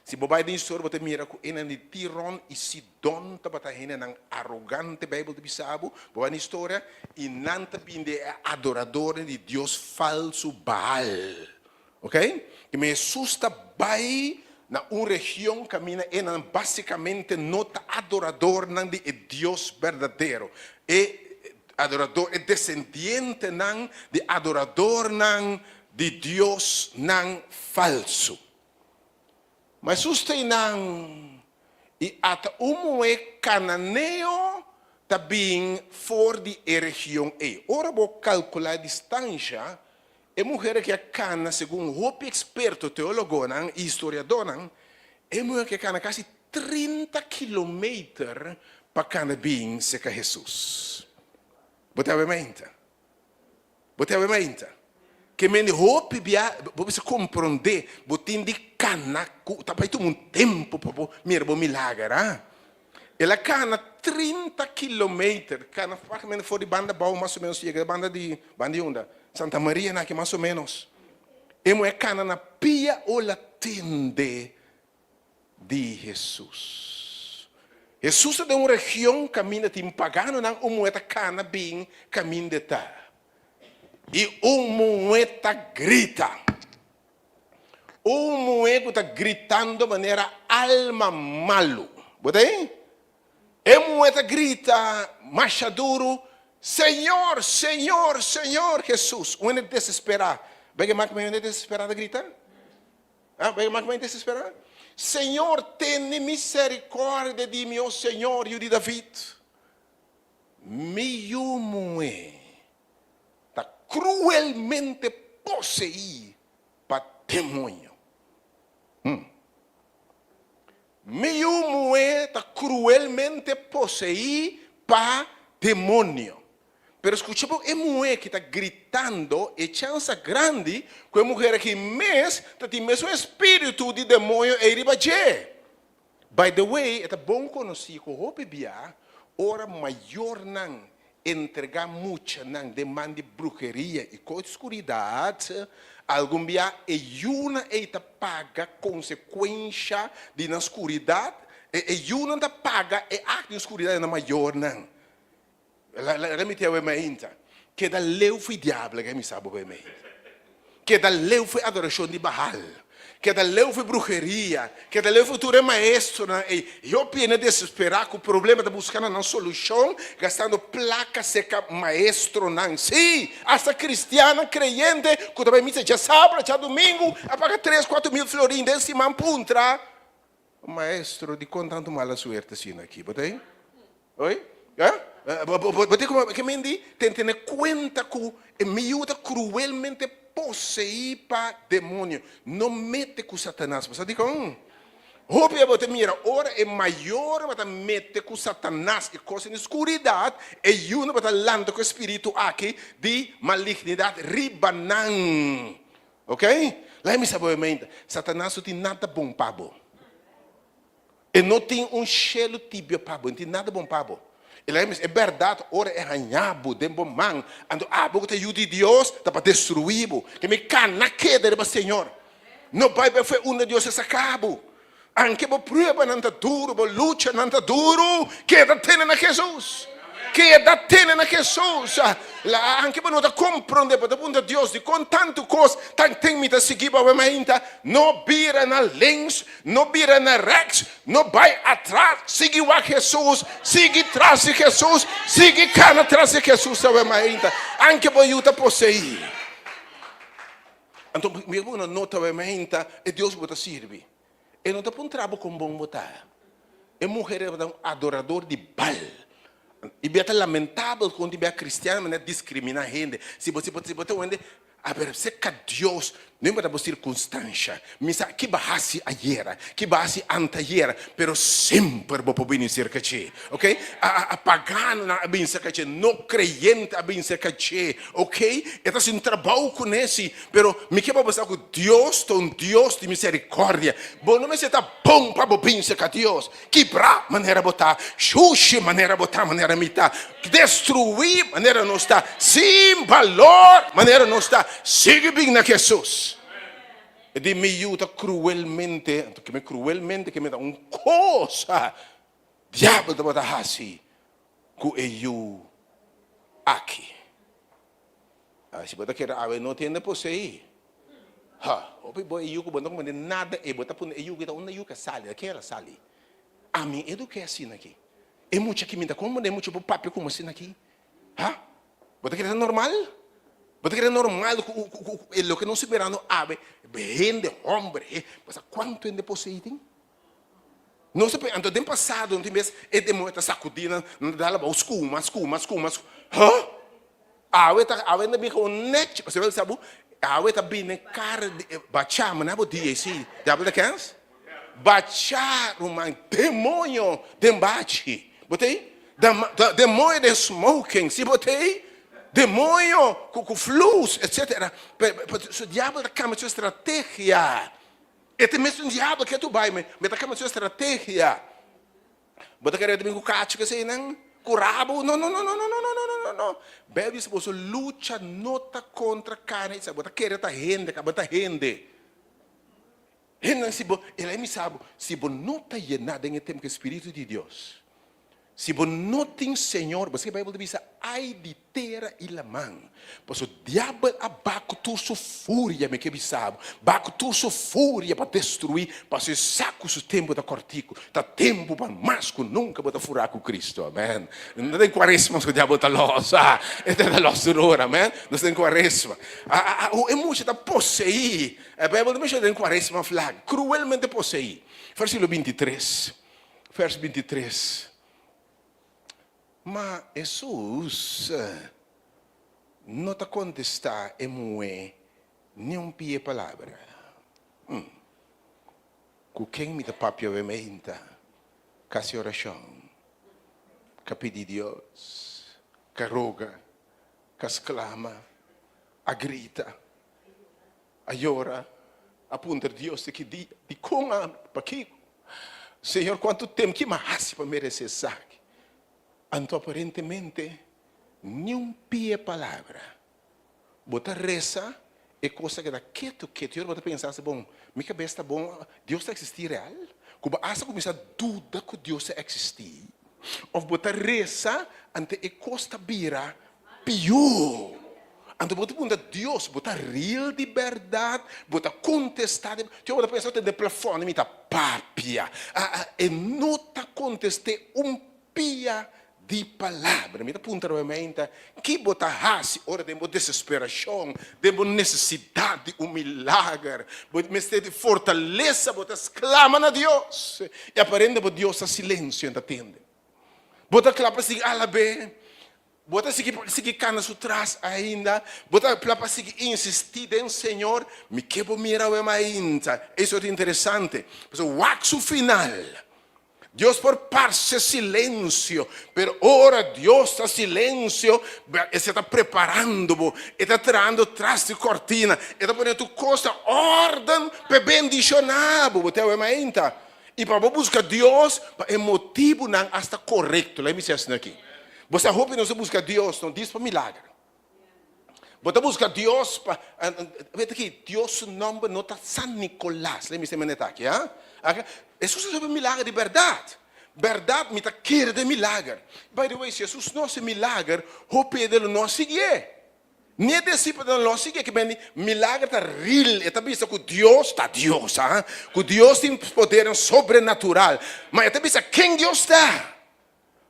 Si bo bai den historia bo ta mira ku enan di Tiron i Sidon tabata hendenan arogante, Beibel ta bisa bo, bo bai den historia, i nan ta bin di e adoradornan di dios falsu Baal. Ok? I men Hesus ta bai na un region kaminda enan basikamente no ta adoradornan di e Dios berdadero, e adorador, e desendientenan di adoradornan di diosnan falsu. Ma Hesus ta einan, i ata un muhé kananeo ta bin for di e region ei. Ora bo kalkulá e distansha, e muher aki a kana, segun hopi eksperto, teólogonan i historiadónan, e muher aki a kana kasi 30 kilometer pa kana bin serka Hesus. Bo ta haber mainta? Bo ta wema ainda? Ke mende hopi bia bo mester komprondé bo tin di kana ku ta bai tuma un tempu pa bo mira bo milager a. El a kana 30 kilometer, kana praktikamente for di banda abou mas o menos yega banda di banda di unda? Santa Maria na aki mas o menos. E muhé kana na pia ola tende di Hesus. Hesus ta den un region kaminda tin paganonan, un muhé ta kana bin kaminda e ta. I un muhé ta grita. Un muhé ku ta gritando manera alma malu. Bo ta ei? E muhé ta grita masha duru, Señor, Señor, Señor Hesus! Un hende desesperá. Bo ke mak un hende desesperá ta grita? Ah, bai mak mai desesperá. Señor, tene misericordia di mi, o Señor, Yu di David. Mi yu muhé ta cruelmente poseí pa demonio. Mi yu muhé ta kruelmente poseí pa demonio. Pero skucha bo, e muhé ki ta gritando, e chansa grandi ku e muher aki mes ta tin mesun espíritu di demonio ei riba dje. By the way, e ta bon konosí ku hopi bia ora mayornan entregá muchanan den man di bruheria i kos di skuridat, algun bia e yunan ei ta paga konsekuensha di nan skuridat, e yunan ta paga e akto di skuridat di nan mayornan. Laga mi teo e mainta. Keda leu fu e diabel, laga mi sa bo e mainta. Keda leu fu e adorashon di Baal. Keda leu fu e bruheria. Keda leu fu tur e maestronan ei. Hopi hende desesperá ku problema ta buska na nan solushon gastando plaka serka maestronan. Sí, asta kristiannan kreyente ku ta bai misa djasabra, djadumingu a paga tres, 4000 florin den siman puntra, Maestro, dikon tantu mala suerte asina aki? Bo ta ei? Oi? Ya? Bo tin como ke men di ten tene cuenta cu e mi yu ta cruelmente poseí pa demonio. No mete cu Satanas. Bo sa dicon? Hopi a bo ta mira ora e mayor bo ta mete cu Satanas y cos den scuridad, e yunan bo ta lanta cu e spiritu aki di malignidad riba nan. Ok? Laga mi sa bo e mente. Satanas no tin nada bon pa bo. E no tin un shelu tibio pa bo, e no tin nada bon pa bo. E laga mi bisa, e bèrdat ora e haña bo den bo man, anto abo ku ta yu di Dios ta pa destruí bo. Ke mi kana keda riba Señor. No bai bai fo'i unda Dios a saka bo. Anke bo pruebanan ta duru, bo luchanan ta duru, keda tene na Hesus. Keda tene na Hesus. Anke bo no ta komprondé, bo ta puntra Dios, dikon tantu kos tan ten mi ta sigui bo awe mainta? No bira na links, No bira na rechts, no bai atras, sigui wak Hesus, sigui tras di Hesus, sigui kana tras di Hesus awe mainta, anke bo yu ta poseí. Anto mi bo no nota awe mainta e Dios ku bo ta sirbi, e no ta puntra bo kon bon bo ta. E muher tabata un adorador di Baal. I bia ta lamentabel kon tin bia kristian manera diskriminá hende. Si bo si bo si bo ta wende Aber serka Dios, no importa bo sirkunstansha, mi sa ki bo hasi ayera, ki bo hasi antayera, pero semper bo por bini serka dje, ok? A paganonan a bini serka dje, no kreyente a bini serka dje, ok? E ta hasi un trabou kuné si, pero mi ke pa bo sa ku Dios ta un Dios di miserikòrdia. Bo no mester ta bon pa bo bini serka Dios. Kibrá manera bo ta, shushi manera bo ta, manera mi ta, destruí manera nos ta, sin balor manera nos ta, sigui bin na Hesus. E di mi yu ta kruelmente, anto keme kruelmente keme ta un kosa diabel tabata hasi ku e yu aki. Si bo ta kere awe no tende poseí. Ha, hopi bo e yu ku bo no ta komprende nada ei, bo ta pone e yu ki ta unda yu ke sali, ta ken el a sali? Ami eduké asina aki. E mucha ki mi ta komprende e mucha por papia ku mi asina aki. Ha, bo ta kere ta normal? Bo ta kere normal ku ku ku e loke nos ta mirando awe, hende hòmber, he, bo sa kuantu hende poseí tin? Nos ta pensa, anto den pasado tin bes e demonio ta sakudí nan, nan ta dal abou skuma, skuma, skuma, ha? Awe ta, awe ta bin komo nèchi, pasobra el sa bo, awe ta bini den kara di, bachá, maná bo dia si, diabel ta kens? Bachá, ruman, demonio den bachi, bo ta ei? Demonio den smoking, si bo ta ei? Demonio ku ku flus, etsetera, so diabel ta kambia su estrategia. E ta mesun diabel ke tu bai me me ta kambia su estrategia. Bo ta kere bin ku kachu keseinan? Ku rabo? No no no no no no no no no no. Bijbel bisa boso lucha no ta kontra karne i sangre. Bo ta kere ta hende ka bo ta hende. Hendenan si bo el a misa bo si bo no ta yena den e tempu ku e spiritu di Dios. Si bo no tin Señor, bo sa ke Bijbel ta bisa, ai di tera i laman, pasobra diabel a ba ku tur su furia, mi ke bisa bo, ba ku tur su furia pa destruí, pasobra e sa ku su tempu ta kòrtiku, ta tempu pa mas ku nunka bo ta furá ku Kristu, amèn. No ta den kuaresma ku diabel ta lòs, e ta lòs tur ora, amèn, nos ta den kuaresma. E mucha ta poseí, e Bijbel ta menshona den kuaresma flak, kruelmente poseí. Versíkulo 23. Vers 23, Ma Hesus no ta kontestá e muhé ni un pie palabra. Ku ken mi ta papia awe meinta? Ka hasi orashon, ka pidi Dios, ka roga, ka sklama, a grita, a yora, a puntra Dios di ki dia, dikon ami, pakiko? Señor, kuantu tempu ki mi a hasi pa meresé esaki? Anto aparentemente niun pia palabra. Bo ta resa e kos ta keda ketu ketu. I ora bo ta pensa asi, Bon, mi kabes ta bon, Dios ta eksistí real? Ku bo asta kuminsá duda ku Dios ta eksistí. Òf bo ta resa ante e kos ta bira pió. Anto bo ta puntra Dios, bo ta real di bèrdat? Bo ta kontestá di Bo ta pensa den plafòn mi ta papia. E no ta kontest'é un pia di palabra. Mi ta puntra nuevamente, ki bo ta hasi ora den bo desesperashon, den bo nesesidat di un milager, bo mester di fortalesa, bo ta sklama na Dios, i aparente bo Dios ta silensio, e no ta tende. Bo ta kla pa sigui alab'é, bo ta sigui sigui kana su tras ainda, bo ta kla pa sigui insistí den Señor, mi ke bo mira awe mainta. Eso ta interesante, pasobra wak su final. Dios por parce silencio, pero ora Dios ta silencio, e ta preparando bo, e ta trahando tras di cortina, e ta poniendo tur cos na orden pa e bendiciona bo. Bo ta awe mainta. Y pa bo busca Dios pa e motibunan hasta corecto. Laga mi bisa asina aki. Bo sa hopi nos ta busca Dios no dis pa milagro. Bo ta buska Dios pa, wet aki, Dios su nomber no ta San Nicolas. Let me say manera aki, ha? Jesus a haci milager di berdad. Berdad, mi ta kere den milager. By the way, si Jesus no haci milager, hopi hende lo no a siguié. Ni e discipelnan lo a siguié. Ke bende, milager ta real. E ta bisa ku Dios ta Dios, ha? Ku Dios tin podernan sobrenatural. Ma e ta bisa ken Dios ta.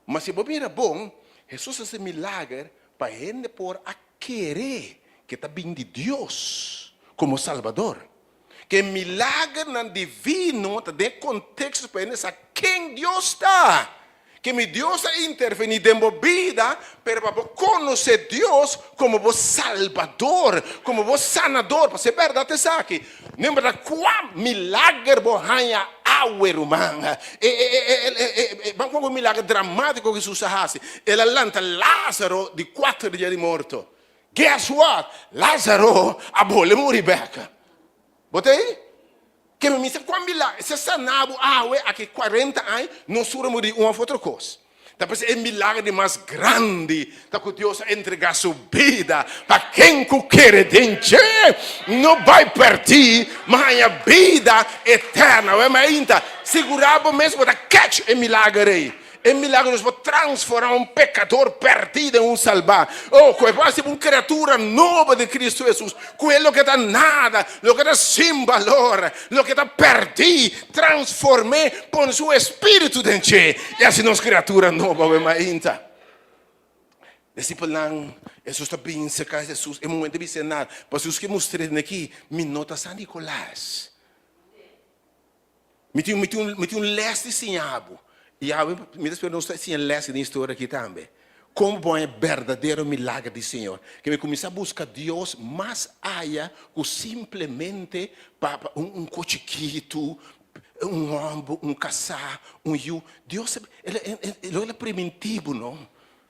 Ma si bo mira bon, Hesus a hasi milager pa hende por a kere ke ta bin di Dios komo Salbador. Ke milagernan divino ta den e konteksto pa hende sa ken Dios ta. Ke mi Dios a intervení den bo bida, pero pa bo konosé Dios komo bo Salbador, komo bo Sanador. Pasobra e bèrdat esaki. No importa kua milager bo haña awe, ruman. E, e, e, e, ban ku un milager dramátiko ku Hesus a hasi. El a lanta Lázaro di kuater dia di morto. Guess what? Lázaro a bolbe muri bèk. Bo ta ei? Ke mi mester kua milager? Si a sana bo awe, aki kuarenta aña, no sura muri un òf otro kos. Ta p'esei e milager di mas grandi ta ku Dios a entregá su bida pa ken ku kere den dje no bai pèrdí, ma haña bida eterno. Awor mainta, sigurá bo mes bo ta kèch e milager ei. E milager Dios por transformá un pekador pèrdí den un salbá. Oh, ku e por hasi un kriatura nobo den Kristu Hesus, ku e loke ta nada, loke ta sin balor, loke ta pèrdí, Transform'é, pone su espíritu den dje, i hasi nos kriatura nobo awe mainta. Disipelnan, Hesus ta bin serka Hesus, e momento di senar, pa Hesus ke mustr'é den aki, Mi no ta San Nikolas. Mi tin, mi tin, mi tin un lès di siña bo. I awe mi ta spera nos ta siña lès den historia aki tambe. Kon bo haña berdadero milager di Señor. Ke mi kuminsá buska Dios mas aya ku simplemente pa pa un un kos chikitu, un hòmber, un kasá, un yu. Dios el el lo el a primintí bo no.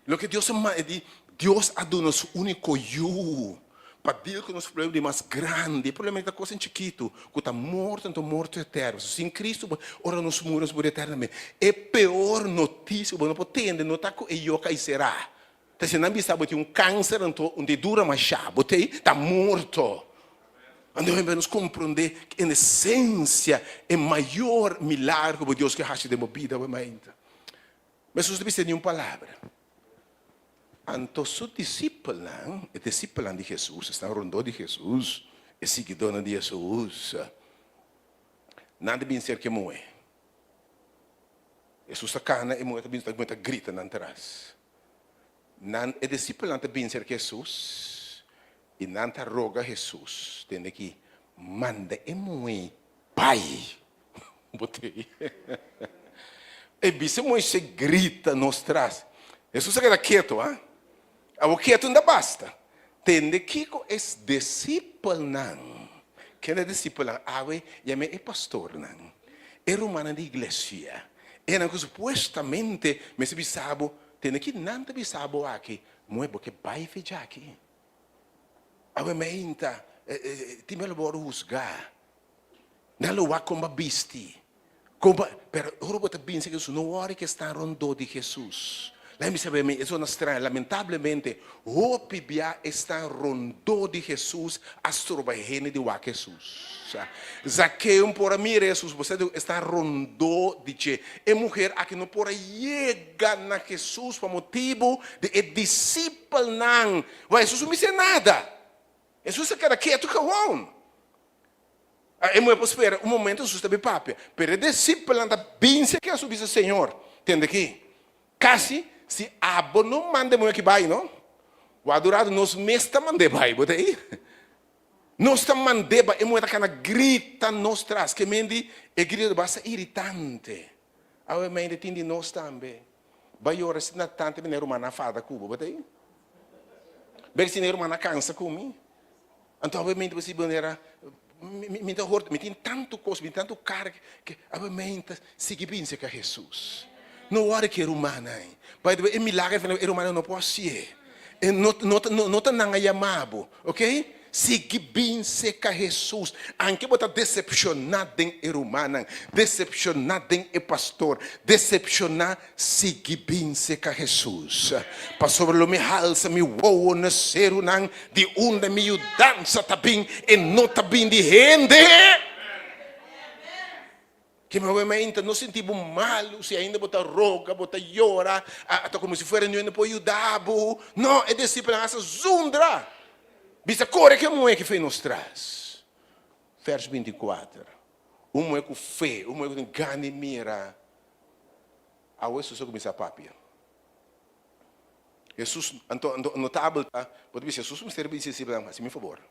Loke Dios a manda di Dios a duna su úniko yu pa deal ku nos problema di mas grandi. E problema ta kos chikitu ku ta morto anto morto eterno. Sin Cristo ora nos muri nos muri eternamente. E peor notisia ku bo no por tende no ta ku e yoka i será. Ta si nan bisa bo tin un kanser anto un di dura mashá bo tei ta morto. Anto nos komprondé en esensia e mayor milagro ku bo Dios ke hasi den bo bida bo mainta. Hesus no bisa niun palabra. Anto su disipelnan, e disipelnan di Hesus, esnan rondó di Hesus, e siguidónan di Hesus, nan ta bin serka e muhé. Hesus ta kana, e muhé ta bin, e muhé ta grita nan tras. Nan, e disipelnan ta bin serka Hesus i nan ta roga Hesus, tende aki, manda e muhé bai. Bo tei. E bisa Moisé grita nos tras. Hesus a keda ketu, ha? Awor ketu no ta basta. Tende kiko e disipelnan, kende disipelnan awe yam'é e pastornan. E rumannan di iglesia, enan ku supuestamente mester bisa bo, tende ki nan ta bisa bo aki, Moe bo ke bai fe djaki. Awe meinta, tin bia lo bo wòrdu husgá. Nan lo wak kon bo a bisti, kon bo a, pero ora bo ta binse ku Hesus, no wòri ku esnan rondó di Hesus. Laga mi sabe mi, e zona straño, lamentablemente hopi bia esnan rondó di Hesus a stroba hende di wak Hesus. Zakeo por a mira Hesus, bo sa di esnan rondó di dje. E muher aki no por a yega na Hesus pa motibu di e disipelnan. Wak Hesus no bis'é nada. Hesus a keda ketu gewoon. E muher por spera un momento Hesus ta bin papia. Pero e disipelnan ta binse ku Hesus bisa, Señor, tende aki, kasi si abo no manda e muher aki bai no, wak durado nos mes ta mand'é bai, bo ta ei? Nos ta mand'é bai, e muher ta kana grita nos tras, ke men di e grito ta basta iritante. Awe mente tin di nos tambe. Bai yora asina tantu mi ne rumannan fada ku bo, bo ta ei? Bai si ne rumannan kansa ku mi. Anto awe mente bo si manera mi ta hor mi tin tantu kos, mi tin tantu karga ke awe mente sigui binse ka Hesus. No wòri ku e rumannan ei. By the way e milager e rumannan no por hasié. E no no no ta nan a yama bo, ok? Sigui bin serka Hesus. Anke bo ta desepshoná den e rumannan, desepshoná den e pastor, desepshoná, sigui bin serka Hesus. Pasobra lo mi halsa mi wowo na serunan di unda mi yudansa ta bin, e no ta bin di hende. Ke mawemeinta no sinti bo malu si ainda bo ta roga, bo ta yora, ta komo si fuera niun no por yuda bo. No, e disipelnan hasta zundra, bisa, Kore ke muhé ki fe nos tras. Vers 24, Un muhé ku fe, un muhé ku tin gana di mira, awe Hesus a kuminsá papia. Hesus, anto, anto notabel ta, bo ta bisa, Hesus mester bisa e disipelnan, Hasi mi fabor.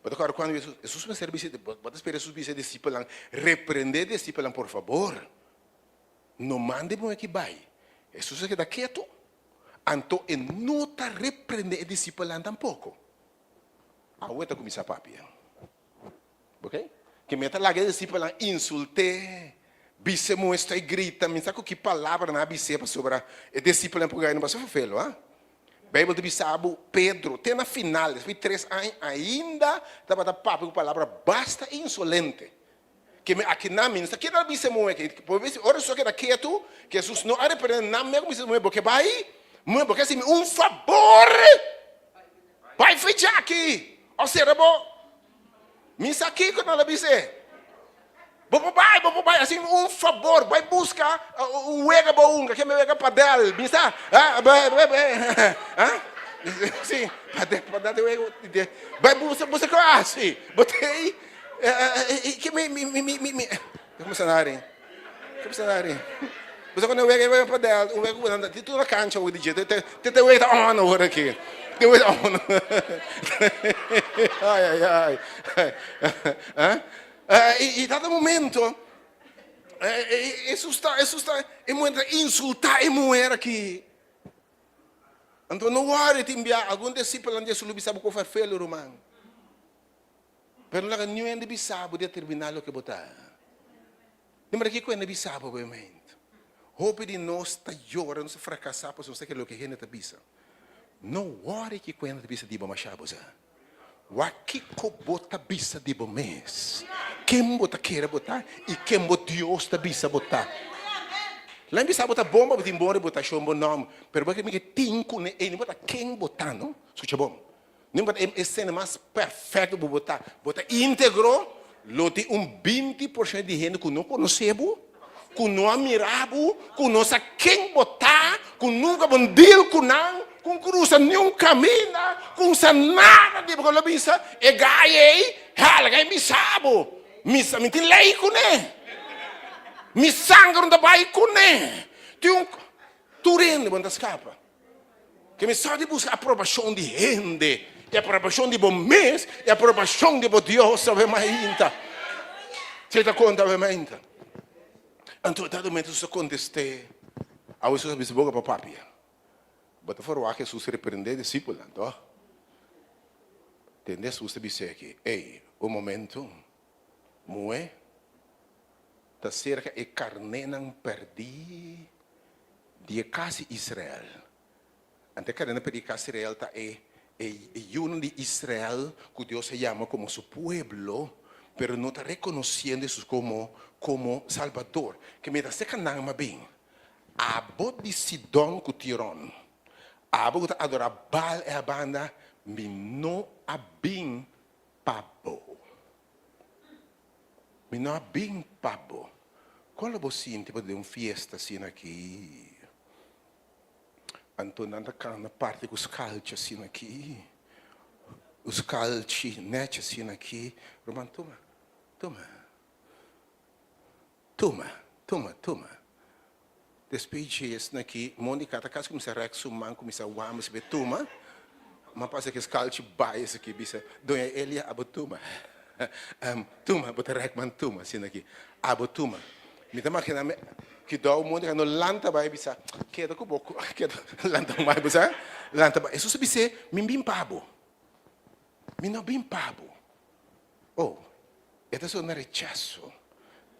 Bo ta kòrda kuando Hesus, Hesus mester bisa, bo ta spera Hesus bisa e disipelnan, reprendé e disipelnan, por fabor, no manda e muhé aki bai. Hesus a keda ketu, anto e no ta reprendé e disipelnan tampoko. Awe ta kuminsá papia. Ok? Ke mi a ta laga e disipelnan insult'é, bisa e muhé stoi grita, mi sa ku ki palabra nan a bis'é pasobra e disipelnan por gana basta ferfelu, ha? Bijbel ta bisa bo, Pedro, te na final, despues di tres aña, ainda tabata papia ku palabra basta insolente. Ke mi aki nan mi no sa keda bisa e muhé aki. Por bisa, ora Hesus a keda ketu, ke Hesus no a reprende nan mes ku bisa e muhé, bo ke bai? Muhé, bo ke hasi mi un fabor? Bai fecha aki, òf sera bo. Mi sa kiko nan a bis'é. Bo por bai, bo por bai, hasi un fabor, bai buska un wega bo hunga, ke mi wega padel, mi sa, ah, si, padel, padel ta wega, bai buska, buska ku hasi, bo ta ei, ke mi, mi, mi, mi, mi, komo sa nari, komo sa nari, bo sa ku nan wega, wega padel, un wega ku nan ta, tin tur na kancha di dje, te te wega ta on awor aki, te wega ta on, ai ai ai, ah. I dado momento, Hesus ta, Hesus ta, e muher ta insultá e muher aki. Anto no wòri tin bia algun disipelnan di Hesus lo bisa bo ku ferfelu, ruman. Pero no laga niun hende bisa bo determiná loke bo ta. Di manera kiko hende bisa bo obviamente. Hopi di nos ta yora, nos ta frakasá pasobra nos ta kere loke hende ta bisa. No wòri kiko hende ta bisa di bo mashá bo sa. Wak kiko bo ta bisa di bo mes, ken bo ta kere bo ta i ken bo Dios ta bisa bo ta. Lain bisa bo ta bon pa bo tin bon reputashon, bon nòmber, pero bo ke tin kuné ei, no importa ken bo ta no, skucha bon, no importa e esena mas perfekto ku bo ta, bo ta íntegro, lo tin un 20 por shento di hende ku no konosé bo, ku no a mira bo, ku no sa ken bo ta, ku nunka bo no deal ku nan, ku no krusa niun kaminda, ku no sa nada di bo, ku lo bisa, e gai ei, hèlga e bisa bo, mi sa, mi tin lei kuné, mi sanger no ta bai kuné, tin un, tur hende bo no ta skapa. Ke mi sa di buska aprobashon di hende, i aprobashon di bo mes, i aprobashon di bo Dios awe mainta. Esei ta konta awe mainta. Anto dado momento Jesus a kontest'é, awe Jesus a bisa boka pa papia. Bo ta ferwagt Jesus reprendé e disipelnan, toh? Tende Jesus ta bis'é aki, Ey, un momento, muhé. Ta serka e karnénan pèrdí di e kas di Israel. Anto e karnénan pèrdí di e kas di Israel ta e e yunan di Israel ku Dios a yama komo su pueblo, pero no ta rekonosiendo Hesus komo komo Salbador. Ke mira serka nan a bin, Abo di Sidon ku Tiron, abo ku ta adorá Baal e abanda, mi no a bin pa bo. Mi no a bin pa bo. Kon lo bo sinti pa den un fiesta asina aki? Anto nan ta kanta parti ku skalchi asina aki, un skalchi nèchi asina aki. Ruman, tuma, tuma, tuma, tuma, tuma. Despues dje esnan aki, Monica ta kasi kuminsá rèk su man, kuminsá wama si be tuma. Ma pasa ke skalchi bai esaki bisa, Doña Elia abo tuma. Tuma, bo ta rèk man tuma asina aki. Abo tuma. Mi ta maginá mi kidou Monica no lanta bai bisa, keda ku bo, keda lanta bai bo sa, lanta bai. Hesus a bis'é, Mi bin pa bo. Mi no bin pa bo. Oh, e ta sona rechaso.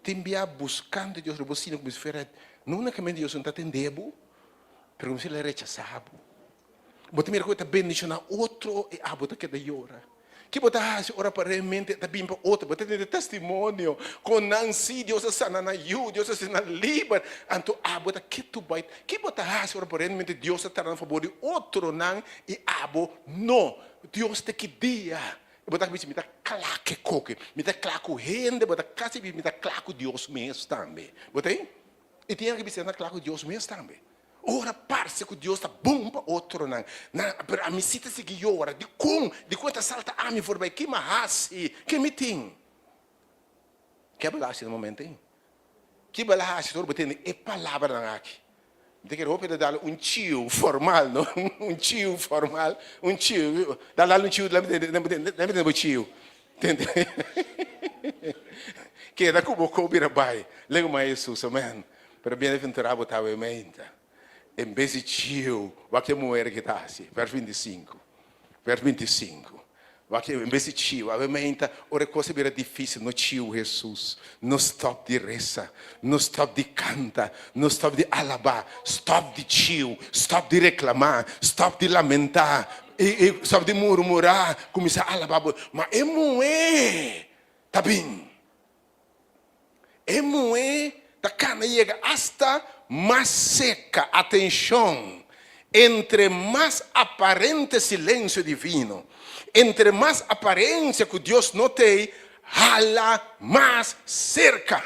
Tin bia buskando Dios lo bo sinti komo si fuera no unikamente Dios no ta atendé bo, pero komo si el a rechasá bo. Bo ta mira ku e ta bendishoná otro i abo ta keda yora. Ke bo ta hasi ora aparentemente e ta bin pa otro? Bo ta tende testimonio kon nan si Dios a sana nan yu, Dios a hasi nan liber, anto abo ta ketu bai. Ke bo ta hasi ora aparentemente Dios ta trata na fabor di otronan i abo no? Dios ta ki dia Bo ta bisa, Mi ta kla ku e koke, mi ta kla ku hende, bo ta kasi bisa, Mi ta kla ku Dios mes tambe. Bo ta ei? I tin hende ku bisa nan ta kla ku Dios mes tambe. Ora parse ku Dios ta bon pa otronan, nan, pero ami si ta sigui yora. Dikon? Dikon e ta salta ami forbei? Ke mi a hasi? Ke mi tin? Ke bo ta hasi na momento ei? Ki bo a hasi ora bo tende e palabranan aki? Mi ta kere hopi ta dal un chiu formal, no? Un chiu formal, un chiu. Dal dal un chiu, lami tende, lami tende, lami tende bo chiu. Tende. Keda ku bo ko bira bai. Lego mai Hesus, amen. Pero bienaventurá bo ta awe meinta. En bes di chiu, wak e muher ki ta hasi. Vers 25. Vers 25. Wak en bes di chiu, awe meinta, ora e kos a bira difísil, no chiu Hesus. No stòp di resa, no stòp di kanta, no stòp di alabá, stòp di chiu, stòp di reklamá, stòp di lamentá, i i stòp di murmurá, kuminsá alabá bo. Ma e muhé ta bin. E muhé ta kana yega asta mas seka. Atenshon! Entre mas aparente silensio divino, entre mas aparensia ku Dios no t'ei, hala mas serka.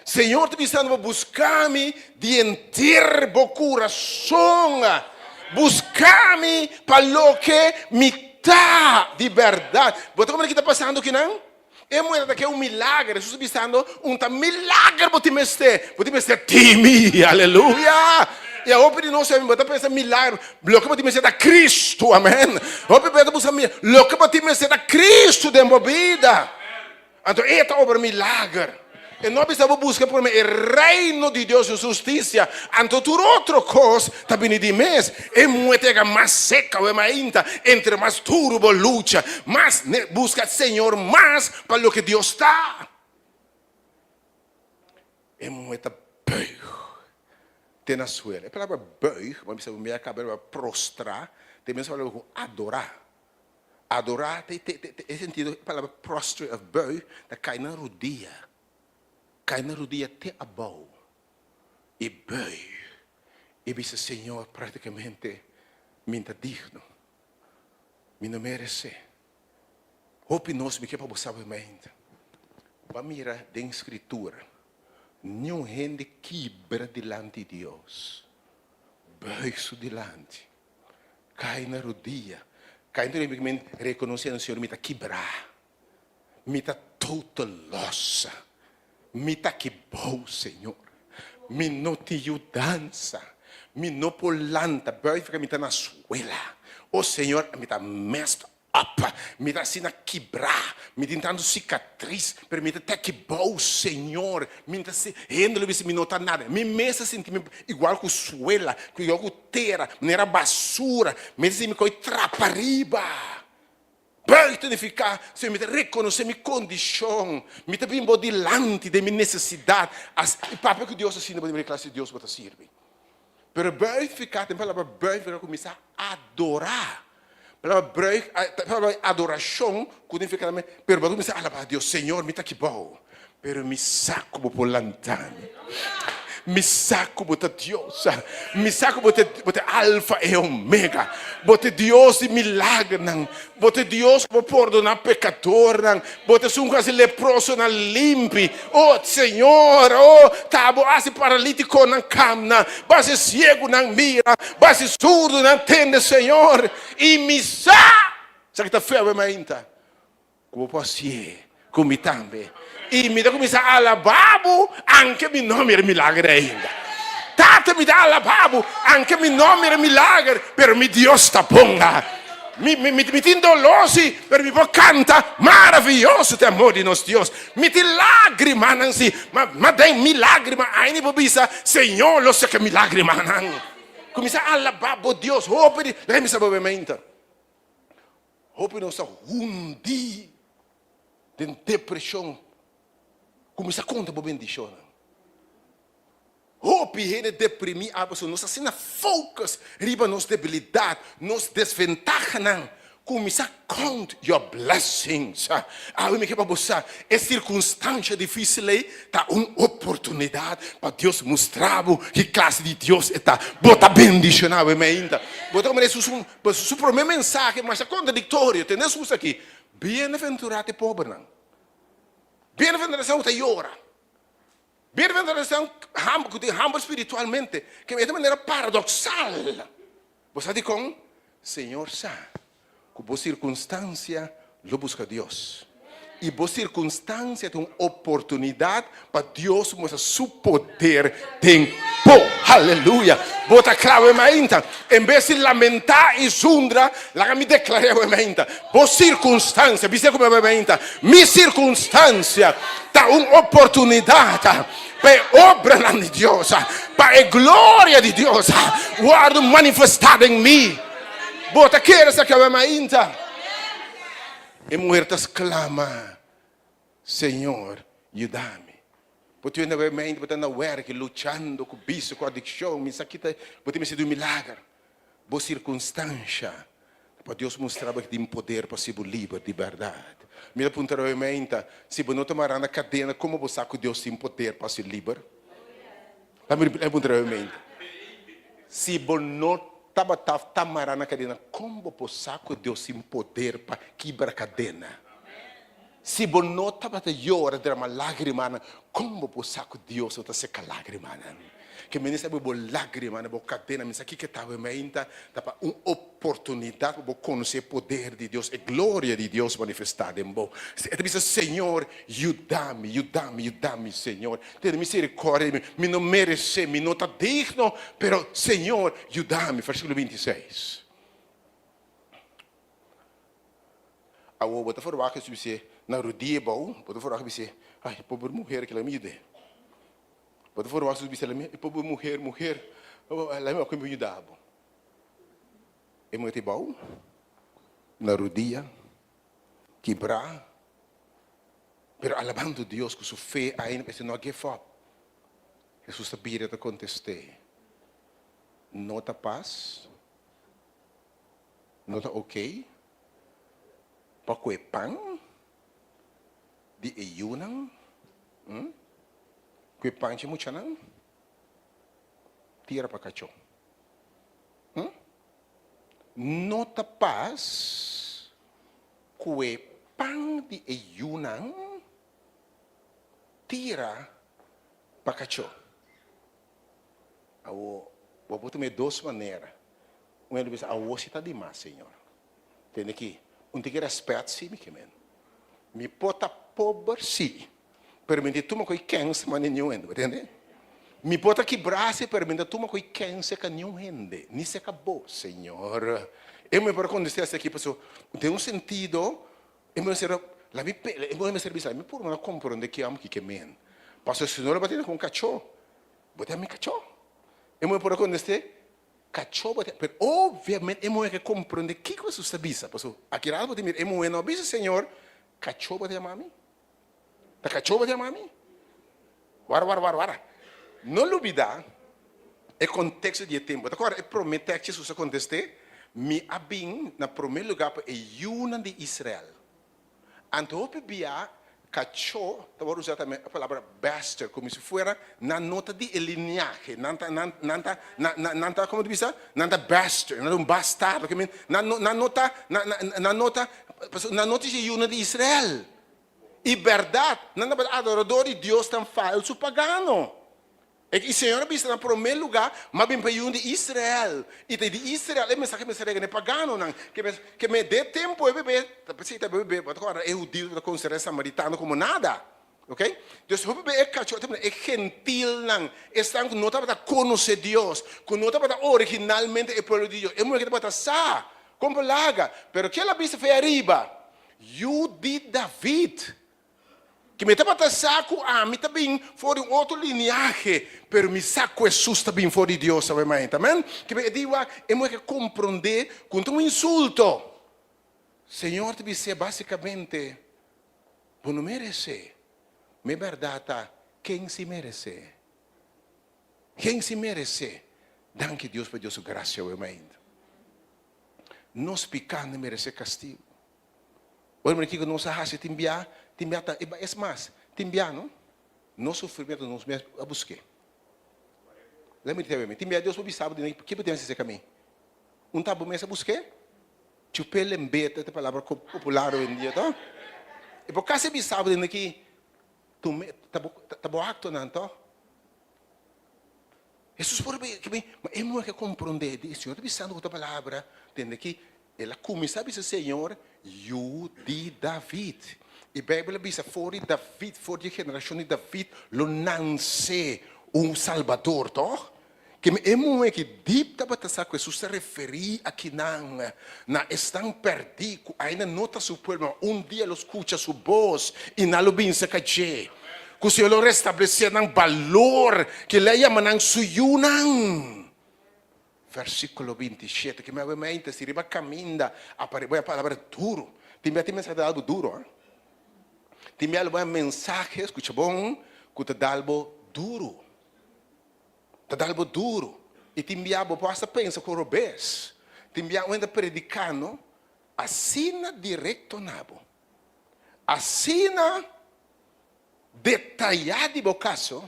Señor ta bisando bo, Buska mi di henter bo kurason. Buska mi pa loke mi ta di bèrdat. Bo ta komprende ki ta pasando kinan? E muhé ta ke un milager. Hesus ta bisando, Un ta milager bo tin mester. Bo tin mester di mi. Aleluya! I hopi di nos bo ta pensa milager. Loke bo tin mester ta Cristo. Amen. Hopi bes ta buska milager. Loke bo tin mester ta Cristo den bo bida. Anto e ta obra milager. E no a bisa bo buska prome e reino di Dios i su hustisia, anto tur otro kos ta bini di mes. E muhe ta yega mas seka awe mainta, entre mas duru bo lucha, mas buska Señor mas pa loke Dios ta. E muhe ta buig te na suela. E palabra buig, bo a bisa bo mira kaba e palabra prostra, ta e mes palabra ku adora. Adorá ta e sentido e palabra prostrate of buig ta kai na rudia, kai na rudia te abou i buig i bisa Señor prácticamente mi ta digno, mi no meresé. Hopi nos mi ke pa bo sabe mainta bo a mira den Scritura niun hende kibra dilanti Dios, buig su dilanti. Kai na rodia. Kai na rodia men rekonosé Señor mi ta kibrá. Mi ta total loss. Mi ta kibou Señor. Mi no tin yudansa. Mi no por lanta buiten mi ta na suela. Oh Señor mi ta messed up. Mi ta asina kibrá. Mi tin tantu sikatris, pero mi ta teki bou, Señor. Mi ta si, hende lo bisa mi no ta nada. Mi mes ta sinti mi igual ku suela, igual ku tera, manera basura. Mi ta sinti mi koi trapa riba. Buig ta nifiká, Señor, mi ta rekonosé mi kondishon, mi ta bin bo dilanti den mi nesesidat. As, i papia ku Dios asina, bo ta mira ki klase di Dios bo ta sirbi. Pero buig nifiká, den palabra buig nifiká kuminsá adorá. Palabra buig, palabra adorashon ku nifiká tambe, pero bo ta kuminsá alabá Dios, Señor, mi ta aki bou, pero mi sa ku bo por lanta mi. Mi sa ku bo ta Dios. Mi sa ku bo ta bo ta Alfa i Omega. Bo ta Dios di milagernan. Bo ta Dios ku por pordoná pekadornan. Bo ta esun ku hasi leprosonan limpi. O Señor, o ta bo hasi paralítikonan kamna, bo hasi siegunan mira, bo hasi surdunan tende, Señor. I mi sa, esaki ta fe awe mainta. Ku bo por hasié ku mi tambe. I mi ta kuminsá alabá bo anke mi no mira milager ainda. Tata, mi ta alabá bo anke mi no mira milager, pero mi Dios ta bon. Mi, mi, mi tin doló sí, pero mi por kanta, Maravioso ta e amor di nos Dios. Mi tin lágrimanan sí, ma, ma den mi lágrima ainda mi por bisa, Señor lo seka mi lágrimanan. Kuminsá alabá bo Dios. Hopi di, laga mi sa bo bementa. Hopi nos ta hundi den depresion. Cuminsa conta bo bendicionnan. Hopi hende deprimi a pasobra nos asina focus riba nos debilidad, nos desventahanan. Cuminsa count your blessings. Awe mi ke pa bo sa e circunstancia dificil ey Ta un oportunidat pa Dios mustra bo ki klase di Dios e ta. Bo ta bendishoná bo mainta. Bo ta komprende su su promé mensahe masha kontradiktorio. Tende Hesus aki, Bienaventurá ta e pobernan. Bienaventurá esnan ku ta yora. Bienaventurá esnan ku tin hamber spiritualmente. Ke e ta manera paradoksal. Bo sa dikon? Señor sa ku bo sirkunstansia lo buska Dios. I bo sirkunstansia ta un oportunidat pa Dios mustra su poder den bo. Haleluya! Bo ta kla awe mainta? En bes di lamentá i zundra, laga mi deklar'é awe mainta, bo sirkunstansia, bisa ku mi awe mainta, mi sirkunstansia ta un oportunidat pa e obranan di Dios, pa e gloria di Dios wòrdu manifestá den mi. Bo ta kere esaki awe mainta? E muher ta sklama, Señor, yuda mi. Bo tin awe mainta bo ta na wèrki luchando ku bisio, ku adikshon, mi sa kita bo tin mester di un milager. Bo sirkunstansha ta pa Dios mustra bo ku tin poder pa hasi bo liber di bèrdat. Mi ta puntra awe mainta, si bo no ta mará na kadena, komo bo sa ku Dios tin poder pa hasi liber? Mi puntra awe mainta, si bo no tabata ta mará na kadena, kon bo por sa ku Dios tin poder pa kibra kadena? Si bo no tabata yora, drama lágrimanan, kon bo por sa ku Dios no ta seka lágrimanan? Ke mester sabi bo lágrimanan, bo kadena, mi sa kiko ta awe mainta, ta pa un oportunidat pa bo konosé e poder di Dios, e gloria di Dios manifestá den bo. E ta bisa, Señor, yuda mi, yuda mi, yuda mi, Señor. Tene misericordia di mi. Mi no meresé, mi no ta digno, pero Señor, yuda mi. Versíkulo bintiseis. Awor bo ta ferwagt Hesus bis'é na rudia bou, bo ta ferwagt bis'é, Ai, pober muher, kila mi yud'é. Bo ta ferwagt Hesus bis'é, E pober muher, muher, laga mi wak kon mi por yuda bo. E muher ta bou, na rudia, kibrá, pero alabando Dios ku su fe ainda p'esei no a give up. Hesus ta bira ta kontest'é, No ta pas? No ta ok pa ku e pan di e yunan, hm, ku e pan dje muchanan tira pa kachó? Hm? No ta pas ku e pan di e yunan tira pa kachó? Awor, bo por tuma e dos manera. Un hende bisa, awor si ta dimas, Señor. Tende aki, un tiki rèspèt si mi ke men. Mi por ta pober si, pero mi ta tuma ku e kèns manda niun hende, bo tende? Mi por ta kibrá si, pero mi ta tuma ku e kèns seka niun hende, ni seka bo, Señor. E muhé por a kontest'é esaki pasobra den un sentido e muhé mester la mi e muhé mester bisa, mi por no a komprondé ke amo kiko e men. Pasobra si no lo bo a tene ku un kachó, bo ta mi kachó. E muhé por a kontest'é. Kachó bo ta, pero obviamente e muhé ke komprondé kiko Hesus ta bisa, pasobra aki rato bo ta mira e muhé no a bisa, Señor, kachó bo ta yama mi? Ta kachó bo ta yama mi? Wara, wara, wara, wara. No lubidá e konteksto di e tempu. Bo ta kòrda e promé tèks Hesus a kontest'é? Mi a bin na promé lugá pa e yunan di Israel. Anto hopi bia kachó ta wòrdu usá tambe e palabra bastard komo si fuera nan no ta di e liniahe, nan ta nan nan ta nan nan nan ta komo ta bisa nan ta bastard, nan ta un bastardo ke men nan no nan no ta nan nan nan no ta pasobra nan no ta e yunan di Israel. I bèrdat nan tabata adorador di diosnan falsu pagano. E i Señor a bisa na promé lugá, M'a bin pa e yun di Israel. I ta di Israel e mensahe mester rega na e paganonan. Ke mes, ke me d'e tempu e bebé, ta p'esei ta bebé, bo ta kòrda e hudiu tabata konsiderá e samaritano komo nada. Oke? Dus hopi b'e e kachó ta e gentilnan, esnan ku no tabata konosé Dios, ku no tabata originalmente e pueblo di Dios. E muhé ke tabata sa kon por laga. Pero ke el a bisa fe ariba? Yu di David. Ki mi tabata sa ku ami ta bin for di un otro liniahe, pero mi sa ku Hesus ta bin for di Dios awe mainta. Amen. Ki mi e di wak, e muhé ke komprondé ku no ta un insulto. Señor ta bis'é basikamente, Bo no meresé. Ma e bèrdat ta, ken si meresé? Ken si meresé? Danki Dios pa Dios su grasia awe mainta. Nos piká no meresé kastigu. Ora mira kiko nos a hasi tin bia, tin bia ta, es mas, tin bia no, nos sufrimiento nos mes a busk'é. Lei mi tebe mi, tin bia Dios por bisa bo di ke bo tin hasi esei mi. Un ta bo mes a busk'é? Chup'é lembeta ta e palabra popular oyendia to. E por kasi bisa bo di ki ta bo ta bo aktonan to. Hesus por a bi, ma e muhé ke komprondé di e Señor ta bisando ku ta palabra tende ki El a kuminsá bisa Señor, Yu di David. I Beibel a bisa for di David, for di e generashon di David lo nanse un Salbador, tòg? Ke e muhé ki dip tabata sa ku Hesus ta referí akinan na esnan pèrdí ku ainda no ta su pueblo, ma un dia lo skucha su bos i nan lo binse ka dje. Ku Señor lo restablesé nan balor, ku el a yama nan su yunan. Versíkulo 27, Ke mi awe mente si riba kaminda apare bo e palabra duru. Tin bia tin mensahe ta dal bo duru, ha? Tin bia lo bo e mensahe, skucha bon, ku ta dal bo duru. Ta dal bo duru. I tin bia bo por hasta pensa ku robes. Tin bia un hende ta prediká no asina direkto na bo. Asina detayá di bo kaso.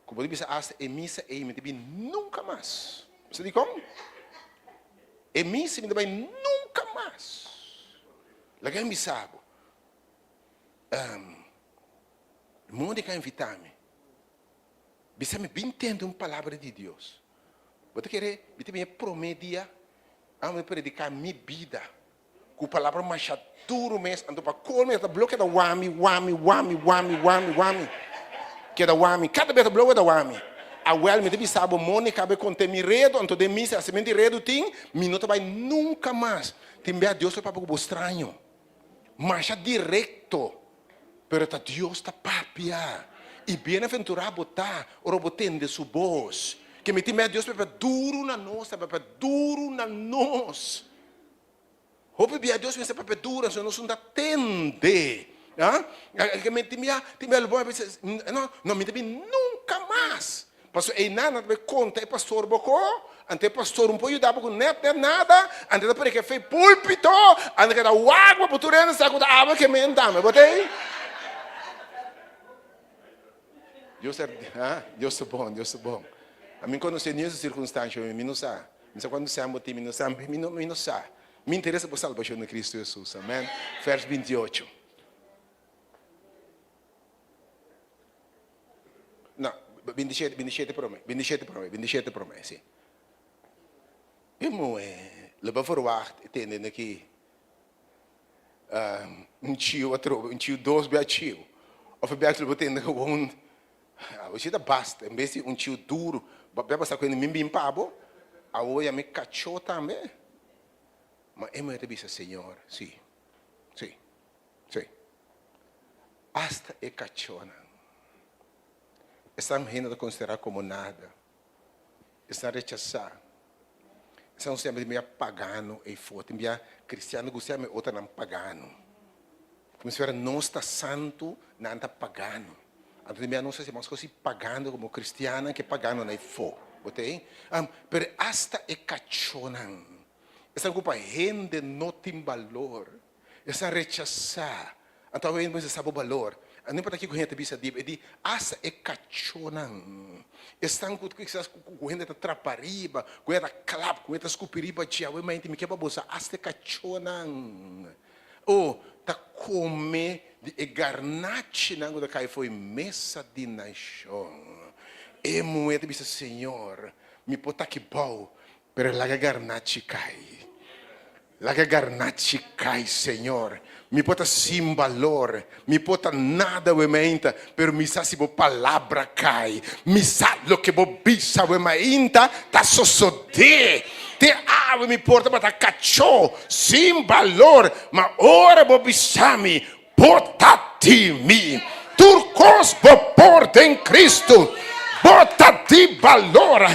Ku bo ta bisa asta e misa ei mi ta bin nunka mas. Bo sa dikon? E misa mi ta bai nunka mas. Laga mi bisa bo, Monica a invita mi, bisa mi bin tende un palabra di Dios. Bo ta kere mi ta bin e prome dia amo predica mi bida. Ku palabra masha duru mes, anto pa kolmo e ta blo keda wami, wami, wami, wami, wami, wami. Keda wami. Kada bes ta blo keda wami. Awel, mi ta bisa bo, Monica a konta mi redu, anto den misa hasimentu di redu tin, mi no ta bai nunka mas. Tin bia Dios ta papia ku bo straño. Masha direkto, pero ta Dios ta papia. I bienaventurá bo ta ora bo tende su bos. Ke mi tin bia Dios papia duru na nos, ta papia duru na nos. Hopi bia Dios mester papia duru anto nos no ta tende. Tin bia, tin bia lo bo a bisa, no, no mi ta bin nunka mas. Pasobra einan nan ta bai konta e pastor bo ko, anto e pastor no por yuda bo ku nèt nèt nada, anto e ta prediká fe púlpito, anto e ta wak bo pa tur hende sa ku ta abo ke men tambe. Bo ta ei? Dios ta, Dios ta bon, Dios ta bon. Ami konosé ni e sirkunstansha, mi no sa. Mi sa kuantu sèn bo tin, mi no sa, mi no, mi no sa. Mi interesa bo salbashon na Kristu Hesus. Amen. Vers 28. No, 27, 27 promé, 27 promé, 27 promé, si. E muhé lo bo verwacht tende na ki un chiu atrobe, un chiu dos bia chiu. Of e bia lo bo tende gewoon Awo si ta basta, en bes di un chiu duru, bo a basta ku hende min bin pa bo, awo ya mi kachó tambe. Ma e muhé ta bisa, Señor, si, si, si. Asta e kachónan, esnan hende ta konsiderá komo nada, esnan rechasá. Esei nos yama di mea pagano eifó. Tin bia kristiano gusta yama e otronan pagano. Komo si fuera nos ta santu, nan ta pagano. Anto tin bia nos ta hasi mas kos di pagano komo kristiannan ke paganonan eifó. Bo ta ei? Pero asta e kachónan, esnan ku pa hende no tin balor, Esnan rechasá. Anto awe hende mester sa bo balor. No importa kiko hende ta bisa di bo, e di asta e kachónan, esnan ku kisas ku hende ta trapa riba, ku hende ta klap, ku hende ta skupi riba dje, awe mainti mi ke pa bo sa asta e kachónan, oh, ta kome di e garnachinan ku ta kai for e mesa di nashon. E muhé ta bisa, Señor, mi por ta aki bou, pero laga e garnachi kai. Laga garnachi kai, Señor. Mi por ta sin balor, mi por ta nada we mainta, pero mi sa si bo palabra kai, mi sa loke bo bisa we mainta ta sosodé. Te awe mi por tabata kachó, sin balor, ma ora bo bisa mi, bo ta di mi. Tur kos bo por den Kristu. Bo ta di balor.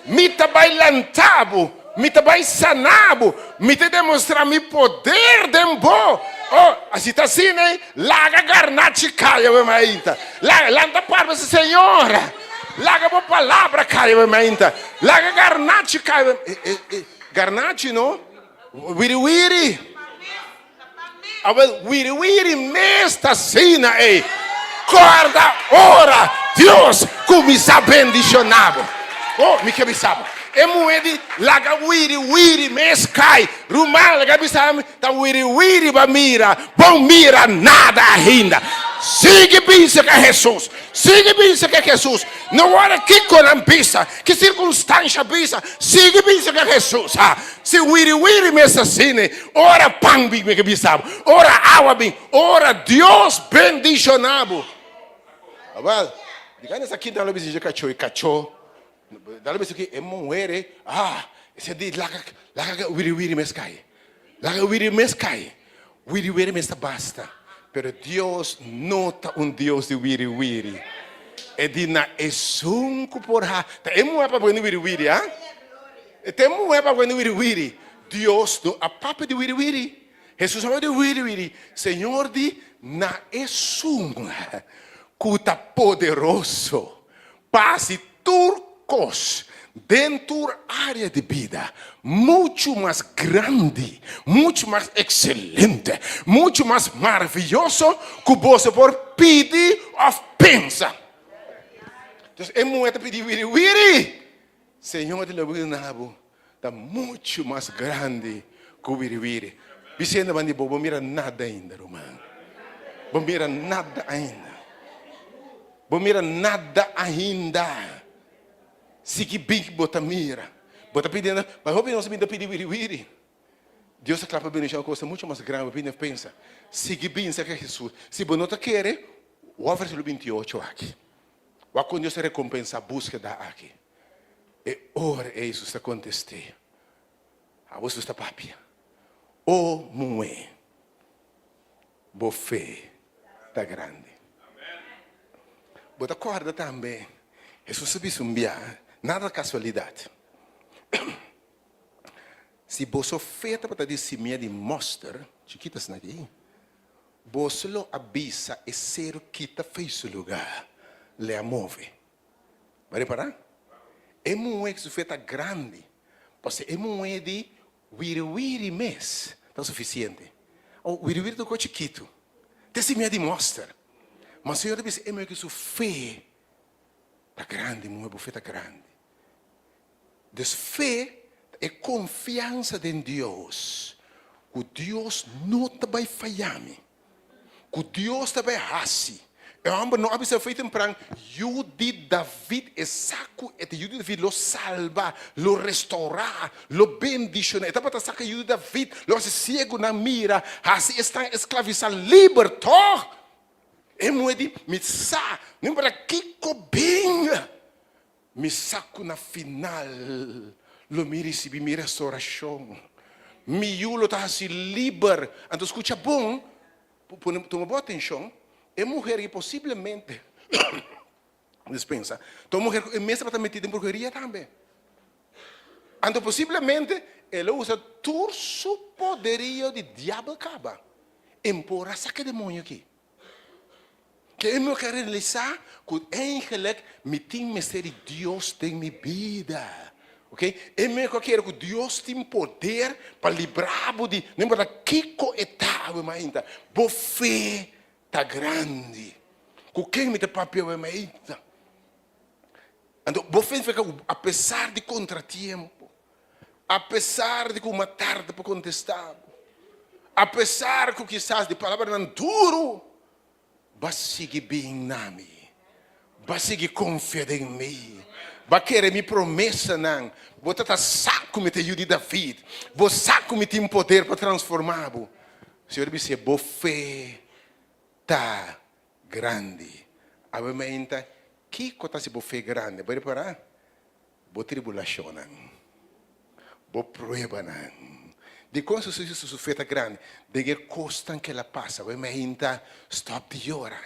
Mi ta bai lanta bo. Mi ta bai sana bo. Mi ta demostrá mi poder den bo. Oh, asi ta asina ei. Laga garnachi kaya bo mainta. Laga, lanta par bo si Señor. Laga bo palabra kaya bo mainta. Laga garnachi kaya bo. E, e, e, garnachi no. Wiri wiri. Awel, wiri wiri mes ta asina ei. Kòrda ora Dios kuminsá bendishoná bo. Oh, mi ke bisa bo, e muhé di laga wiri wiri mes kai. Ruman, laga bisa mi, ta wiri wiri bo a mira, bo mira nada ainda. Sigui bisa ku Hesus, sigui bisa ku Hesus. No wòrdu kiko nan bisa, ki sirkunstansha bisa, sigui bisa ku Hesus. Si wiri wiri mes asina, ora pan bin mi ke bisa bo, ora awa bin, ora Dios bendiciona bo. Awel, di kan esaki nan lo bisa dje kachó i kachó, nan lo bisa ki e muher ei, ah, esei di laga laga wiri wiri mes kai, laga wiri mes kai, wiri wiri mes ta basta. Pero Dios no ta un Dios di wiri wiri, e di na esun ku por ha, ta e muher pa pone wiri wiri, ah. E ta e muhé pa wende wiri wiri. Dios no a papia di wiri wiri. Hesus a papia di wiri wiri. Señor di, na esun ku ta poderoso pa hasi tur kos den tur área di bida muchu mas grandi, muchu mas ekselente, muchu mas maravioso ku boso por pidi òf pensa. Entonces e muhé ta pidi wiri wiri. Señor di lo duna bo ta muchu mas grandi ku wiriwiri. Bisende bandi bo, bo mira nada ainda, ruman. Bo mira nada ainda. Bo mira nada ainda. Sigui bin bo ta mira. Bo ta pidiendo, ma hopi nos ta pidi wiriwiri. Dios ta kla pa bendicion un cosa mucho mas grandi, bo pidi pensa. Sigui bin cerca Jesus. Si bo no ta kere, wak versiculo 28 aki. Wak kon Dios a rekompensá búskeda aki. E ora ei Hesus ta kontest'é, Abo Hesus ta papia, O muhé, bo fe ta grandi. Bo ta kòrda tambe Hesus a bisa un bia, nada ta kasualidat. Si boso fe tabata di simia di mòster, chikito asina aki, Boso lo a bisa e seru kita fei su lugá, le a move. Bo a repará? E muhé ku su fe ta grandi, pasobra e muhé di wiriwiri mes ta sufisiente. Awor, wiriwiri ta un kos chikitu, ta e simia di mòster. Ma Señor ta bisa e muhé ku su fe ta grandi, muhé bo fe ta grandi. Dus fe ta e konfiansa den Dios ku Dios no ta bai faya mi, ku Dios ta bai hasi. E hòmber no a bisa fe tempran, Yu di David, e sa ku e ta yu di David lo salba, lo restourá, lo bendishoná. E tabata sa ku e yu di David lo hasi siegunan mira, hasi esnan esklavisá liber, tòg? E muhé di, Mi sa, no importa kiko bin. Mi sa ku na final lo mi risibí mi restaurashon. Mi yu lo ta hasi liber. Anto skucha bon, pone tuma bo atenshon, e muher aki posiblemente, dispensa, ta un muher ku e mes tabata metí den bruheria tambe. Anto posiblemente. El a usa tur su poderio di diabel kaba. E por a saka e demoño aki. Ke mi ke realisá ku eigenlijk mi tin mester di Dios den mi bida. Ok, e mi ke kere ku Dios tin poder pa libra bo di no importa kiko e ta awe mainta. Bo fe ta grandi. Ku ken mi ta papia awe mainta? Anto bo fe significa ku apesar di kontratiempo, apesar di ku ma tarda pa kontestá bo, apesar ku kisas di palabranan duru, bo a sigui bin na mi, bo a sigui konfia den mi, bo a kere mi promesanan, bo ta ta sa ku mi ta yu di David, bo sa ku mi tin poder pa transformá bo. Señor a bis'é, Bo fe ta grandi. Awe meinta, kiko ta si bo fe grandi? Bo repará bo tribulashonnan, bo pruebanan. Dikon su su fe ta grandi? Den e kosnan ku el a pasa. Awe meinta, stòp di yora.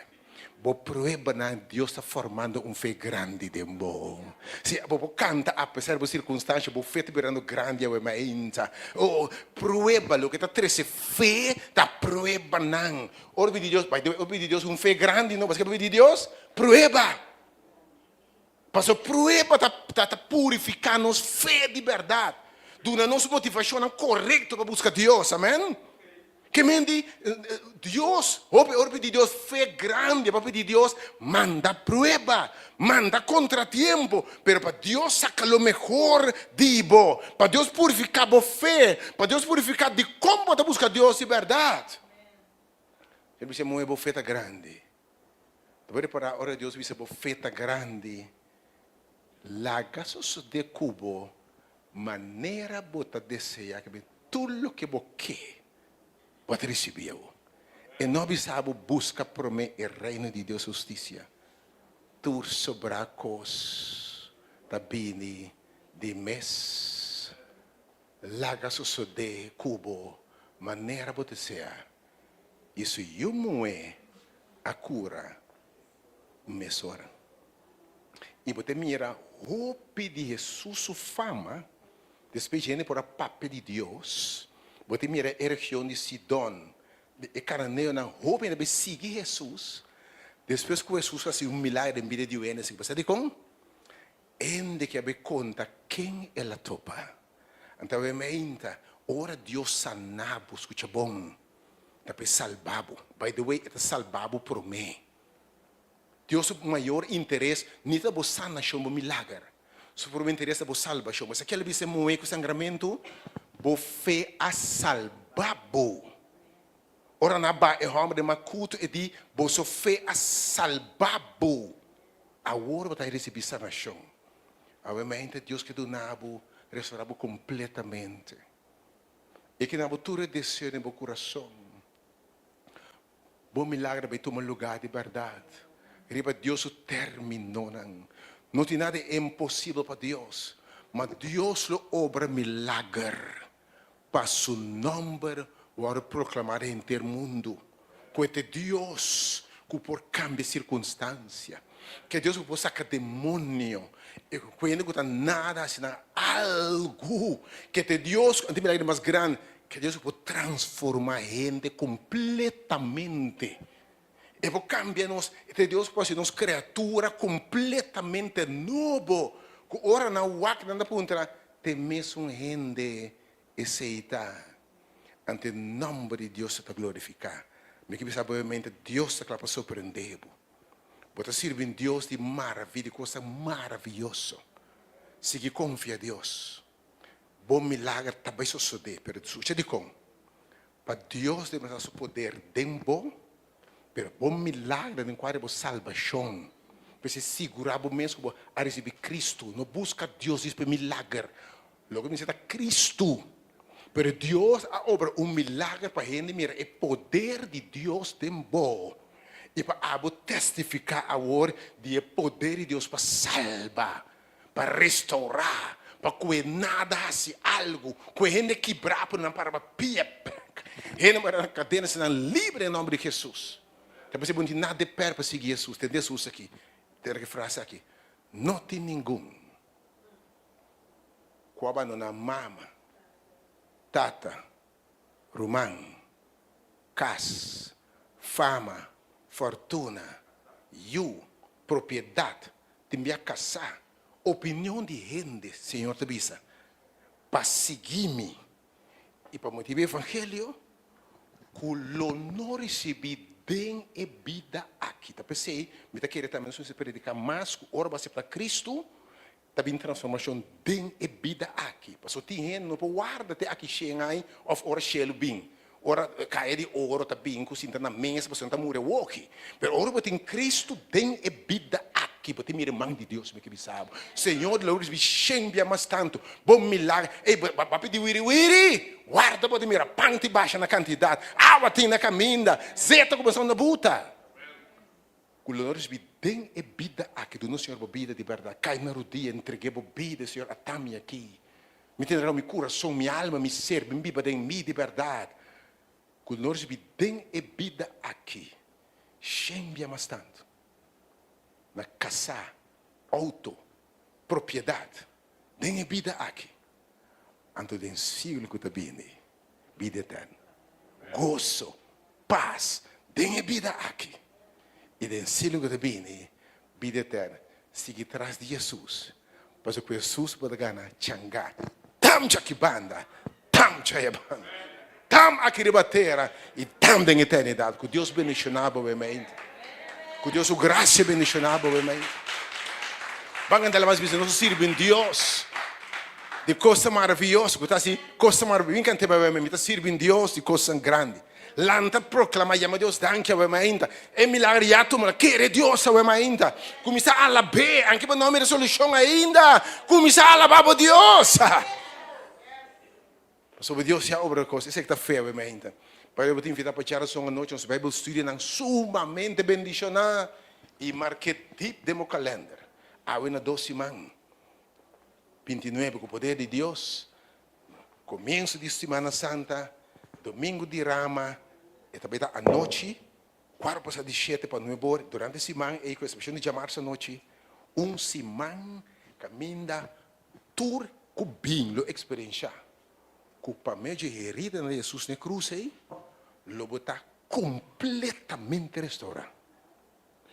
Bo pruebanan, Dios ta formando un fe grandi den bo. Si bo por kanta apesar di bo sirkunstansha, bo fe ta birando grandi awe meinta. Oh, prueba, loke ta trese fe ta pruebanan. Ora pidi Dios, by the way, ora pidi Dios un fe grandi no, paske pidi Dios prueba. Paso prueba ta ta ta purifica nos fe di berdad, duna nos motivacionnan corecto pa busca Dios, amen. Ke men di Dios, hopi ora pidi Dios fe grandi, pa pidi Dios manda prueba, manda contratiempo, pero pa Dios saca lo mehor di bo, pa Dios purifica bo fe, pa Dios purifica dicon bo ta busca Dios di berdad. El bisa, Muhé, bo fe ta grandi. Ta bo repará ora Dios bisa bo fe ta grandi, laga sosodé ku bo manera bo ta deseá, ke tur loke bo ke, bo ta risibí awo. E no a bisa bo buska promé e reino di Dios hustisia, tur sobrá kos ta bini di mes. Laga sosodé ku bo manera bo deseá. I su yu muhé a kura mesora. I bo ta mira hopi di Hesus su fama despues hende por a papia di Dios. Bo ta mira e region di Sidon, e kananeonan, hopi hende a bai sigui Hesus despues ku Hesus hasi un milager den bida di un hende. Bo sa dikon? Hende ke a bai konta ken el a topa. Anto awe meinta, ora Dios sana bo, skucha bon, ta pa e salba bo. By the way, e ta salba bo promé. Dios su mayor interes ni ta bo sanashon, bo milager. Su promé interes ta bo salbashon. Bo sa ke el a bisa e muhé ku sangramentu? Bo fe a salba bo. Ora nan a baha e hòmber den makutu, e di, Boso fe a salba bo. Awor bo ta risibí sanashon. Awe mente Dios ke duna bo, restorá bo kompletamente. E ke duna bo tur e deseo den bo kurason. Bo milagro bai tuma lugá di bèrdat riba Dios su términonan. No tin nada imposibel pa Dios, ma Dios lo obra milager pa su nòmber wòrdu proklamá den henter mundu, ku e ta e Dios ku por kambia sirkunstansia, ku e Dios ku por saka demonio, i ku hende ku ta nada hasi nan algu, ku e ta e Dios, anto e milagro mas grandi, ku e Dios ku por transformá hende kompletamente. E por kambia nos, e ta e Dios ku por hasi nos kreatura kompletamente nobo, ku ora nan wak nan ta puntra, Te mesun hende esei ta. Anto e nòmber di Dios ta glorifiká. Mi ke bisa bo mente, Dios ta kla pa sorprendé bo. Bo ta sirbi un Dios di maravi, di kosnan maravioso. Sigui konfia Dios. Bo milager ta bai sosodé, pero skucha dikon. Pa Dios demostrá su poder den bo, Pero bo milagro den kua di bo salbashon. P'esei sigurá bo mes ku bo a risibí Kristu. No buska Dios djis pa e milager. Loke mester ta Kristu. Pero Dios a obra un milager pa hende mira e poder di Dios den bo i pa abo testifiká awor di e poder di Dios pa salba, pa restourá, pa ku e nada hasi algu, ku e hende kibrá por nan para pa pia bèk. Hende mara na kadena si nan libre den nòmber di Hesus. Ta p'esei bo no tin nada di pèrdè pa sigui Hesus. Tende Hesus aki, tende e frase aki, No tin ningun ku a bandoná mama. Tata, ruman, kas, fama, fortuna, yu, propiedat, tin bia kasá, opinion di hende, Señor ta bisa, pa sigui mi i pa motibu di evangelio, ku lo no risibí den e bida aki. Ta p'esei mi ta kere tambe nos mester prediká mas ku ora bo aseptá Kristu, Ta bin transformashon den e bida aki. Pasobra tin hende no por warda te aki shen ai of ora shelu bin. Ora kaya di oro ta bin ku sinta na mesa pasobra nan ta muri awoki. Pero ora bo tin Kristu den e bida aki bo tin mira e man di Dios mi ke bisa bo. Señor lo risibi shen bia mas tantu bo milager. Ey bo a pidi wiri wiri! Warda bo ta mira pan tin basha na kantidat, awa tin na kaminda, zeta ku bo sa unda buta. Ku lo no risibí den e bida aki. Duna Señor bo bida di bèrdat. Kai na rudia, entreg'é bo bida, Señor, ata mi aki. Mi ta entrega mi kurason, mi alma, mi ser, bin biba den mi di bèrdat. Ku lo no risibí den e bida aki. Shen bia mas tantu na kasá, outo, propiedat den e bida aki. Anto den siglo ku ta bini, bida eterno, goso, pas den e bida aki i den siglo ku ta bini, bida eterno. Sigui tras di Jesus, pasobra ku Jesus bo ta gana changá tam djaki banda, tam djaya banda, tam aki riba tera i tam den eternidat. Ku Dios bendishoná bo mente. Ku Dios su grasia bendishoná bo mente. Ban kanta mas bisa nos ta sirbi un Dios di kosnan maravioso ku ta hasi kosnan maravioso. Bin kanta bai mi ta sirbi un Dios di kosnan grandi. Lanta proklama yama Dios danki awe mainta. E milagro ya tuma kere Dios awe mainta. Kuminsá alab'é anke bo no mira solushon ainda. Kuminsá alabá bo Dios. Pasobra Dios ya obra kos, esei ta fe awe mainta. Pasobra bo ta invitá pa djarason anochi nos Bijbel studionan sumamente bendishoná i mark'é dip den bo kalender. Awe na dos siman, 29, ku poder di Dios, komienso di Simana Santa, Domingu di Rama, e ta bai ta anochi, kuarto pasá di shete pa nuebe or, durante siman ei ku eksepshon di djamars anochi, un siman kaminda Tur ku bin lo eksperenshá ku pa medio di e heridanan di Hesus na e krus ei, lo bo ta kompletamente restourá.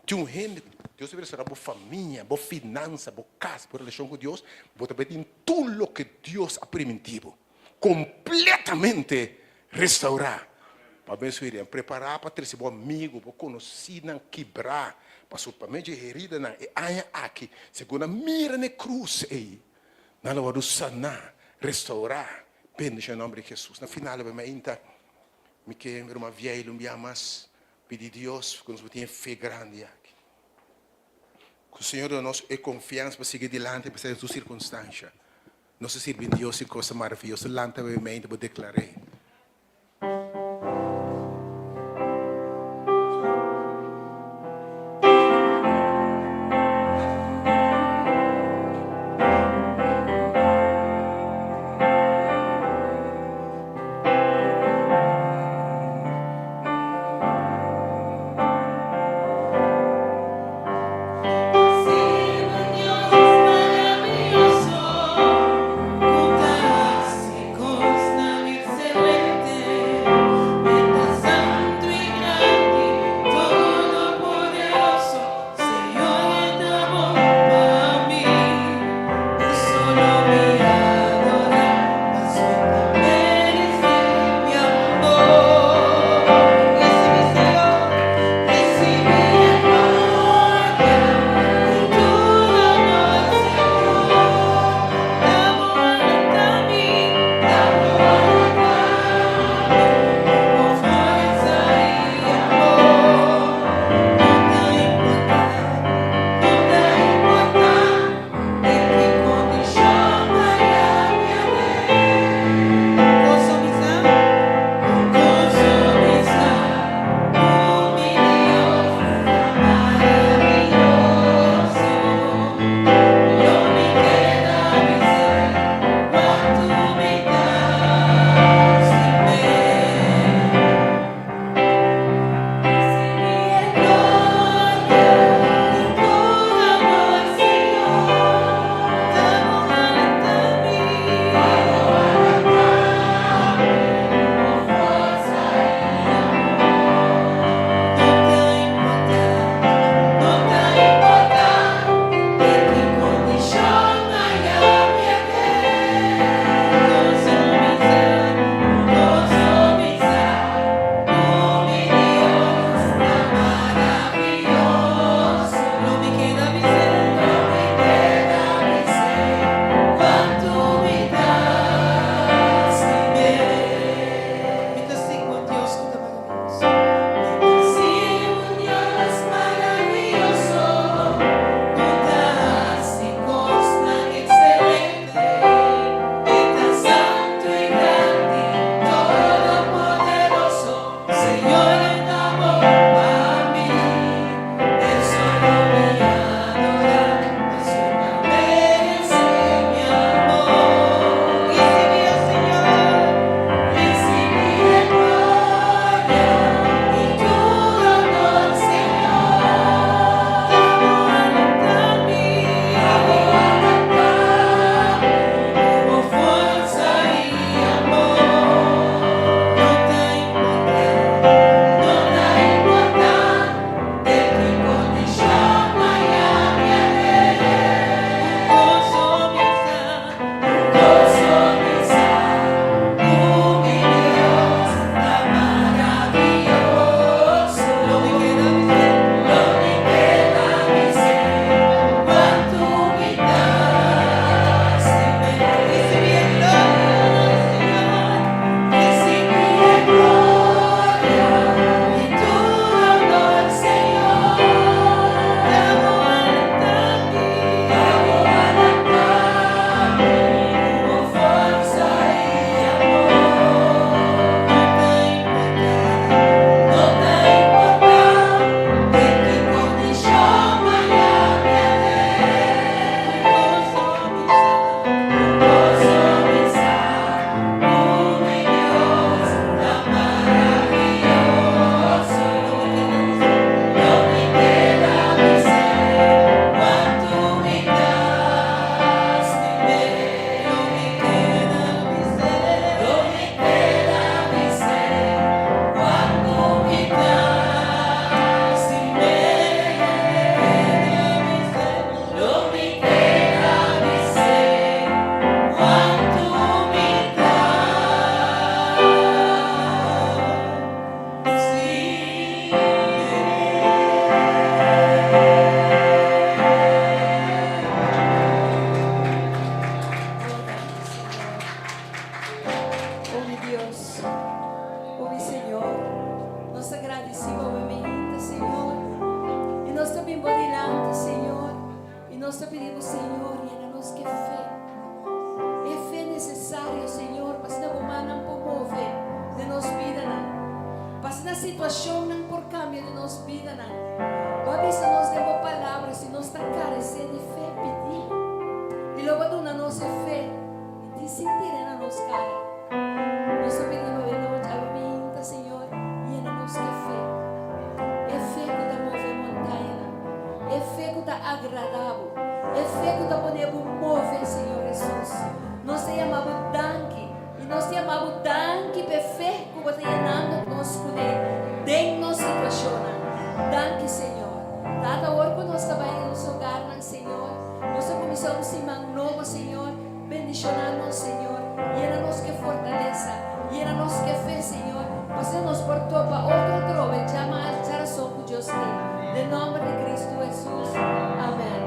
Tin un hende, Dios ta restourá bo famia, bo finansa, bo kas, bo relashon ku Dios, bo ta bai tin tur loke Dios a primintí bo, kompletamente restourá. Pa medio di su heridanan, prepará pa trese bo amigu, bo konosínan kibrá, pasobra pa medio di e heridanan e aña aki, segun nan mira na e krus ei, nan lo wòrdu saná, restourá. Bendishoná e nòmber di Hesus. Na final awe mainta, mi ke ruman Vieil un bia mas pidi Dios ku nos por tin e fe grandi aki. Ku Señor duna nos e konfiansa pa sigui dilanti apesar di tur sirkunstansha. Nos ta sirbi Dios i cosa maravioso. Lanta awe mainta bo declar'é. Nos ta pidi Bo, Señor, yena nos ku e fe. E fe nesesario, Señor, pa asina Bo mannan por move den nos bidanan. Pa asina situashonnan por kambia den nos bidanan. Bo a bisa nos den Bo Palabra, si nos ta karesé di fe, pidi, i lo Bo duna nos e fe i tin sintir'é na nos kara. Nos ta pidi Bo e nochi, awe minta, Señor, yena nos ku e fe. E fe ku ta move montañanan. E fe ku ta agradá Bo. E fe ku ta pone Bo move, Señor Hesus. Nos ta yama Bo danki. I nos ta yama Bo danki p'e fe ku Bo ta yenando nos kuné den nos situashonnan. Danki, Señor. Tata, awor ku nos ta bai den nos hogarnan, Señor, nos ta kuminsá un siman nobo, Señor. Bendishoná nos, Señor. Yena nos ku e fortalesa. Yena nos ku e fe, Señor, pa asina nos por topa otro atrobe djama al djarason ku Dios tin. Den nòmber di Kristu Hesus. Amèn.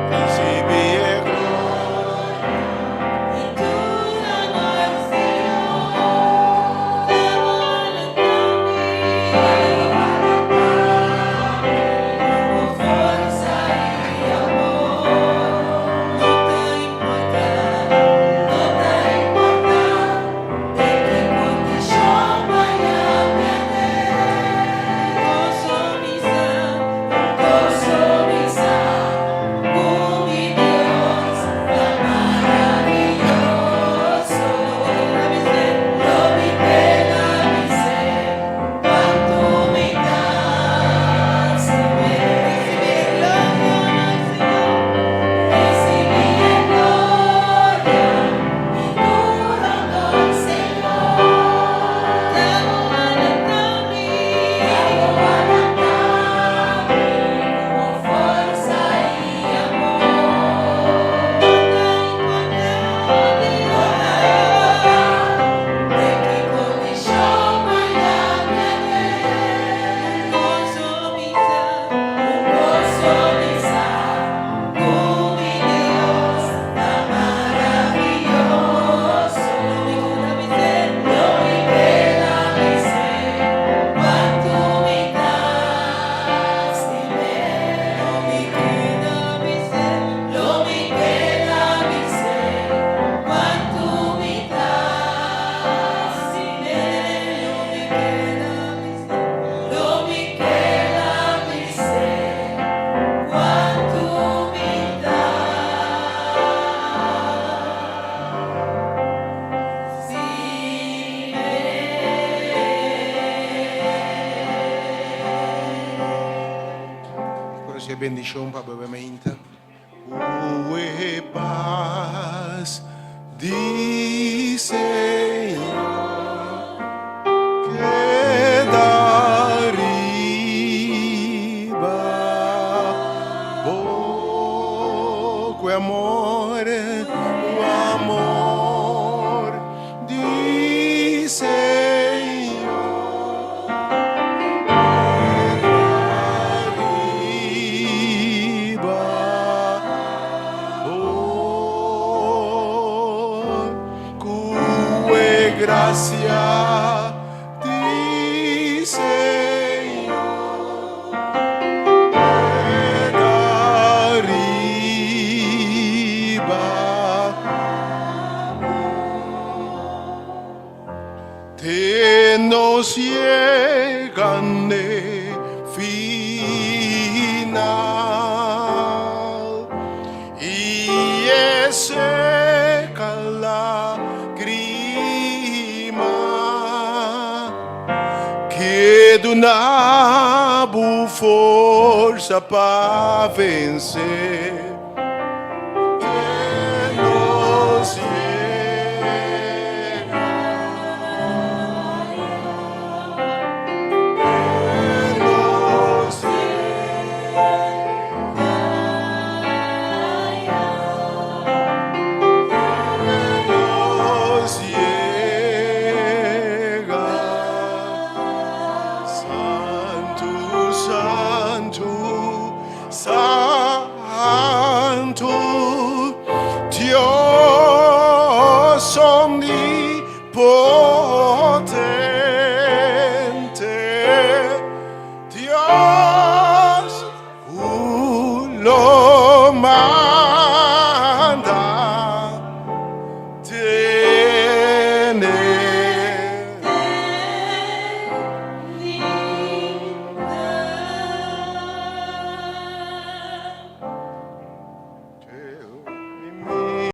Risibi e gloria. I tur honor, Señor, ta bo alentá mi. Ku forsa i amor. No ta importá, no ta importá den ki kondishon maya pèrdè. Un kos mi sa, un kos mi sa, ku mi Dios ta maravioso. Lo mi keda bis'é kuantu mi ta stim'é. Risibí e gloria, Señor. Risibí e gloria i tur honor, Señor. Ta bo alentá mi, ta bo alentá mi ku forsa i amor. No ta importá, no ta importá den ki kondishon maya pèrdè. Un kos mi sa, un kos mi sa, ku mi Dios ta maravioso. Lo mi keda bis'é kuantu mi ta stim'é. Lo mi keda bis'é, lo mi keda bis'é kuantu mi ta stim'é. Lo mi keda bis'é, lo mi keda bis'é kuantu mi ta stim'é. Por esei bendishon pa bo mainta. Ku e pas di Señor keda riba bo ku amor, ku amor di Señor keda riba bo ku e grasia di Señor keda riba te nos yega n'e final i e seka lágrima ku duna bo forsa pa vense.